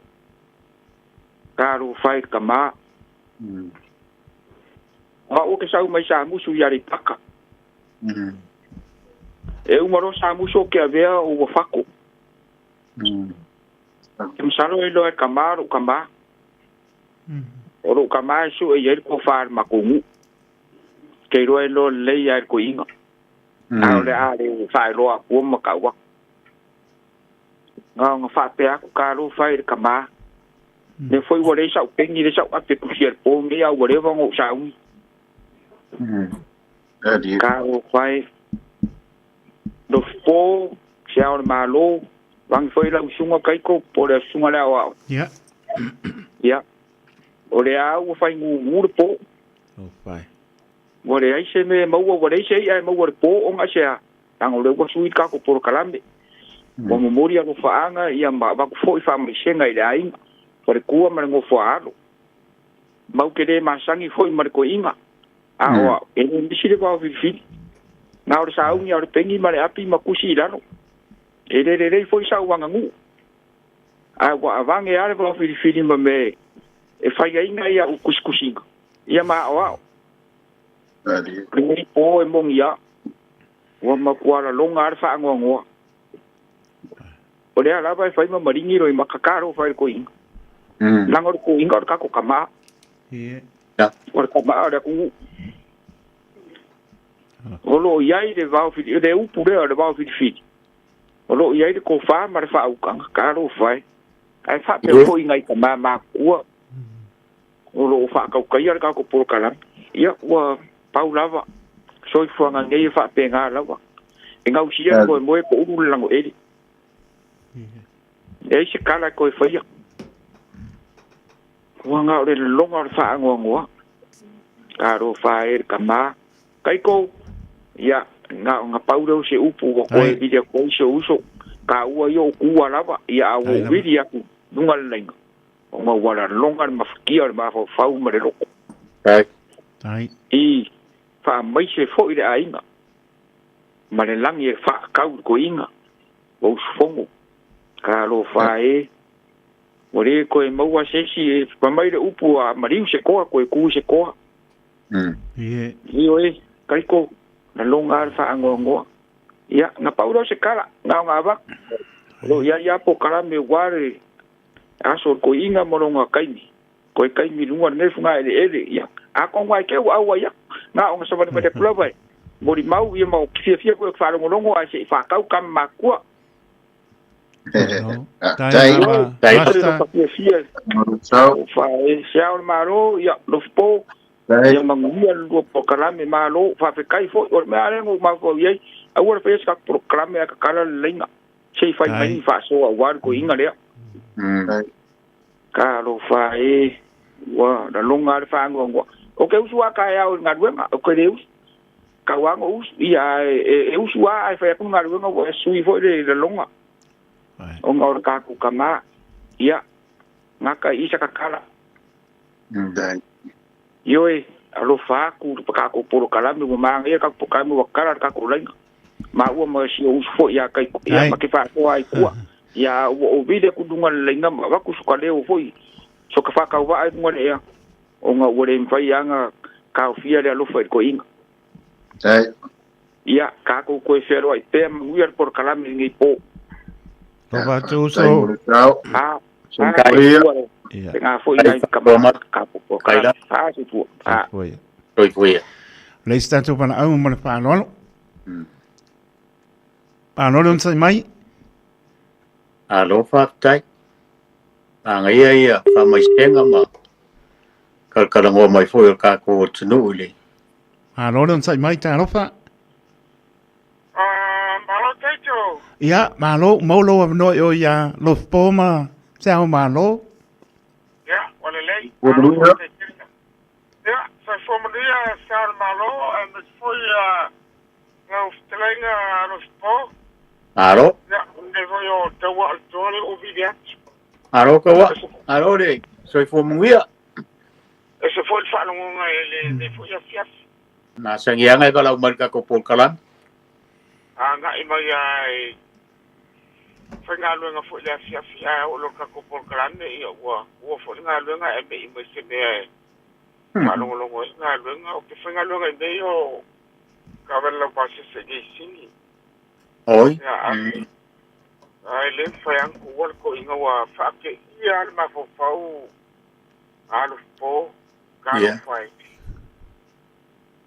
Ka ro whai ka mā. Nga o ke sau mai sa musu ia le paka. E umaro sa musu o ke avea o ua whako. Ke masalo e loa e ka mā ro ka mā. O ro ka mā e su e ieri ko whaare makongu. Ke roa e loa lei a e ko inga. Nā ole a le whae loa kua makaua. Ngā ngā whape aku ka ro whae le ka mā. Me foi ua le sau pengi le sau ape kusia le pō mea ua lewa ngō saungi. Ka ro whae. Lo pō Se ao le malo, vangi foi lau usuga Kaiko po o le asusuga le aoao. Ia. Ia. O le a ua faigugu le po. Ua leai se mea e maua, ua leai se i'a e maua i le po ona aisea, leaga o lea ua sui le tatou polokalame. Ua momoli alofaaga ia ma avatu foi faamaisega i le aiga, faletua ma le nofoaalo. Mau te le masani foi ma le toeaina, a o au, e le misi le vao filifili. Na o le sauni a o le peni ma le api ma tusi i lalo. E le lelei foi sau aganuu, ae ua avane lava le vao filifili ma mea e fai ai nai au tusitusiga ia ma aoao. Lenei po e moni lava, ua matua laloga lava le faanoanoa. O lea lava e fai ma maligi loimata talofa i le toeaina, leaga o le toeaina o le tatou tama, o le tama o le atunuu. O lo o i ai le vao fili, le upu lea o le vao filifili, o lo o i ai le tofa ma le faautaga, talofa e. Ae faapea foi i nai tama matutua o lo o faatautaia le tatou polokalame. Ia, ua pau lava, soifuaga nei e faapena lava. E gausia le moemoe po ulu le lagoele. E ai se tala e toe faia. Ua na o le lologa o le faanoanoa. Talofa e le tama. Kaiko, ia, na ona pau lea o se upu ua toe vili atu ai si ou uso. Taua ia o tua lava, ia a ua ou vili atu i luga o le laina, ona ua laloga le mafatia o le mafaufau ma le loto. I faamaise foi le aiga ma le lagi e faakau i le toeaina ua usufono. Talofa e, ua le toe maua se isi e fai mai le upu a maliu se toa toe tu se toa. Ioe, Kaiko, laloga lava le faanoanoa. Ia, na pau lea o se tala, na ona avatu. O lo o i ai lava polokalame aua le aso o le toeaina ma lona taimi. Toe taimi i luga o lenei fogaeleele, ia, atonu lava e te ua auai atu. Na ona savalivali atu lava e molimau, ia ma ou te fiafia foi ou te faalogologo ae se i faatau tama matutua. Tai lava, Rasta. Fiafia. Se ao o le Malo, ia, Lofipo, ia manuia le lua polokalame, malo, faafetai foi. O le mea lava lea na ou mafaufau i ai, aua le faia se tatou polokalame ae tatala le laina, se i fai mai ni faasoa aua le toeaina lea. Talofa e, ua laloga lava le faanoanoa. Ou te usu lava taeao i le galuega, ou te le usu. Tau lava ona usu, ia, e usu lava ae fai atu le galuega ua sui foi le laloga ona o le tatou tama. Ia, gata i i sa tatala. Ioe, alofa atu i le tatou polokalame ua manaia le tatou polokalame ua tatala le tatou laina. Maua ma si ou usu foi ia Kaiko, ia ma te faasoa ai tua. Ia ua ou vili atu i luga o le laina ma avatu so ta leo foi, so ta faatauvaa i luga o le ea, ona ua le mafai lava ona taofia le alofa i le toeaina. Ia, tatou toe fealuai pea manuia le polokalame i lenei po. Alofa atu uso. A, a, Tēnā foi nai tama ka popo ka a soifua. A. Soifua. Le isi tatou valaau ma le faaaloalo. Faaaloalo onosai mai. Alo faafetai. Manaia ia faamaisega ma kalakalanoa mai foi o le tatou atunuu i le. Malo le onosai mai talofa. Malo Taito. Ia, malo, maua lou avanoa i o ia Lofipo ma Se Ao Malo. Ia, ua lelei. Malo faafetai tele. Ia, soifua manuia Se Ao o le Malo aemaise foi lau fetalaiga Lofipo. Malo. Ia, o lenei foi o Taua o le Toa lea ua vili atu. Malo Taua. Malo le soifua manuia. Ese foi le faalogoga i lenei foi afiafi. Masagiaga e valaau mai i le tatou polokalame. Agai mai lava i faigaluega foi i le afiafi, ae oo loa i le tatou polokalame, ia ua ua foi le galuega ae mei mai se mea e faalogologo ai le galuega. Ou te faigaluega i mea ia o taavale laupasese i Niusini. Oi. Ia, ae le mafai lava ona tuua le toeaina ua faateia lava le mafaufau alofipo, talofa e.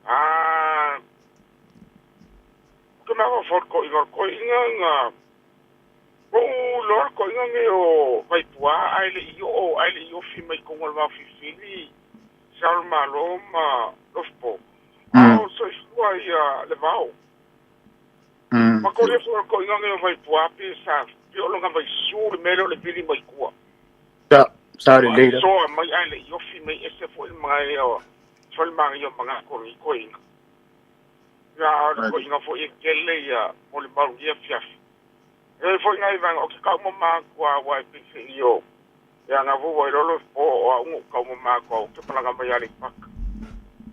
A Ou te mafaufau i le toeaina, o le toeaina na ou iloa le toeaina nei o Vaipua ae le i oo ae le i ofi mai totonu o le vaofilifili Sao le Malo ma Lofipo, a o soifua ia le vao. Ma ko le fo ko inga ngai vai pua pe sa pe o longa vai su le mele o le pili mai kua. Sa sa le leila. So mai ai le yofi mai ese fo il mai o fo il mai o manga ko ni ko inga. Ya o ko inga fo e kele ya mo le mau ia fiafi. E fo inga i vanga o ke kau mo ma kua wa pe se io. Ya nga vo wa lolo po o ungu kau mo ma kua o ke palanga mai ale pak.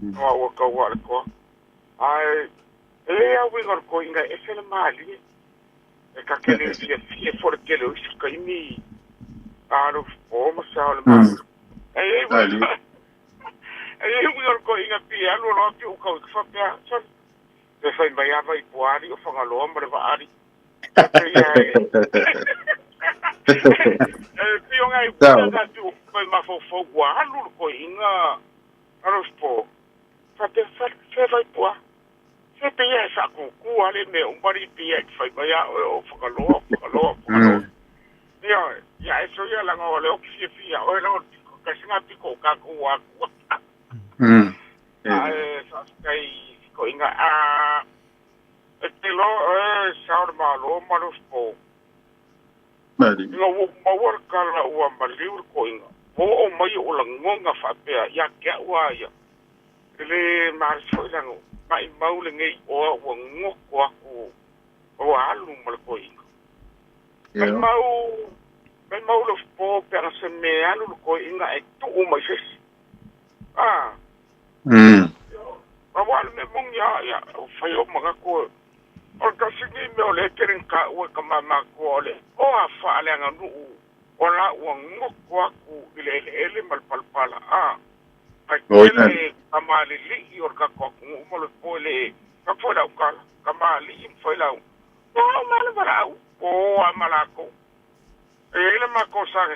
No o kau wa le ko. Ai e au inga ko inga e se le mali. E ka kele fia fia fo le kele o isi kaimi alo o ma sa le mali. E e e inga ko inga pi alu lo pi u kau fa pea. So e fai mai ava i puari o whangaloa ma le vaari. E pio ngai puna ka tu mai mafofo ua alu le ko inga alo po. Fa te fa fe vai pua. Se te ia sa ku ku ale me umbari pi e fai mai a o whangaloa whangaloa whangaloa. Ia ia eso ia langa o le o fia fia o le o ka singa piko ka ku wa ku. Ai sa kai ko inga a e te lo e sa o malo malo po. Mari. Inga wo mawar kala ua maliu ko inga. Wo o mai o la ngonga fa pea ia ke ua ia. Le mar so ila mai mau le ngai o ua ngoko aku o alu mal ko inga. Mai mau le po pera se me alu ko inga e tu o mai se. Ah. Ma wale me mong ya ya fai o manga ko o ka singi me o le keren ka o ka mama ko ole o a fa le nga nu o la o ngoko aku ile ele mal palpala a ka kele kamali li o ka ko ku mo le po le ka fo la ka kamali fo la o mal bara o a malako ele ma ko sa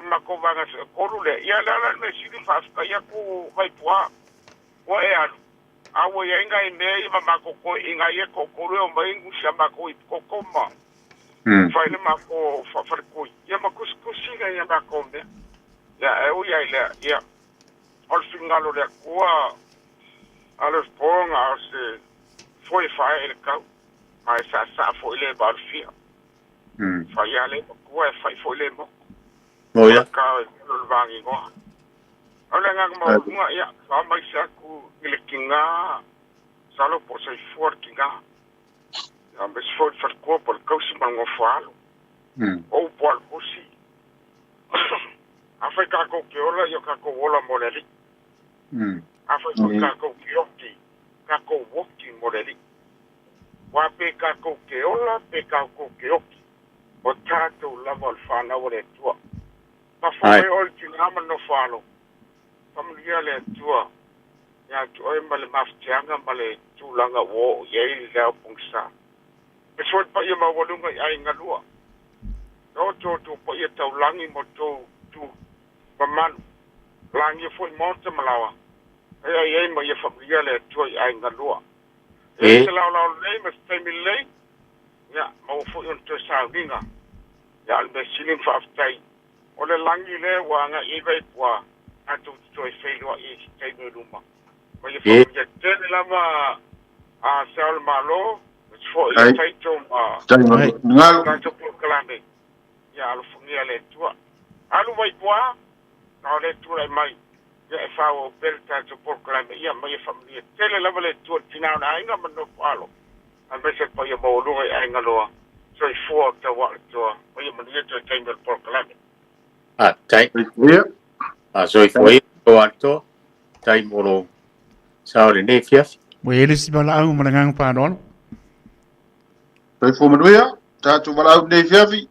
ma ko vanga ko rule ya la la me sini fa ka ya ku vai poa o e alu awo ia inga i mea i mamako ko inga ia ko kore o mai ngusia mako i kokoma. Fai le mako whawharikoi. Ia makusikusi inga ia mako mea. Ia e ui ai lea. Ia o le fingalo lea kua a le ponga o se foi whae e le kau. Ma e sa sa foi le ba o le fia. Fai a le kua e fai foi le moko. O ia. Ka e le vangi ngoa. O le ngā maunga ia, wha mai se aku i le kinga, salo po sa i fua le kinga. Ia me se fua i whalikoa po le kausi ma ngā whaalo. O po al kosi. A whai kākou ke ola, ia kākou ola mo le ri. A whai whai kākou ke oki, kākou woki mo le ri. Wā pe kākou ke ola, pe kākou ke oki. O tātou lava o le whanau o le tua. Ma whai o le tina no whalo. Familia le tua ia tu oi ma le mafutianga ma le tulaga ua oo i ai le ao pogisa e soe paia maualuga i aiga lua o tou paia taulagi ma tou tu mamalu lagia fo'i maota ma laoa e ai ai ma ia familia le Atua i aiga lua e se laolao lelei ma se taimi lelei ia maua fo'i ona toe sauniga ia o le mea sili ma faafetai o le lagi lea ua aga'i ai vaipuā tatou te toe feiloa'i i se taimi o luma. Ma ia whakamia tele lava a se ao le malo, ma se fo'i le taito ma tatou polokalame. Ia alofagia le Atua. Alu vaipuā, na o le Atua lai mai. Ia e whāua o pere tatou polokalame. Ia ma ia whakamia tele lava le Atua le tina o na aiga ma nofo alo. A me se paia maualuga i aiga loa. Soifua o tau a le toa. Ma ia manuia toe taimi o le polokalame. A, tai. Ia. A soifua o ato tai molo sa le nei fiafi. Mo ele si bala au ma le ngang pa don. Soifua manuia, tātou wala au nei fiafi.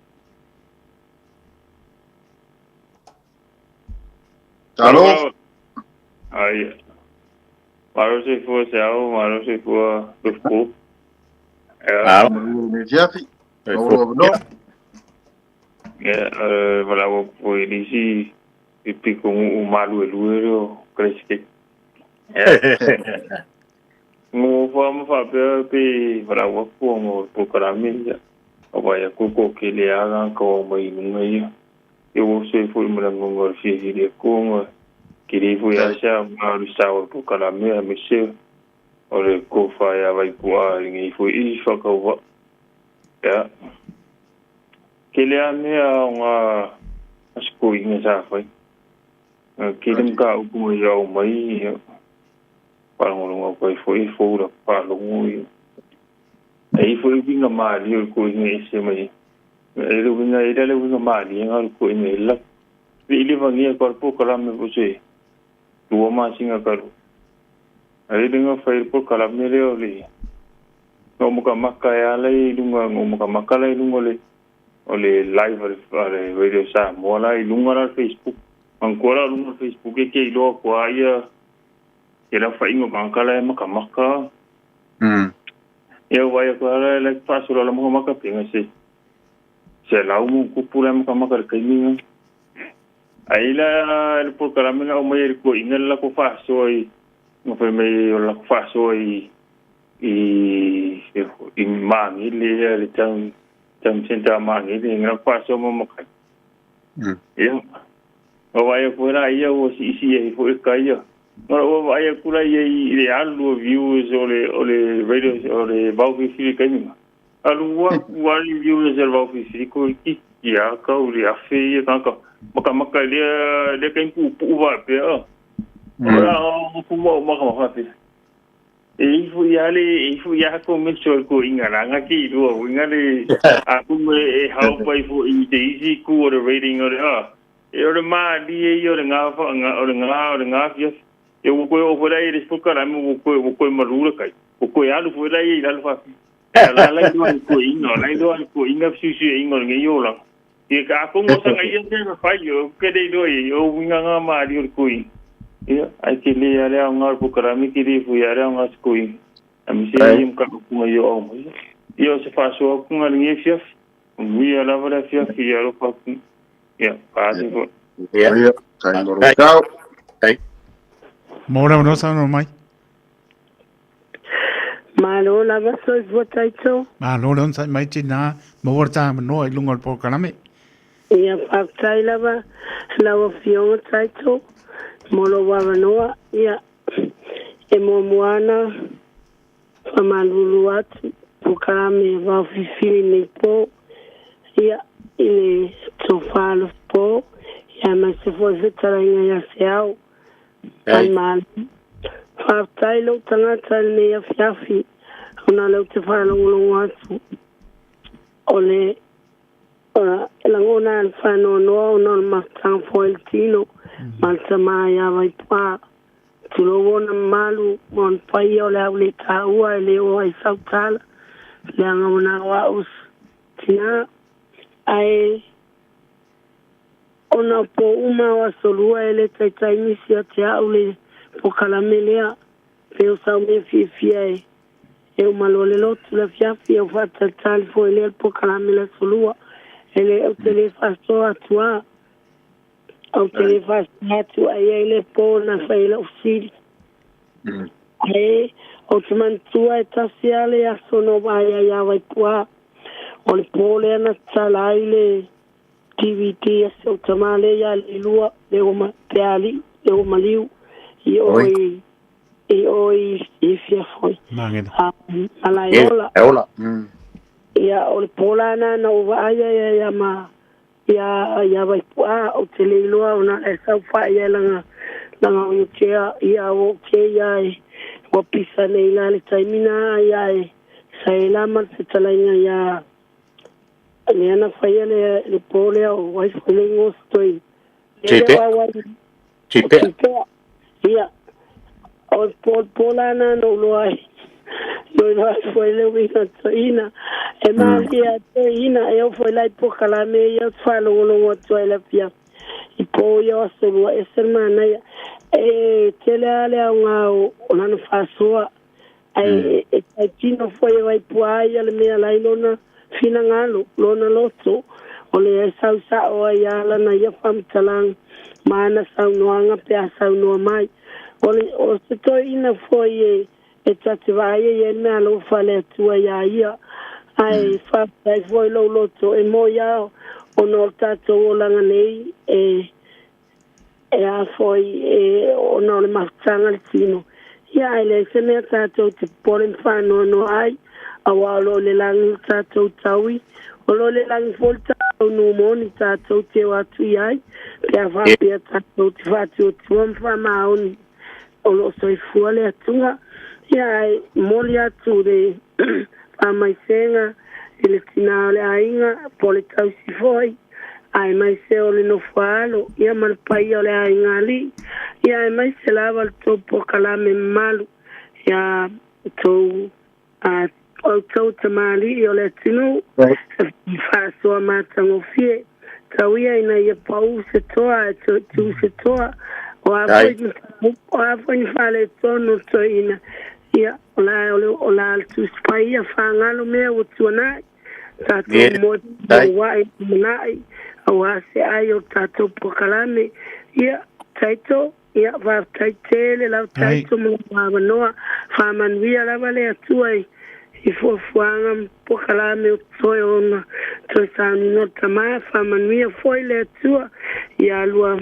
Talo. Ai. Malo soifua se au, malo soifua lufu. Ah. Nei fiafi. Mauro no. Ya, wala o po elisi i piko o malu e lue reo kreske. Ngo fa ma fa pe pe wala wa ko mo polokalame ia. O vai a koko ke le aga ka o mai nunga ia. E o se foi mo ngongo fi hi le ko ke le foi a sa ma lu sa o polokalame a me se o le ko fa ya vai pua ngi foi i fa ka wa. Ia. Ke le a mea o ngā asikoinga sa whai. Ke le mga upu mai au mai, ia. Whalongolonga koe foi fōura whalongo ia. E ifo i winga maali o ko inga ese mai. E le winga e le winga maali nga ko inga la. Le ile vangia ko po kala me po se. Tua ma singa karu. E le nga fai po kala me le o le. No muka maka e ala i lunga ngo muka maka la i lunga le o le live ale radio sa mo la i lunga la Facebook. Ancora lunga Facebook e ke iloa ko aia ke la whaingo kangkala e maka maka. Ia wai ko ala le pasura la maka maka pinga se. Se lau mu kupura maka maka le kaiminga. Ai la le programa o mai ko inga la ko faso i no fe me la ko faso i i mangi le le tang tang senta mangi le ngra faso mo maka. Ia o vai ko la ia o si si e fo ka ia. Ora o vai ko la ia i le alu views o le radio o le vau fi kaiminga. Alu wa wa views el vau fi ko ki ia ka o le afe ia ka maka maka le le kain pu pu va pe a. Ora o ku mo maka maka pe. E ifu ia le ifu ia ko me so ko inga ranga ki ro inga le a ku me e hau pai fu i te isi ku o le rating o le a. E o le ma li e o le ngā fa o le ngā o le ngā fia. E o koe o fora e le spoka mo ko malura kai. O koe alu fora e alu fa. La la do ko inga la do ko inga su su inga ngi yo la. E ka ko mo sa ngai te fa yo ke de do e o winga ngā ma li o ko i. Ia ai ke le ale au ngā programa ki ri fu ia ngā sko i. A mi se im ka ko yo o mo. Ia se fa so ko ngā ngi fia. Mi ala va fia fia ro fa. Ia pa se fo. Ia. Kai moro. Ciao. Kai. Mora no sa no mai. Malo lava soi votaito. Malo lon sai mai tina mo vorta no i lunga o programa. Ia whaktai lava lawa fionga taito. Molo wawanoa ia e mo moana whamalulu atu pukarame wau fifili nei pō ia i le tofalo pō ia mai se fo fetalainga ia se au ai malu whaktai lau tangata nei a fiafi ona lau te whalongolongo atu o le langona al whanonoa ona o mafutanga fo el tino malta mai a vai pā tulowona malu mon pai o le au le tāua e le o ai sautala le anga mona wa us tina ai ona po uma wa solua e le taitai misi a te au le pokalame lea pe o sau me fiafia e e o malo le lotu la fiafia o whatatali fo e le pokalame la solua e le o te le fasoa atua au te le fasoa atua e le pō na whaila usiri e o te mantua e tasi ale aso no vai ai a waipua o le pō le ana tala ai le DVD a se o tamale ia le lua le o ma te ali le o maliu i oi i oi i fia foi mangena ala e ola e ola ia o le pō la na o vai ia ia ma ia ia waipua o te le lua ona e sau fa ia langa langa o tea ia o ke ia e wa pisa nei la le taimina ia e sa e la ma te talainga ia le ana whaia le pō lea o wai whaile ngostoi. Tipe. Tipe. Tipe. Ia. O pō la na no loa e. No loa e whaile winga toina. E malia toina e o whaile i pokala me ia whalongolongo atua e la pia. I pō ia o solua e selmana ia. E tele ale au ngā o lana whasoa. E e tino fwai wai pua ia le mea lailona. Fina ngalo lona loto o le sau sa o ia lana ia whamtalang mana sau noanga pe a sau noa mai o le o se toi ina foi e tate vai e mea lo whale atua ia ia ai whai foi lo loto e mo ia o no tātou o langa nei e a foi e o no le maftanga le tino ia ai le se mea tātou te pore mwhanoa no ai Auā o lo o le lagi le tatou taui, o lo o le lagi foi le tatou numoni tatou te o atu i ai, pe a faapea tatou te faatuatua ma faamaoni o lo o soifua le atuga. Ia ae momoli atu le faamaisega i le tinā o le aiga po o le tausi foi, aemaise o le nofoaalo, ia ma le paia o le aiga alii, ia aemaise lava le tou polokalame mamalu ia tou a outou tamalii o le atunuu e faasoa matagofie. Tau ia ina ia pau se toa ae toe tu se toa, o a foi o a foi ni faaletonu o le toeaina, ia o la o le o la le Tusi Paia faagalo mea ua tuanai, tatou moe wae manai aua se ai o tatou polokalame. Ia Taito, ia faafetai tele lau Taito mo lou avanoa, faamanuia lava le Atua i i fuafuaga ma polokalame o toe ona toe sauniga o le tama, faamanuia foi le Atua ia lua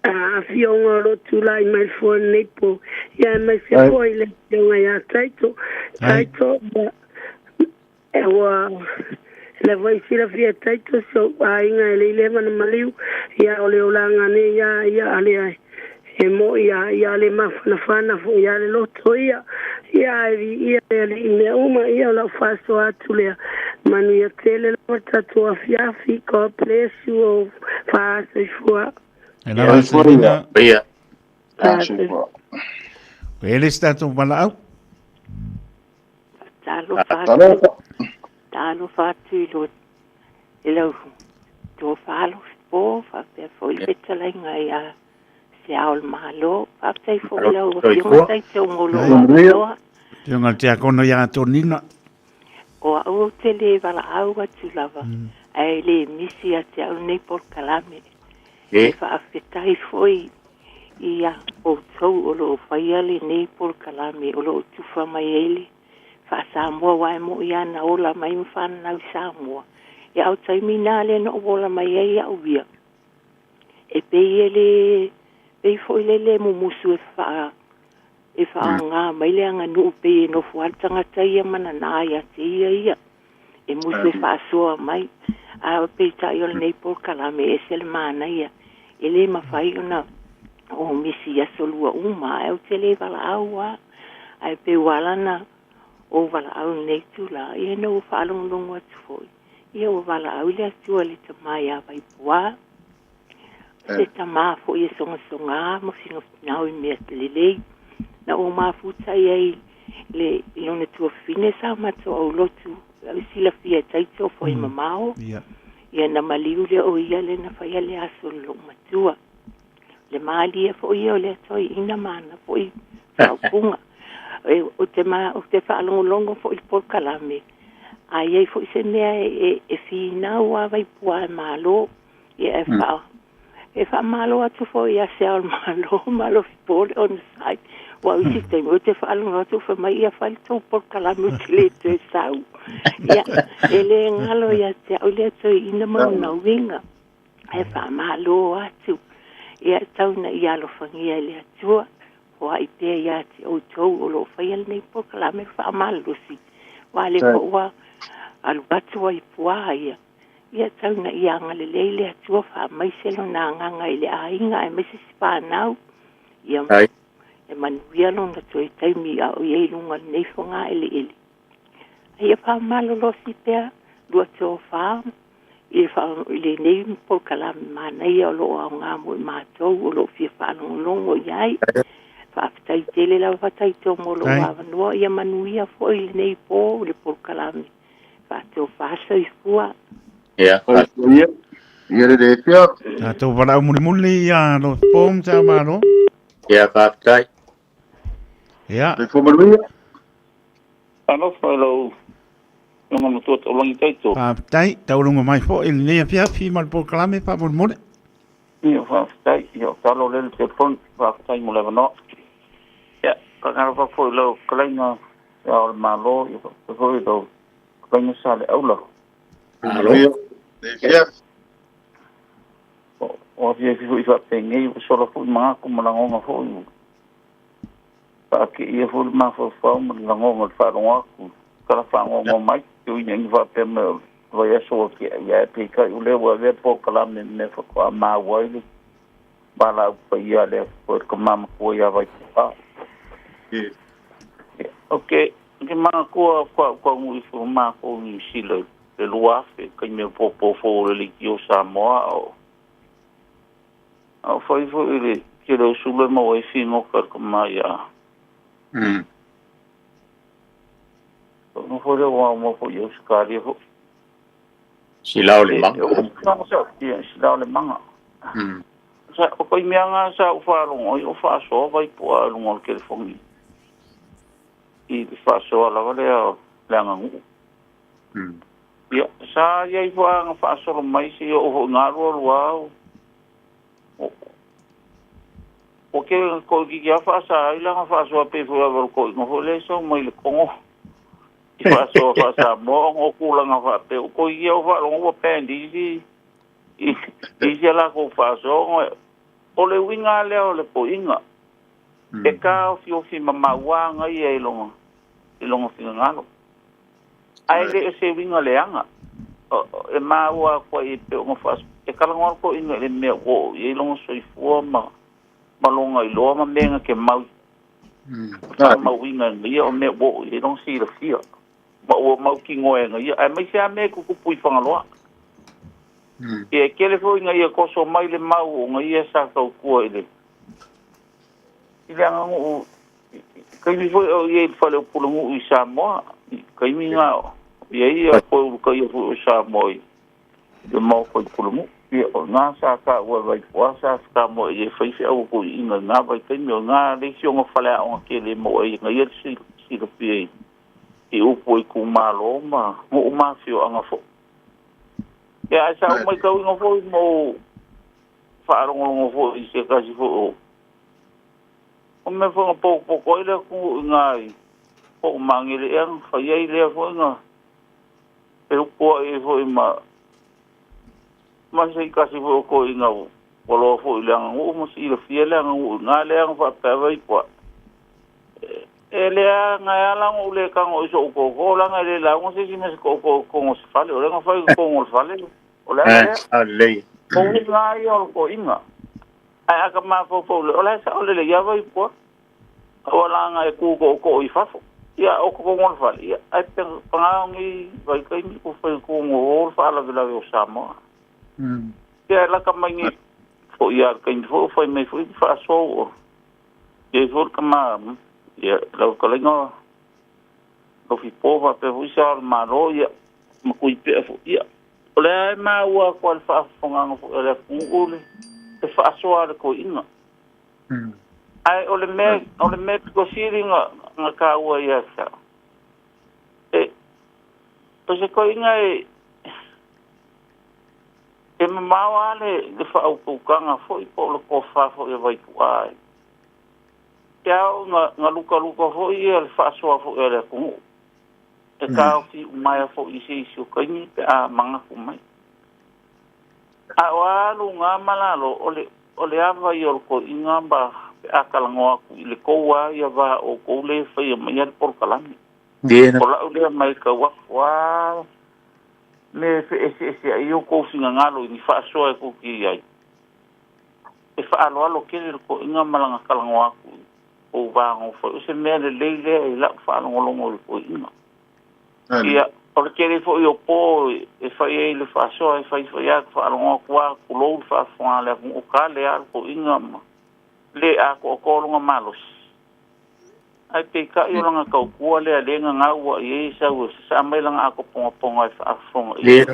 afioga o lo o tulai mai le foe lenei po, ia aemaise foi le afioga ia Taito. Taito, ia, e ua lea foi silafia e Taito si ou aiga e le i leva na maliu, ia o le olaga nei ia ia a lea e mo'i a ia le mafanafana foi ia le loto ia, ia ae viia le Alii i mea uma, ia o lau faasoa atu lea. Manuia tele lava le tatou afiafi. God bless you all. Faasoifua. E lava Selina. Ia. Faasoifua. E le se tatou valaau. Talofa atu. Talofa atu i lo i lau tofa alofi faapea foi le fetalaiga ia Se Ao o le Malo. Faafetai foi i lau Afioga Taitau mo lou avanoa. Afioga i le Tiakono ia Tonina. O au ou te le valaau atu lava, ae le misi ia te au lenei polokalame. E faafetai foi ia outou o lo o faia lenei polokalame o lo o tufa mai ai le faa-Samoa, aua e moni lava na ola mai ma fananau i Samoa. Ia a o taimi na lea na ou ola mai ai au ia, e pei e le pei foi lele mumusu e faa e faaaoga mai le aganuu pei e nofo lava le tagata ia ma nana ia te ia ia e musu e faasoa mai. A peitai o lenei polokalame e ese le manaia, e le mafai ona o misi i aso lua uma, ae ou te le valaau lava. Ae pei ua ala ona ou valaau i lenei itula, ia ina ua faalogologo atu foi, ia ua valaau i le Atua i le tama ia Vaipuā, se tama foi e sogasogā ma finafinau i mea lelei. Na ou mafuta i ai le i lona tuafafine sa matou aulotu au silafia e Taito foi mamao. Ia na maliu lea o ia le na faia le aso le lou matua. Le malie foi ia o le toeaina ma ana foi faaupuga. E, ou te, ma, ou te faalogologo foi i le polokalame, a i ai foi se mea e, e finau a Vaipuā e malo, ia e faa, e faamalo atu foi ia se Ao o le Malo ma Alofi le onosai. Ua au isi taimi, ou te faalogo atu fai mai, ia fai le tou polokalame ou te le toe sau. Ia, e le galo ia te au lea toeaina ma lona uiga. Ae faamalo atu, ia tau ina ia alofagia e le Atua, foai pea ia te outou o lo o faia lenei polokalame faamalolosi, aua o lea foi ua alu atu ai puā ia, ia tau ina ia agalelei le Atua faamaise lona agaga i le aiga aemaise si fanau, ia e manuia lona toe taimi a o i ai i luga o lenei fogaeleele. A ia faamalolosi pea lua tofa i le faa, i lenei polokalame manaia o lo o aoga mo i matou o lo o fia faalogologo i ai. Faafetai tele lava Taito mo lou avanoa, ia manuia foi lenei po i le polokalame. Faatofa soifua. Ia, Ia, ia le le pia. Tatou valaau mulimuli ia Alofi ma Sa Malo. Ia, faafetai. Ia. Soifua manuia. Alofa i lau Afioga Matua Taulagi Taito. Faafetai, tauluga mai foi i lenei afiafi ma le polokalame faamolemole. Ia, faafetai. Ia, o talo lea le telefoni. Faafetai mo le avanoa. Ia, faatalofa foi i lau fetalaiga Le Ao o le Malo, ia faapea foi lau fetalaiga Saleaula. Malo. Ia. O afiafi foi faapenei ua sola foi manatu ma lagona foi ua faateia foi le mafaufau ma le lagona i le faalogo atu Kala whangongo mai, tu ina inga whapea me vai aso ki ia e pika i ule ua vea po kalame me whakoa māua i le wala upa ia le po ka mama kua ia vai pa. Ok, ke mana kua kua ngui fu ma ko ni sila le luafe kai me po fo le ki o Samoa o. Au fai fo i le ke le usule mo e fi mo ka ka mai ia. No fo le wa mo fo yo skari ho. Silao le manga. Ia, silao le manga. Sa o koi mea ngā sa u whaalongo i o whaasoa vai po a lunga o le telefongi. I le whaasoa lava lea le angangu. Ia, sa ia i whaanga whaasolo mai se o ho ngā rua rua au. O ke ko ki kia whaasa ai langa whaasoa pe fua waru ko ingo ho le so mai le kongo. I whaasoa whaasa mo ngo kulanga whaape. O ko i o whaalongo wa pendi isi. I sia la ko whaasoa o le winga lea o le poinga. E ka ofi mamauanga ia i longa fingangalo. Ai le e se winga leanga. E maua kwa i pe o ngawhas. E kalangoa ko inga le mea o i longa soifua ma longa i loa ma menga ke mau. Mau winga ia o mea o i longa sila fia. Ma ua mau ki ngoenga ia. Ai mai se a mea kukupu i whangaloa. Ia kele foi nga ia koso mai le mau o nga ia sa kaukua i le. I le angangu kaimi foi o ia i whale o pulungu i Samoa. Kaimi nga ia ia koe ulu kai foi o Samoa i le mau koe pulungu. Ia o ngā sa ka ua vai pua sa ka mo i e whaiwhi au ko i inga ngā vai kaimi o ngā leisi o ngā whale a o ngā kele mo e nga ia sila pia i upo i kumalo ma mo umawhio anga fo. Ia, ai sa umai kau inga foi mo whaarongorongo foi i se kasi foi o. O me whanga poko ai lea kungu i ngā i po mangele eang, whai ai lea foi ngā e hukua i foi ma se i kasi foi o ko i ngā waloa foi le anga ngu, ma si ila fia le anga ngu, ngā le anga whapea vai pua. E lea ngā ala ngu le kango iso o koko, o langa le la ngu se si me se koko kongo se fale, o lenga whai kongo le fale, o lea lea. Lei. O ngā ia o ko inga. Ai aka mawhau le, o lea sa o le le ia vai pua. O langa e kuko o ko i fafo. Ia o kongo le fale, ia ai pangaongi vai kaimi ko whai kongo o le whaalawilawi o Samoa. Ia laka mai ngi fo ia kaimi fo whai mei fo i whaasou o. Ia i fo ka maa, ia lau kalenga lau fipo pe hui sa o malo ia makui pe fo ia. O le ai maua ko le whaafonganga fo le fungu le te whaasoa le ko inga. Ai o le me ko siri nga ka ua ia sa. E o se ko inga e e mamawa le le whaaupukanga fo i po le ko wha fo e waipu ai. Te au nga luka luka fo i le whaasoa fo e le kungu. E kao fi umaya fo i se isi o kaini pe a manga kumai. A o alu ngā malalo o le awa i o le ko inga ba pe a kalangoa ku i le koua ia wa o kou le whai mai ale porokalame. O lau lea mai ka wak me fe ese ese ai o kou fingangalo i ni whaasoa e kuki ai. E whaaloalo kere le ko inga malanga kalangoa ku o waango whai. O se mea le leilea i lau whaalongolongo le ko inga. Ia, o le kere fo i o pō e whai e le whaasoa e whai whai a whaalongoa kua kulou le whaafonga le o ka le a ko inga ma le a ko o kōlunga malosi. Ai pe ka i o langa kaukua lea le nga ngaua i e sau e sa mai langa ako ponga ponga e whaafonga i e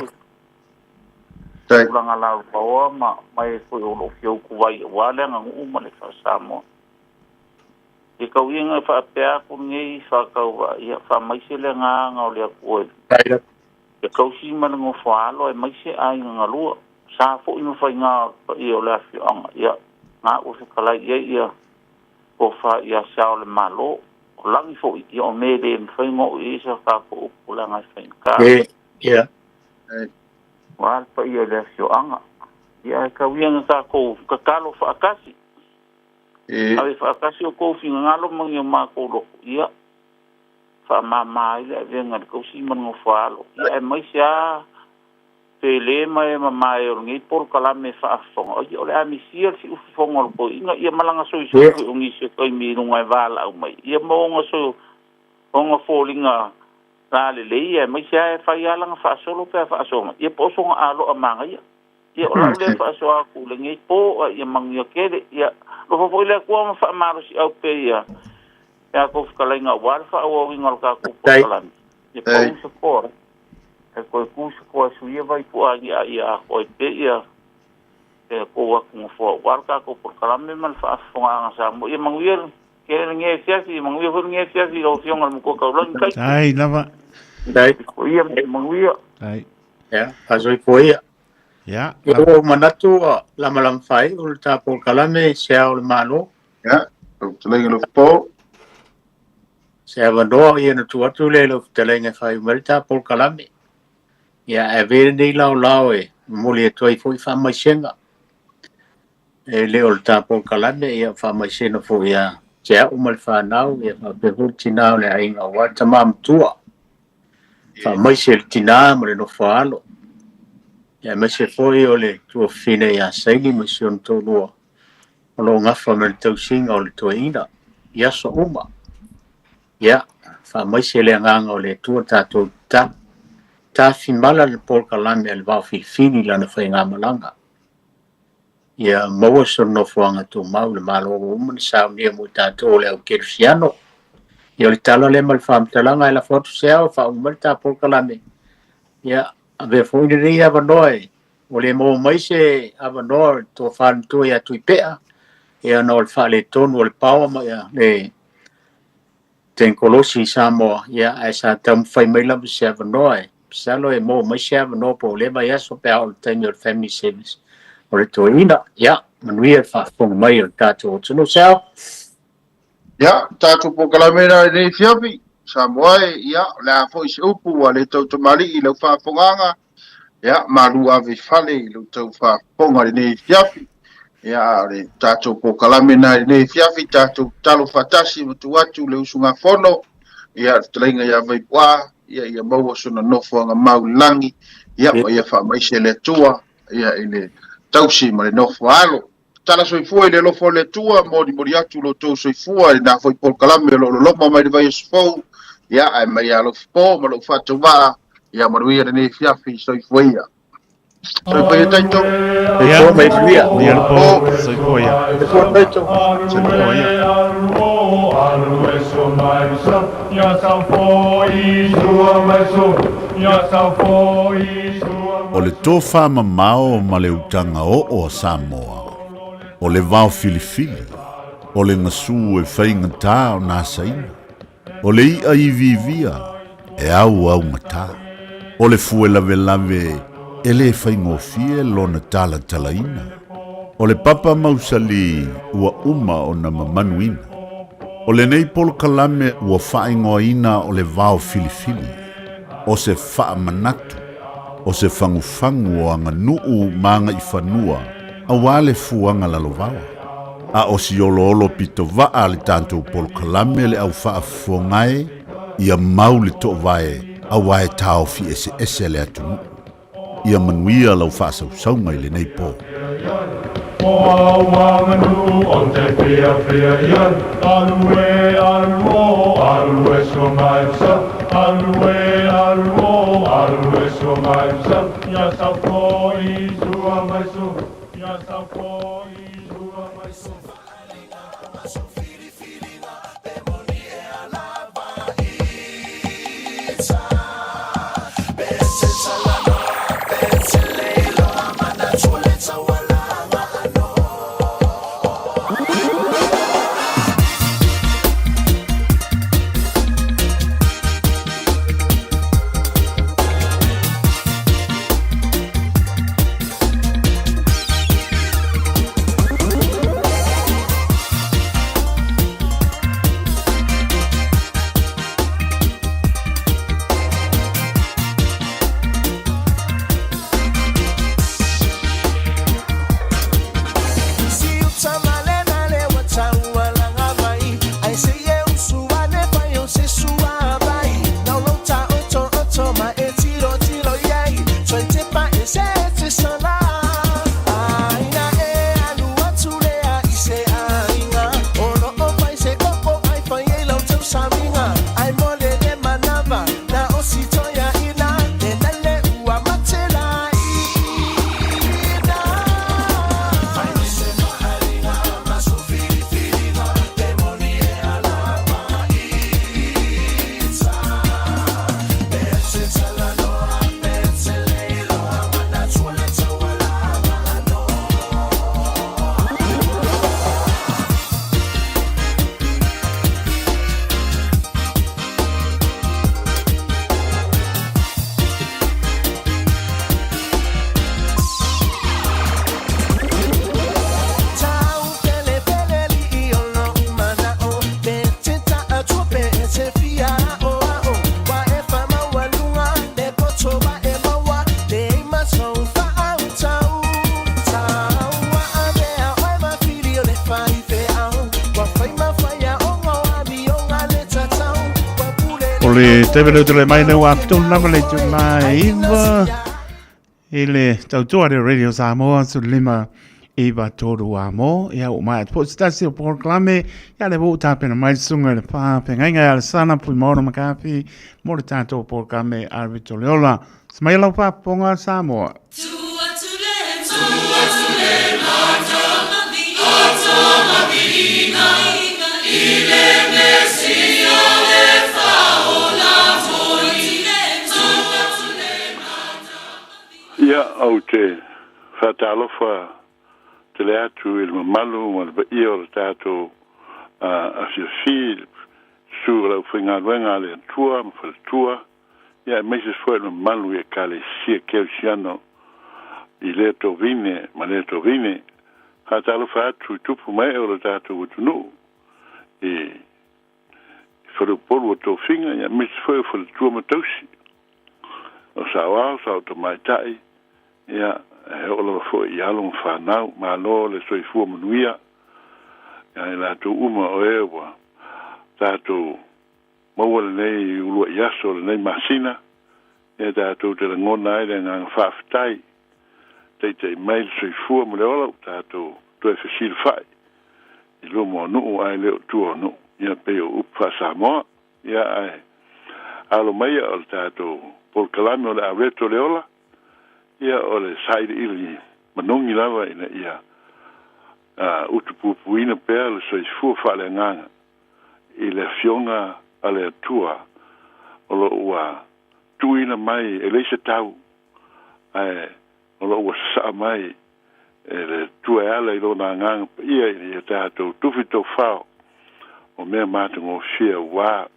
ulanga lau paoa ma mai e foi o lo fiau kuwai wa le nga ngu ma le whaasamoa. E kau inga whaapea aku ngei whakau ia whamaise le ngā ngā o lea kua. E kau si mana ngō whaalo e maise a inga ngā lua. Sa fo ima whai ngā i o lea whioanga. Ia ngā o whakalai ia ia o wha ia sao le malo. O langi fo i o me le mwhai ngō i isa whako upu la ngai whai ngā. Ia. Wa alpa ia lea whioanga. Ia e kau ia ngā kou kakalo whaakasi. Ave whaakasi o kou whingangalo mangi o mākou loko. Ia, Faamāmā ai le avega i le tausi ma le nofoaalo. Ia aemaise a pele ma e mamae o lenei polokalame faafofoga. Ia o le a misia le siufofoga o le toeaina ia ma lana soisoi foi o nisi o taimi i luga e valaau mai ia ma ona so ona foliga lalelei aemaise lava e fai lava lana faasolo pe a faasoa mai ia po o sona aloa manaia. Ia o lau lea faasoa atu i lenei po a ia manuia tele. Ia alofa foi le Atua ma faamalosiau pea ia a outou fetalaiga aua le faaauauina o le tatou polokalame. Ia pau se koa e toe tu se koa e suia Vaipu'a ia ia atoa ai pea ia e tou atu nofoa aua le tatou polokalame ma le faafofogaaga Samoa. Ia manuia tele lenei afiafi, ia manuia foi lenei afiafi i lau Afioga i le Matua Taulagi Taito. Ai lava. Dai. Ia manuia. Ai. Ia, faasoifua ia. Ia. Ia ua ou manatu ua lamalama faaiu le ta polokalame se ao o le Malo. Ia, lau fetalaiga Lofopo. Se avanoa ia na tuu atu lea i lau fetalaiga e faaiu mai le ta polokalame. Ia, ae avea lenei laolao e momoli atu ai foi faamaisega. E le o le ta polokalame, ia faamaisega foi ia te au ma le fanau, ia faapea foi le tinā o le aiga aua le tama matua. Faamaise le tinā ma le nofo a alo. Ia aemaise foi o le tuafafine ia Saini ma si ona toalua o lo o gafa ma le tausiga o le toeaina i aso uma. Ia, faamaise le agaga o le Atua tatou tatalo. Tafimala le polokalame a le Vaofilifili i lana faigamalaga. Ia maua sona nofoaga tumau i le Malo ua uma ona saunia mo i tatou o le au kerisiano. Ia o le tala lea ma le faamatalaga e lafo atu se ao e faauma mai le ta polokalame. Ia, avea foi lenei avanoa e ua le maua mai se avanoa o le tofa matua ia Tuipea, ia ona o le faaletonu o le power ma ia le tekonolosi i Samoa, ia ae sa taumafai mai lava se avanoa e masalo e maua mai se avanoa po o lea vaiaso pe a oo i le taimi o le family service o le toeaina. Ia, manuia le faafofoga mai o le tatou atunuu. Sal. Ia, tatou polokalame la i lenei afiafi, Samoa e, ia, o le a foi se upu ua le tau tamalii i lau faafofogaaga, ia, malu ave i fale i lou tau faafofoga i lenei afiafi. Ia, a o le tatou polokalame na i lenei afiafi, tatou tatalo faatasi ma tuu atu le usugafono, ia, le fetalaiga ia Vaipu'a, ia, ia maua sona nofoaga mau i le lagi, ia, ma ia faamaise le Atua, ia, i le tausi ma le nofo alo. Tala soifua i le alofa o le Atua, molimoli atu lo outou soifua i lena foi polokalame o lo o loloma mai le vaiaso fou, ia, ae mai ia Alofipo ma lou faatauvaa, ia manuia lenei afiafi, soifua ia. Soifua ia Taito. Ia, Soifua ma ia manuia. Manuia le po, soifua ia. Soifua Taito. Soifua ia. O le tofamamao ma le utaga oo a Samoa, o le vao filifili, o le gasu e faigata ona asaina, o le i'a iviivia e auaugata, o le fue lavelave e lē faigofie lona talatalaina, o le papa mausali ua uma ona mamanuina. O lenei polokalame ua faaigoaina o le vao filifili, o se faamanatu, o se fagufagu o aganuu ma agaifanua auā le fuaga lalovaoa. A o si oloholo pitovaa a le tatou polokalame le au faafofoga e, ia mau le toovae auā e taofi eseese le atunuu. Ia manuia lau faasausauga i lenei po. O le taimi leo tole mai leo a tonu lava le itulā e 9 i le tautua le Radio Samoa su 5 9 3 a mo ia o mai po se tasi o polokalame ia le ua tapena mai le susuga i le faafeagaiga ia Alesana Fuimaono McCarthy mo le tatou polokalame a le Toleola. Se mai lau faafofoga Samoa. Ia, ou te faatalofa tele atu i le mamalu ma le paia o le tatou afiafi, susu o le aufaigaluega a le Atua ma faletua, ia aemaise foi le mamalu i Ekalesia Kerisiano i lea tovine ma lea tovine. Faatalofa atu i tupu ma ee o le tatou atunuu i faleupolu o tofiga, ia aemaise foi o faletua ma tausi, o saoao, sao tamaitai, ia e oo lava foi i alo ma fanau. Malo le soifua manuia ia i latou uma o e ua tatou maua lenei uluai aso o lenei masina, ia tatou te lagona ai le agaga faafetai, taita'i mai le soifua ma le ola ua tatou toe fesilafai i luma o nuu ae le o tua o nuu, ia pei o upu faa-Samoa. Ia ae alo maia o le tatou polokalame o le Auleto le Ola, ia o le sailiili manogi lava ina ia utupupuina pea le soifua faaleagaga i le Afioga a le Atua o lo o ua tuuina mai e leai se tau, ae o lo o ua sasaa mai e le Atua e ala i Lona Agaga Paia ina ia tatou tufi tofao o mea matagofie aua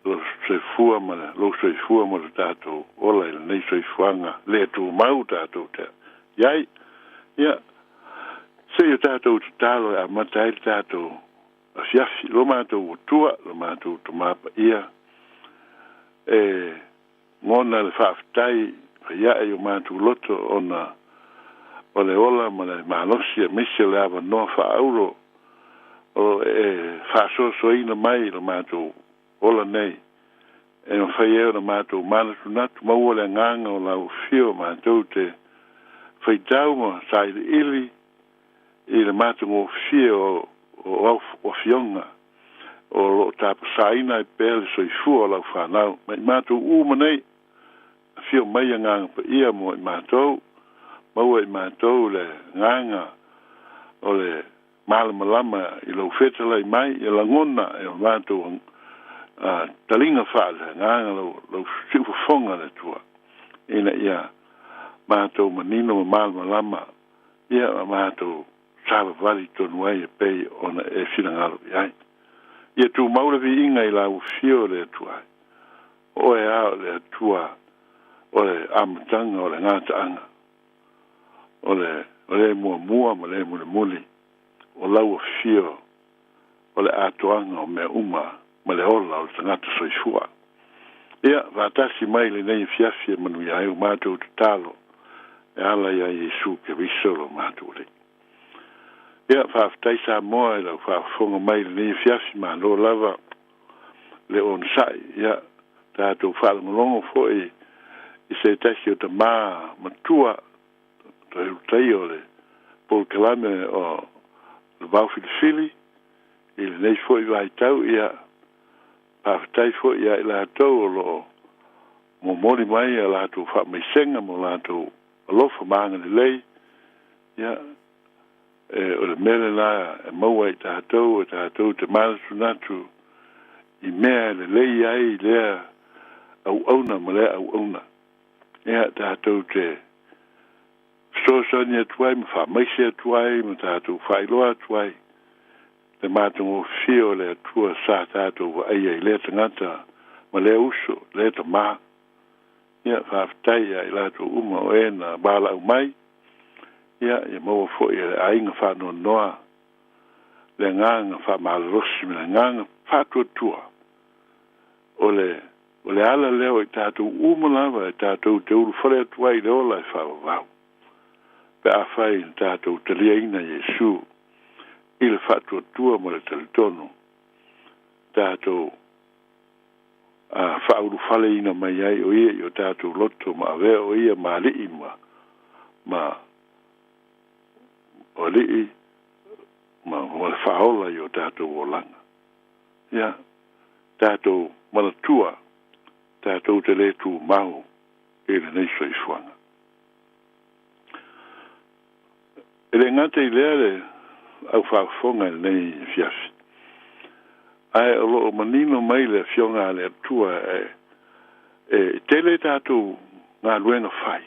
lo soifua ma lou soifua ma lo tatou ola i lenei soifuaga le tumau tatou te i ai. Ia, se i o tatou tatalo e amata ai le tatou afiafi. Lo matou Atua, lo matou Tama Paia, e gona le faafetai faiae i o matou loto ona o le ola ma le malosi aemaise o le avanoa faaauro o lo o e faasoasoaina mai i lo matou ola nei, e mafai ai ona matou manatunatu maua le agaga o lau afio matou te faitau ma sailiili i le matagofie o au afioga o lo o tapasaina ai pea le soifua o lau fanau. Ma i matou uma nei, afio mai Agaga Paia mo i matou, maua i matou le agaga o le malamalama i lou fetalai mai, ia lagona e o matou taliga faale-agaga lou siufofoga le Atua, ina ia matou manino ma malamalama, ia ma matou savavali tonu ai e pei ona e finagalo i ai. Ia tumau le viiga i lau afio o le Atua ai. O oe lava o le Atua o le amataga o le gataaga, o le o le muamua ma le mulimuli, o lau afio o le atoaga o mea uma ma le ola o le tagata soifua. Ia, faatasi mai lenei afiafi e manuia ai o matou tatalo e ala iā Iesu Keriso lo matou Alii. Ia, faafetai Samoa i lau faafofoga mai i lenei afiafi, malo lava le onosai. Ia, tatou faalogologo foi i se tasi o tamā matua toe ulutaia o le polokalame o le Vao Filifili i lenei foi vaitau. Ia, faafetai foi ia i latou o lo o momoli mai a latou faamaisega ma o latou alofa ma agalelei. Ia, e, o le mea lena e maua i tatou, e tatou te manatunatu i mea e lelei ai lea auauna ma lea auauna. Ia, tatou te fesoasoani atu ai ma faamaise atu ai ma tatou faailoa atu ai le matagofie o le Atua sa tatou vaaia i lea tagata ma lea uso, lea tamā. Ia, faafetai ia i latou uma o e na valaau mai. Ia, ia maua foi e le aiga faanoanoa le agaga faamalolosi ma le agaga faatuatua. O le, o le ala lea o i tatou uma lava e tatou te ulufale atu ai i le ola e faavavau, pe afai na tatou taliaina Iesu i le faatuatua ma le talitonu, tatou. Faaulufaleina mai ai o ia i o tatou loto ma avea o ia ma ali'i ma o ali'i ma le faaola i o tatou olaga. Ia tatou manatua tatou te lē tumau i lenei soifuaga. E lē gata i lea le aufaafofoga i lenei afiafi, ae o loo manino mai le afioga a le Atua e tele tatou galuega fai,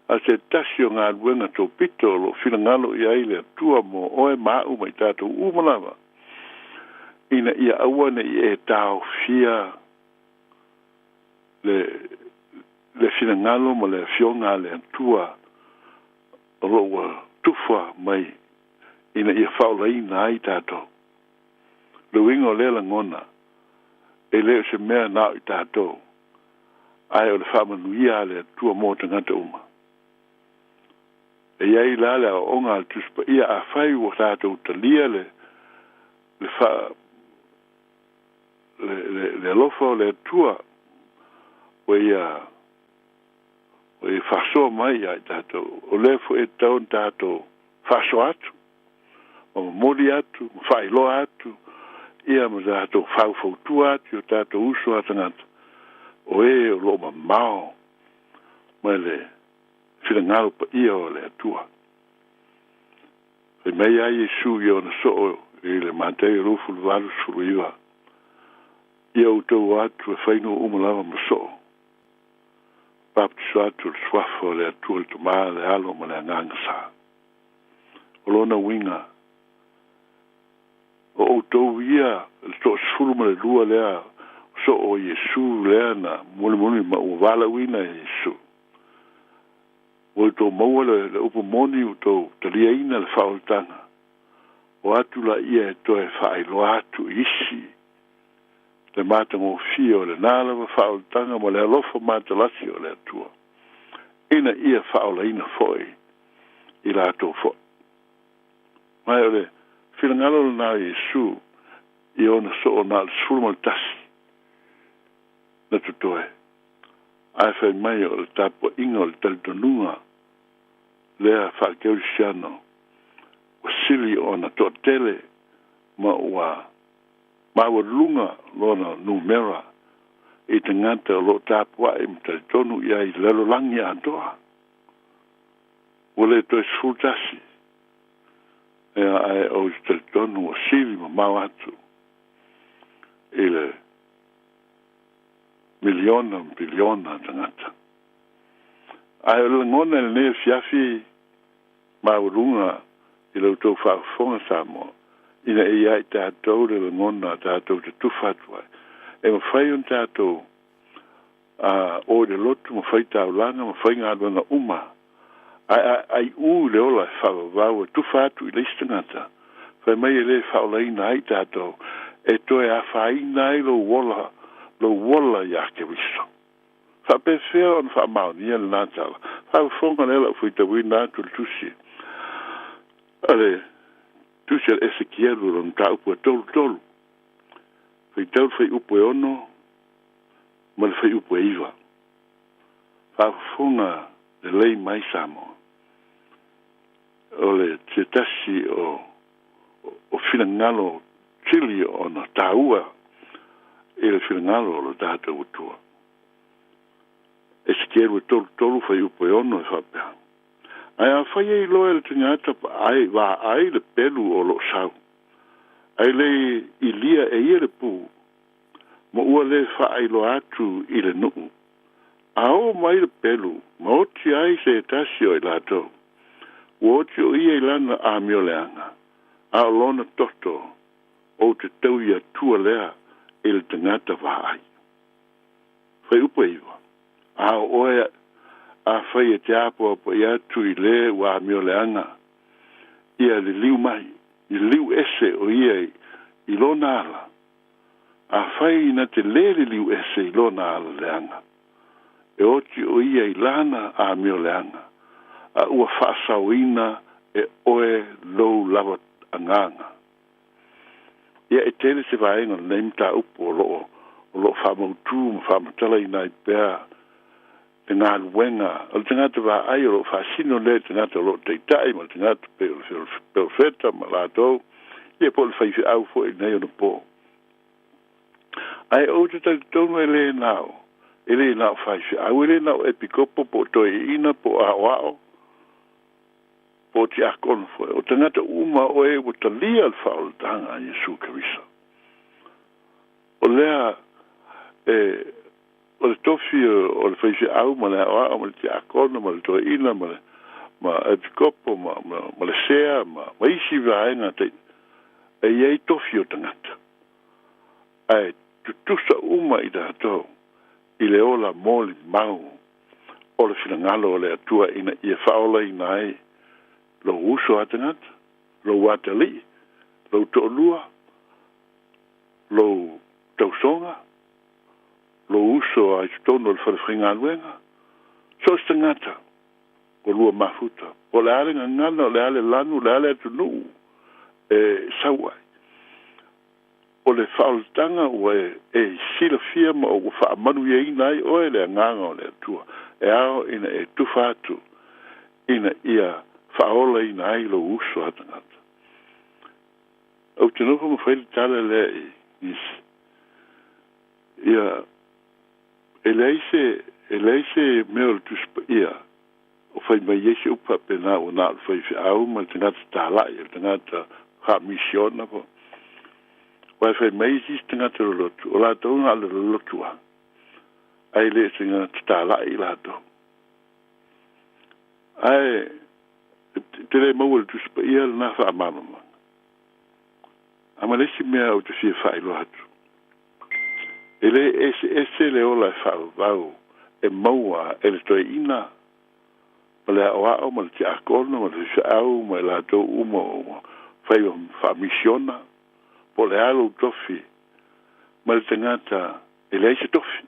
a se tasi o galuega topito o loo finagalo i ai le Atua mo oe ma a'u ma i tatou uma lava, ina ia aua ne'i e taofia le finagalo ma le afioga a le Atua o loo ua tufa mai ina ia faaolaina ai tatou. Le uiga o lea lagona, e lē o se mea na o i tatou, ae o le faamanuia a le Atua mo tagata uma. E iai la le aoaoga a le Tusi Paia, afai ua tatou talia le faa le alofa o le Atua ua ia faasoa mai ia i tatou, o lea foi e tatau ona tatou faasoa atu ma momoli atu ma faailoa atu ia ma tatou faufautua atu i o tatou uso a tagata o e o loo mamao mai le finagalo paia o le Atua. Fai mai ai Iesu i ona soo i le Mataio 28:19, ia outou atu e fai nuu uma lava ma soo, baptiso atu le suafa o le Atua le Tamā le Alo ma le Agaga Sa. O lona uiga, o outou ia le 12 lea soo o Iesu lea na mulimuli ma ua valaauina e Iesu, ua outou maua le upu moni, ua outou taliaina le faaolataga, o atu laia e toe faailoa atu i isi le matagofie o lenā lava faaolataga ma le alofa matalasi o le Atua, ina ia faaolaina fo'i i latou fo'i. Ma o le finagalo lenā o Iesu i ona soo na o le 11 na totoe, ae fai mai o le tapua'iga o le talitonuga lea faakerisiano ua sili ona to'atele ma ua maualuga lona numera i tagata o loo tapua'i ma talitonu i ai le lalolagi atoa, ua lē toe 11 ia, ae ou te talitonu ua sili mamao atu i le miliona ma piliona tagata. Ae o le lagona i lenei afiafi maualuga i la outou faafofoga Samoa, ina e ia i tatou le lagona tatou te tufa atu ai, e mafai ona tatou o i le lotu ma fai taulaga ma fai galuega uma, ae aiʻū i le ola e faavavau e tufa atu i le isi tagata, fai mai e lē faaolaina ai tatou, e toe afaina ai lou ola, lou ola iā Keriso. Faapefea ona faamaonia lenā tala? Faafofoga lea lau faitauina atu le tusi a le tusi a le Esekielu lona mataupu e 33, faitau le fuaiupu e 6 ma le fuaiupu e 9. Faafofoga lelei mai Samoa, o le se tasi o finagalo sili ona taua i le finagalo o lo tatou Atua. Esekielu e 33 fuaiupu e 6 e faapea: Ae afai e iloa e le tagata ai vaai le pelu o loo sau, ai le ilia e ia le pu, ma ua lē faailoa atu i le nuu, a oo mai le pelu ma oti ai se tasi o i latou, ua oti o ia i lana amioleaga, a o lona toto ou te taui atua lea i le tagata vaai. Fuaiupu e 9: A o oe, afai e te apoapoai atu i lē ua amioleaga ia liliu mai, liliu ese o ia i lona ala, afai na te lē liliu ese i lona ala leaga, e oti o ia i lana amioleaga, a ua faasaoina e oe lou lava agaga. Ia e tele se vaega o lenei mataupu o loo O loo faamautū ma faamatalaina ai pea le galuega o le tagata vaai o loo faasino lea i le tagata o loo taita'i ma le tagata pei o le perofeta ma latou ia po o le faifeau fo'i nei ona pō. Ae ou te talitonu e lē nao e lē nao faifeau e lē nao epikopo po o toeaina po o aoao po o tiakono fo'i o tagata uma o e ua talia le faaolataga a Iesu Keriso. O lea e o le tofi o le faifeau ma le aoao ma le tiakono ma le toeaina ma le ma epikopo ma ma ma le sea ma ma isi vaega tai e iai tofi o tagata ae tutusa uma i tatou i le ola molimau o le finagalo o le Atua ina ia faaolaina ai lou uso a tagata lou atalii lou toalua lou tausoga lou uso a i totonu o le falefaigaluega so o se tagata ua lua mafuta. Po o le a le gagana o le a le lanu o le a le atunuu e sau ai. O le faaolataga ua e silafia ma ua faamanuiaina ai oe le agaga o le Atua. E ao ina e tufa atu ina ia faaolaina ai lou uso a tagata. Ou te nofo ma fai le tala lea i nisi. Ia e leai se e leai se mea o le Tusi Paia o fai mai ai se upu faapena ua na o le faifeau ma le tagata tala'i o le tagata faamisiona po. Uae fai mai isi tagata lolotu o latou na o le lolotu lava ae le o se tagata tala'i latou. Ae te lē maua i le Tusi Paia lenā faamalamalamaga. A ma le isi mea ou te fia faailoa atu. E lē eseese le ola e faavavau e maua e le toeaina ma le aoao ma le tiakono ma le faifeau ma i latou uma ua fai faamisiona po o le a lou tofi ma le tagata e leai se tofi.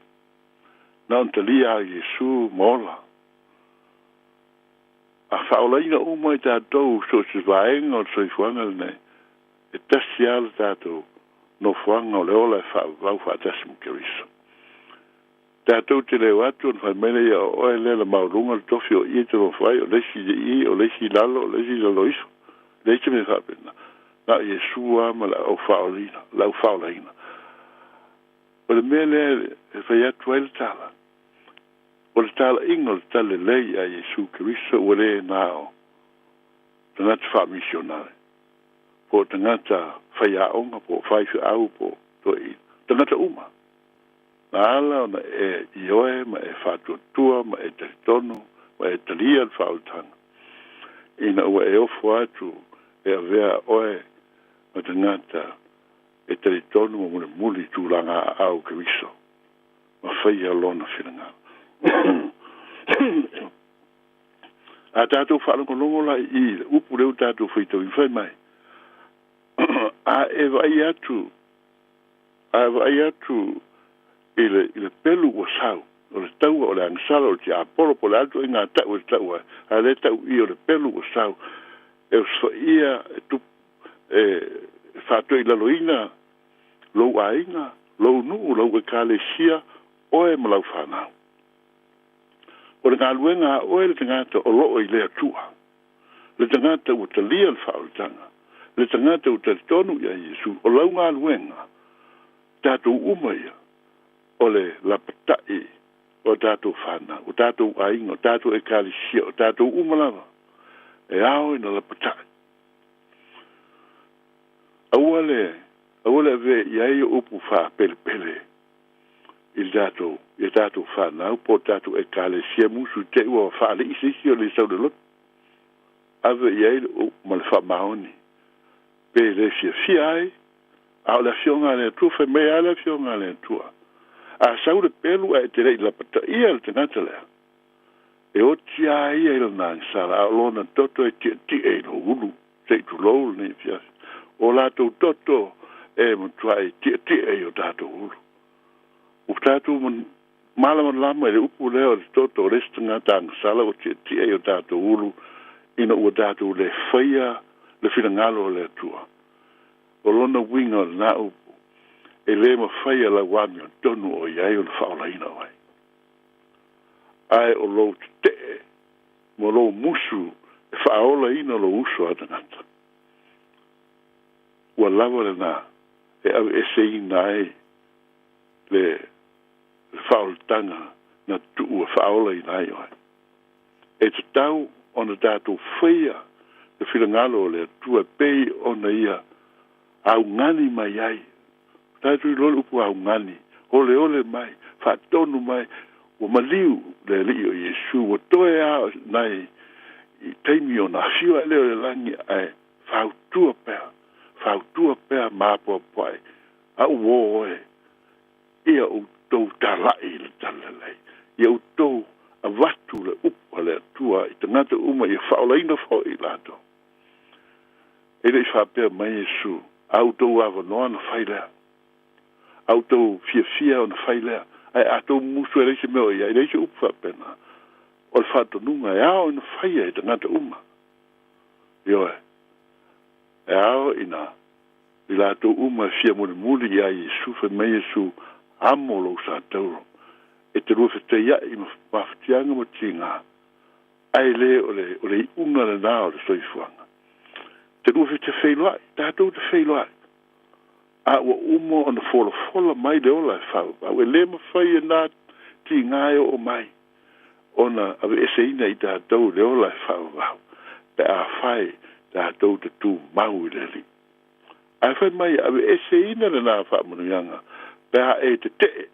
Na ona talia a Iesu ma ola. A faaolaina uma i tatou so o se vaega o le soifuaga lenei e tasi lava le tatou nofoaga o le ola e faavavau faatasi ma Keriso. Tatou te le o atu ona fai mai lea o oe lea na maualuga le tofi o i e te nofo ai o le isi i i o le isi i lalo o le isi i lalo ifo. Leai se mea faapena. Na o Iesu lava ma le au faaolaina, le au faaolaina. O le mea lea e fai atu ai le tala, o le talaiga o le talalelei a Iesu Keriso ua le na o tagata faamisionare po o tagata faiaoga po o faifeau po o toeaina, tagata uma. Na ala ona e ioe ma e faatuatua ma e talitonu ma e talia le faaolataga ina ua e ofo atu e avea oe ma tagata e talitonu ma mulimuli i tulaga aao o Keriso ma faia lona finagalo. A tatou faalogologo la i i le upu lea ua tatou faitauina fai mai, a e vaai atu a e vaai atu i le i le pelu ua sau o le taua o le agasala o le tiapolo po o le a le ituaiga tau e tau ai a o lea e tau i o le pelu ua sau e osofaia e tupu e faatoilaloina lou aiga lou nuu lau ekalesia oe ma lau fanau. O le galuega a oe le tagata o loo i le Atua le tagata ua talia le faaolataga le tagata ua talitonu ia Iesu o lau galuega tatou uma ia o le lapata'i o tatou fanau o tatou aiga o tatou ekalesia o tatou uma lava e ao ina lapata'i. Aua le aua le avea i ai o upu faapelepele i le tatou i a tatou fanau po o tatou ekalesia musu i te i ua faalii se isi o le sau i le lotu. Ave i ai le upu ma le faamaoni pe le fiafia ai a o le Afioga a le Atua fai mai lava le Afioga a le Atua a sau le pelu ae e te le i lapataia le tagata lea e oti lava ia i lana agasala a o lona toto e tietie i lou ulu se i tulou lenei afiafi. O latou toto e matuai tietie i o tatou ulu. Ua tatou malamalama i le upu lea o le toto o le isi tagata agasala ua tietie i o tatou ulu ina ua tatou le faia le finagalo o le Atua. O lona uiga o lena upu E lē mafai a lau amiotonu o i ai ona faaolaina oe. Ae o lou tetee ma lou musu e faaolaina lou uso a tagata. Ua lava lenā e aveeseina ai le le faaolataga na tuu e faaolaina ai oe. E tatau ona tatou faia le finagalo o le Atua e pei ona Ia augani mai ai. Ua tatou iloa le upu augani, oleole mai, faatonu mai, ua maliu le Alii o Iesu, ua toe a nai i taimi ona afio ae lea o le lagi ae fautua pea, fautua pea ma apoapoai, a uō oe, ia outou tala'i i le talalelei, ia outou avatu le upu a le Atua i tagata uma ia faaolaina foi i latou. E le i faapea mai Iesu, a outou avanoa ona fai lea, a outou fiafia ona fai lea, ae a tou musu e leai se mea o i ai, e leai se upu faapena. O le faatonuga e ao ina faia e tagata uma. Ioe, e ao ina i latou uma e fia mulimuli iā Iesu, fai mai Iesu, Amo lou satauro, e te lua fetaiaʻi ma mafatiaga ma tigā, ae lē o le, o le iʻuga lenā o le soifuaga. Te lua te feiloaʻi, tatou te feiloaʻi, a ua uma ona folafola mai le ola e faavavau, e lē mafai e nā tigā e oo mai ona aveeseina i tatou le ola e faavavau, pe afai tatou te tumau i le Alii. Ae fai mai e aveeseina lenā faamanuiaga pe a e tetee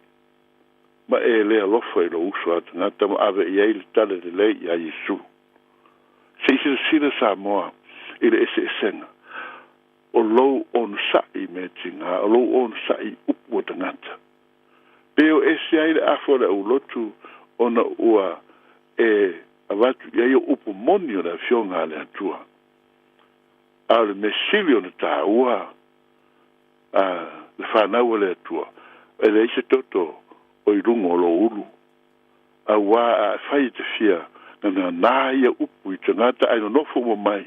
ma e le alofa i lou uso a tagata ma ave i ai le tala lelei iā Iesu. Se i silasila Samoa i le eseesega o lou onosaʻi i mea tigā, o lou onosaʻi i upu a tagata. Pe o ese ai le afa o le aulotu ona ua e avatu i ai o upu moni o le Afioga a le Atua. A o le mea sili ona tāua a le fanau a le Atua, e leai se toto o i luga o lou ulu, auā a e fai e te fia nananā ia upu i tagata ae nonofo uma mai,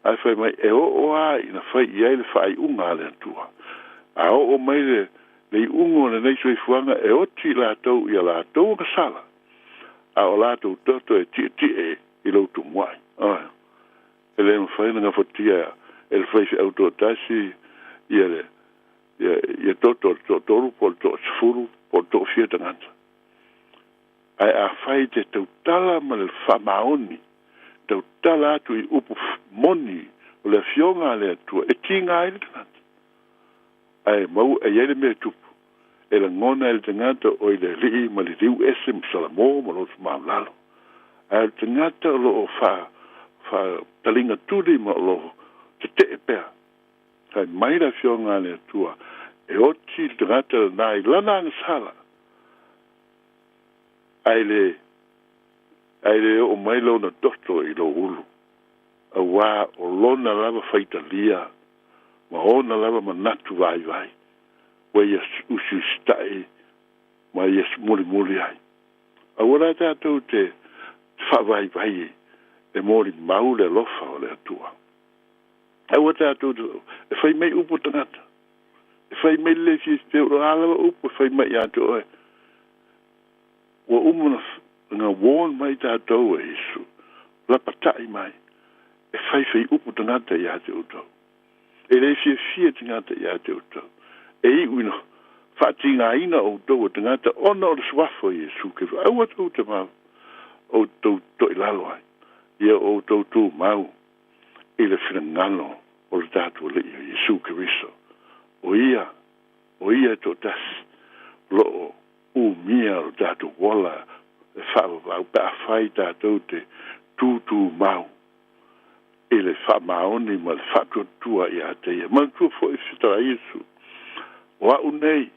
ae fai mai e oo a ina fai i ai le faaiuga a le Atua. A oo mai le le iuga o lenei soifuaga e oti i latou i a latou agasala, a o latou toto e tietie i lou tumuai. Oe. E le mafai ona gafatia e le faifeau toatasi ia le ia ia toto o le toatolu po o le toasefulu po o le toafia tagata. Ae afai te tautala ma le faamaoni, tautala atu i upu moni o le Afioga a le Atua e tiga ai le tagata. Ae mau e i ai le mea e tupu, e lagona e le tagata o i le Alii ma le liu ese ma Salamo ma loto maulalo. Ae o le tagata o lo o fa, fa taliga tuli ma o lo o tetee pea. Fai mai le Afioga a le Atua, e oti le tagata lenā i lana agasala, ae le, ae le oo mai lona toto i lou ulu, auā o lona lava faitalia ma ona lava manatu vaivai, ua ia usiusitaʻi ma ia mulimuli ai. Aua la tatou te faavaivai e molimau le alofa o le Atua. Aua tatou te e fai mai upu o tagata, e fai mai le le fiafia, o a lava upu e fai mai ia te oe. Ua uma ona warn mai tatou e Iesu, lapataʻi mai, e faifai upu tagata ia te outou. E le fiafia tagata ia te outou. E iu ina faatigaina outou e tagata ona o le suafa o Iesu Keriso. Aua tou te mau outou toilalo ai, ia outou tumau i le finagalo o le tatou Alii o Iesu Keriso. O Ia, o Ia e toatasi o lo o umia o le tatou ola e faavavau pe afai tatou te tūtūmau i le faamaoni ma le faatuatua ia te Ia. Manatua foi fetala Iesu, o a'u nei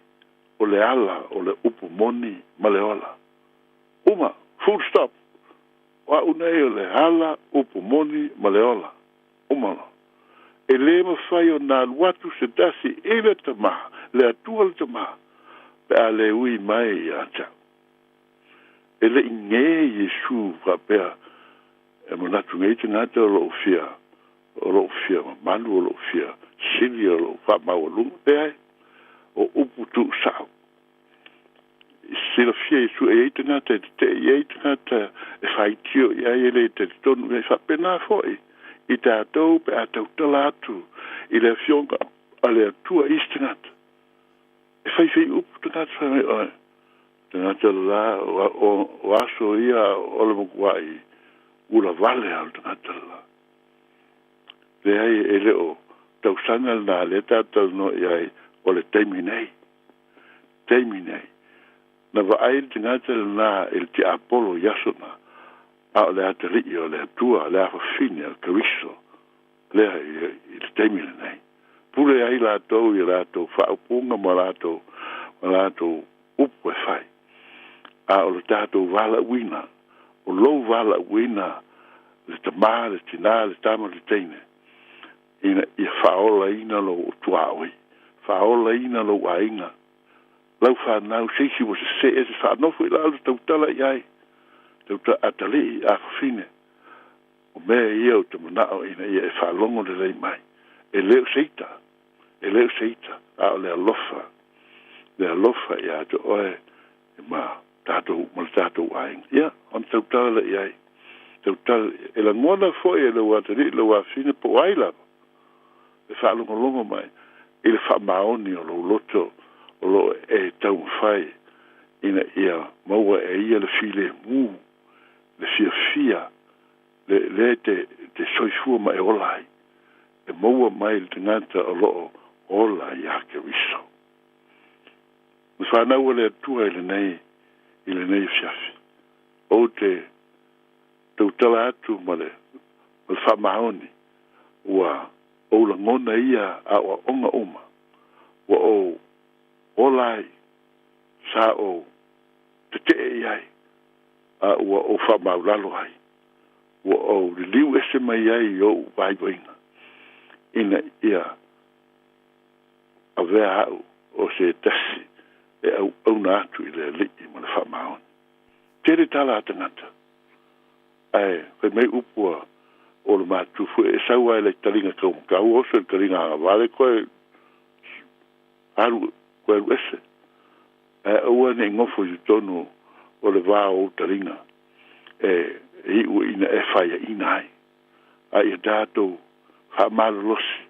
o le ala o le upu moni ma le ola. Uma, full stop. O a'u nei o le ala, upu moni ma le ola. Uma loa. E lē mafai ona alu atu se tasi i le Tamā, le Atua le Tamā, pe a lē ui mai ia te a'u. E leʻi gē Iesu faapea e manatu nei tagata o loʻu fia, o loʻu fia mamalu, o loʻu fia sili, o loʻu faamaualuga. Leai. O upu tu'usa'o. Silafia Iesu e iai tagata e tete'e i ai tagata e faitio i ai e lē talitonu i ai fa'apenā fo'i i tatou pe a tautala atu i le afioga a le Atua i isi tagata. E faifai upu tagata fai mai oe tagata lelā o aso ia o le matua'i ula vale a o le tagata lelā. Leai e le o tausaga lenā lea tatou talanoa i ai o le taimi nei. Taimi nei. Na vaai le tagata lenā i le tiapolo i aso na, a o le atalii o le Atua, le afafine o le Keriso, lea i le taimi lenei. Pule ai latou i a latou faaupuga ma latou ma latou upu e fai. A o le tatou valaauina, o lou valaauina, le tamā, le tinā, le tama, le teine, ina ia faaolaina lou tuaoi, faaolaina lou aiga, lau fanau, se isi ua sesē ese faanofo i lalo tautala i ai, tauta atalii, afafine, o mea ia ou te mana'o ina ia e faalogo lelei mai. E le o se ita, e le o se ita, a o le alofa, le alofa iā te oe ma tatou ma le tatou aiga. Ia, ona tautala lea i ai, tautala, e lagona foi e lou atalii, lou afafine, po o ai lava, e faalogologo mai i le faamaoni o lou loto o loo e taumafai ina ia maua e ia le filemu, le fiafia, le lea te te soifua ma e ola ai, e maua mai le tagata o loo ola iā Keriso. Na fanau a le Atua i lenei i lenei afiafi. Ou te tautala atu ma le ma le faamaoni ua ou lagona ia aoaoga uma ua ou ola ai, sa ou tete'e i ai, a ua ou faamaulalo ai, ua ou liliu ese mai ai i o'u vaivaiga, ina ia avea a'u o se tasi e auauna atu i le Alii ma le faamaoni. Tele tala a tagata, ae fai mai upu a o le matutu foi e sau ai lai taliga taumatau oso i le taliga agavale koe alu koe alu ese. Ae aua ne'i gofo i totonu o le va o ou taliga e iʻu ina e faiaʻina ai. A ia tatou faamalolosi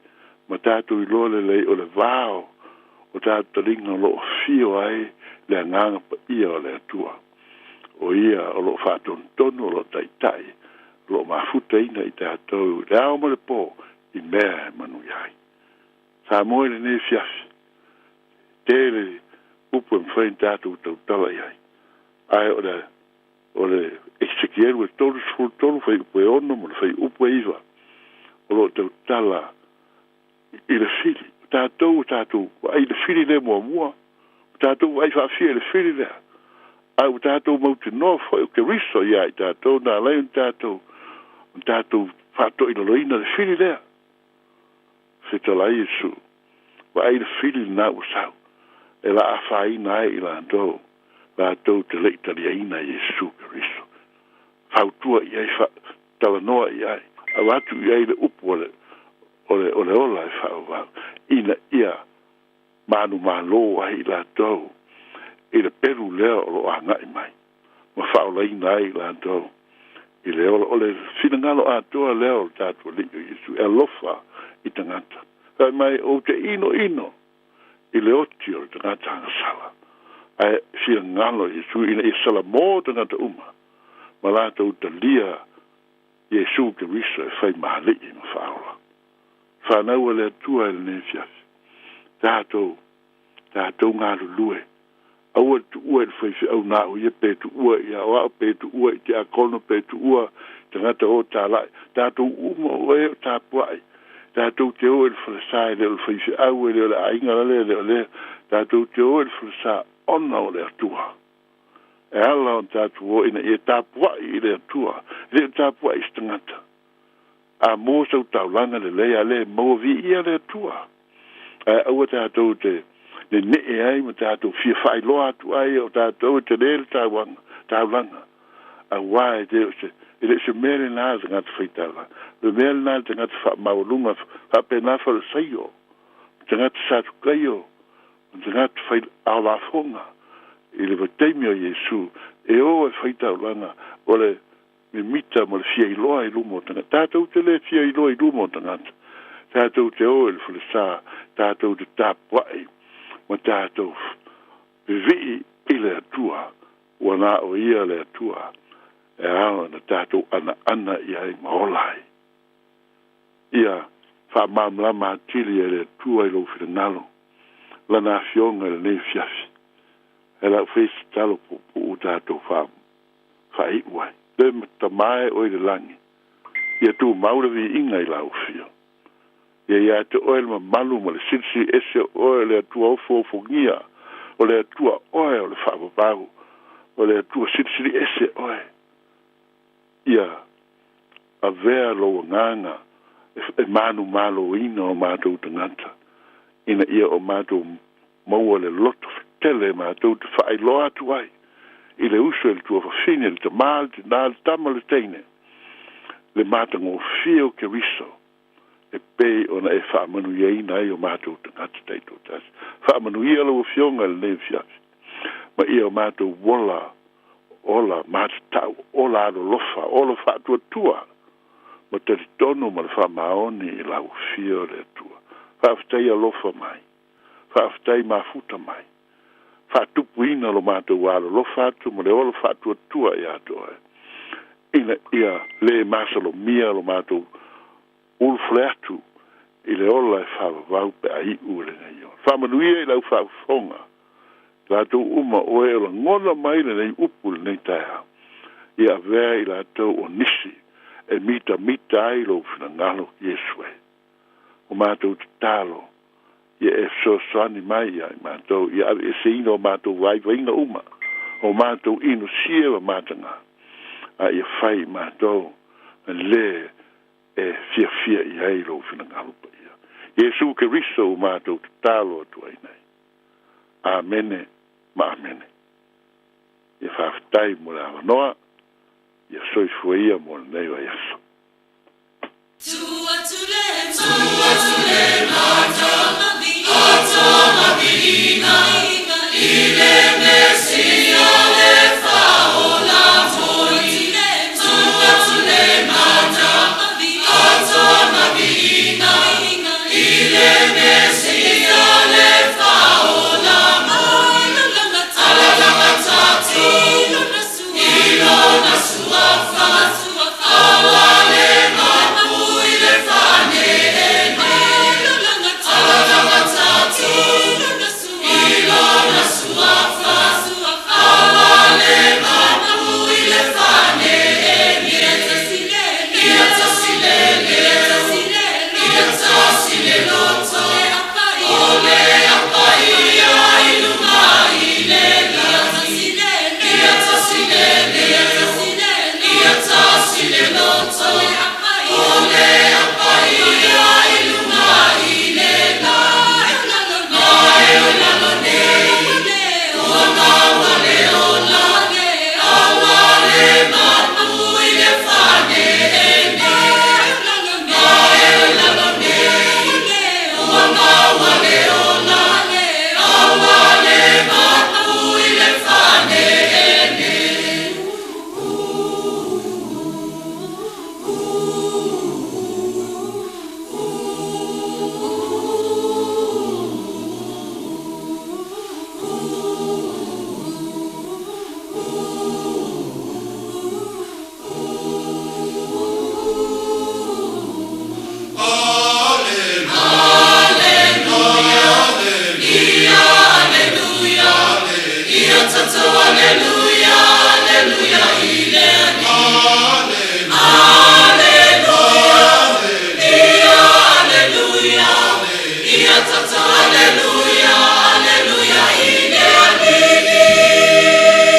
ma tatou iloa lelei o le va o tatou taliga o loo afio ai le Agaga Paia o le Atua. O ia o loo faatonutonu, o loo taitai, o loo mafutaina i tatou i le ao ma le pō i mea e manuia ai. Samoa i lenei afiafi, tele upu e mafai ona tatou tautala i ai. Ae o le o le Esekielu e 33 fuaiupu e 6 ma le fuaiupu e 9 o loo tautala i le fili. O tatou ua tatou vaai i le fili lea muamua, ua tatou vaai faafia i le fili lea, ae ua tatou mautinoa foi o Keriso ia i tatou na alai ona tatou ona tatou faatoilaloina le fili lea. Fetalai Iesu, vaai i le fili lenā ua sau, e la afaina ai i latou, latou te le i taliaina Iesu Keriso. Fautua i ai, fa, talanoa i ai, avatu i ai le upu o le, o le, o le ola e faaauau, ina ia manumalo ai i latou i le pelu lea o loo agaʻi mai ma faaolaina ai i latou i le ola. O le finagalo atoa lea o le tatou Alii o Iesu e alofa i tagata. Fai mai ou te inoino i le oti o le tagata agasala, ae finagalo Iesu ina ia salamō tagata uma ma latou talia Iesu Keriso e fai ma Alii ma Faaola. Fanau a le Atua i lenei afiafi, tatou, tatou galulue, aua le tuua i le faifeau na au ia, pe tuua i aoao, pe tuua i tiakono, pe tuua i tagata o tala'i, tatou uma o e o tapua'i, tatou te o i le falesa, e le o le faifeau, e le o le aiga lale, e le o lea, tatou te o i le falesa ona o le Atua. E ala ona tatou o ina ia tapua'i i le Atua, e le o tapua'i i se tagata. A mo sau taulaga lelei, a le maua viia le Atua. Ae aua tatou te neneʻe ai ma tatou fia faailoa atu ai o tatou e telē le tauaga, taulaga, auā e le o se, e le o se mea lenā le tagata faitaulaga. O le mea lenā le tagata faamaualuga, faapena Farisaio, tagata Satukaio, O tagata fai aolafoga i le vaitaimi o Iesu e o e fai taulaga o le mimita ma le fia iloa i luma o tagata. Tatou te le fia iloa i luma o tagata. Tatou te o i le falesa, tatou te tapuai ma tatou vivii i le Atua, ua na o ia le Atua e ao ona tatou anaana i ai ma ola ai. Ia faamalamalama atili e le Atua i lou finagalo Lana Afioga i lenei afiafi. E lau fai se talo puupuu tatou faaiu ai. Le Tama e oe i le lagi, ia tumau le viiga i lau Afio. Ia ia te oe le mamalu ma le silisili ese o oe o le Atua ofoofogia, o le Atua oe o le faavavau, o le Atua silisili ese oe. Ia avea lou agaga e manumaloina o matou tagata, ina ia o matou maua le loto tele matou te faailoa atu ai i le uso i le tuafafine, le tamā, le tinā, le tama, le teine, le matagofie o Keriso e pei ona e faamanuiaina ai o matou tagata taitoatasi. Faamanuia lau Afioga i lenei afiafi, ma ia o matou ola, ola matatau, ola alolofa, ola faatuatua, ma talitonu ma le faamaoni i lau Afio le Atua. Faafetai alofa mai, faafetai mafuta mai, faatupuina lo matou alolofa atu ma le ola faatuatua ia te oe, ina ia le masalomia lo matou ulufale atu i le ola e faavavau pe a iu lenei ola. Faamanuia i lau faafofoga, latou uma o e o lagona mai lenei upu i lenei taeao, ia avea i latou o nisi e mitamita ai lou finagalo, Iesu e. O matou tatalo, ia e fesoasoani mai ia i matou, ia aveeseina o matou vaivaiga uma, o matou inosia ma mataga, a ia fai i matou le e fiafia i ai lou finagalo paia. Iesu Keriso ua matou tatalo atu ai nei. Amene ma amene. Ia faafetai mo le avanoa, ia soifua ia mo lenei vaiaso.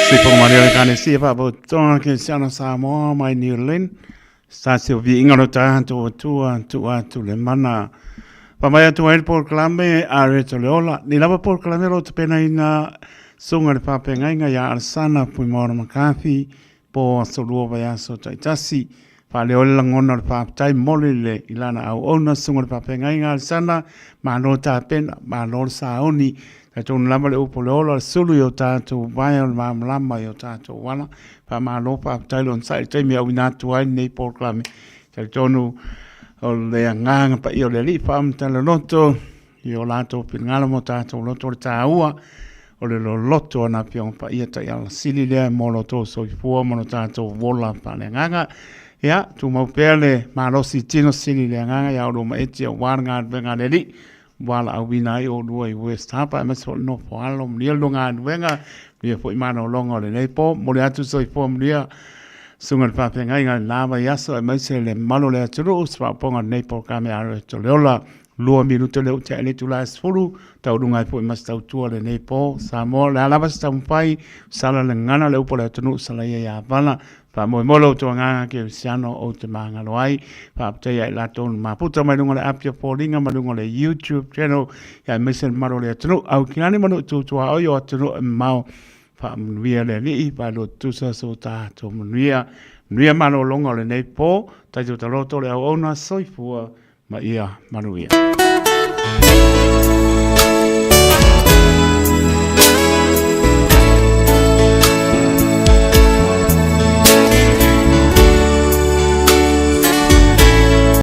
Sipo Maria le kane sia pa bo tonga ke siana Samoa mai New Zealand. Sa se vi inga lo tato tua tua tu le mana. Pa mai atu ai le polokalame a Reto le Ola. Ni lava polokalame o lo o tapenaina susuga i le faafeagaiga ia Alesana Fuimaono McCarthy po o aso lua vaiaso taitasi. Faaleo ai le lagona o le faafetai momoli i le i lana auauna susuga i le faafeagaiga Alesana, malo tapena, malo le sauni. Talitonu lava le upu o le ola, o le sulu i o tatou vae o le malamalama i o tatou ala. Faamalo faafetai le onosai i le taimi e auina atu ai lenei polokalame. Talitonu o le agaga paia o le Alii faamatala loto i o latou finagalo ma o tatou loto o le taua o le loloto o na Afioga Paia Taiala Sili lea mo lo outou soifua ma lo tatou ola faaleagaga. Ia, tumau pea le malosi tino sili le agaga ia oulua ma eti aua le galuega a le Alii valaauina ai oulua i West Harbour aemaise foi le nofo alo, manuia le lua galuega, manuia foi malologa o lenei po. Momoli atu le soifua manuia susuga i le faafeagaiga i lena vaiaso aemaise le mamalu o le atunuu, se faaopoopoga o lenei polokalame a le Ola. 2 minute lea ua tea i le itula e 10, taualuga ai foi ma se tautua o lenei po. Samoa, o le a lava se taumafai, sala le gagana le upu a le atunuu, sala ia ia vala. Faamoemoe lo outou agaga kerisiano ou te magalo ai. Faafetai ia i latou na mafuta mai luga o le api o foliga ma luga o le YouTube channel, ia aemaise le mamalu o le atunuu. Au kilani ma nuu tu tuaoi o atunuu e mamao. Faamanuia le Alii, faaloa tutusa so tatou manuia. Manuia malologa o lenei po, taito taloto le auauna, soifua ma ia manuia.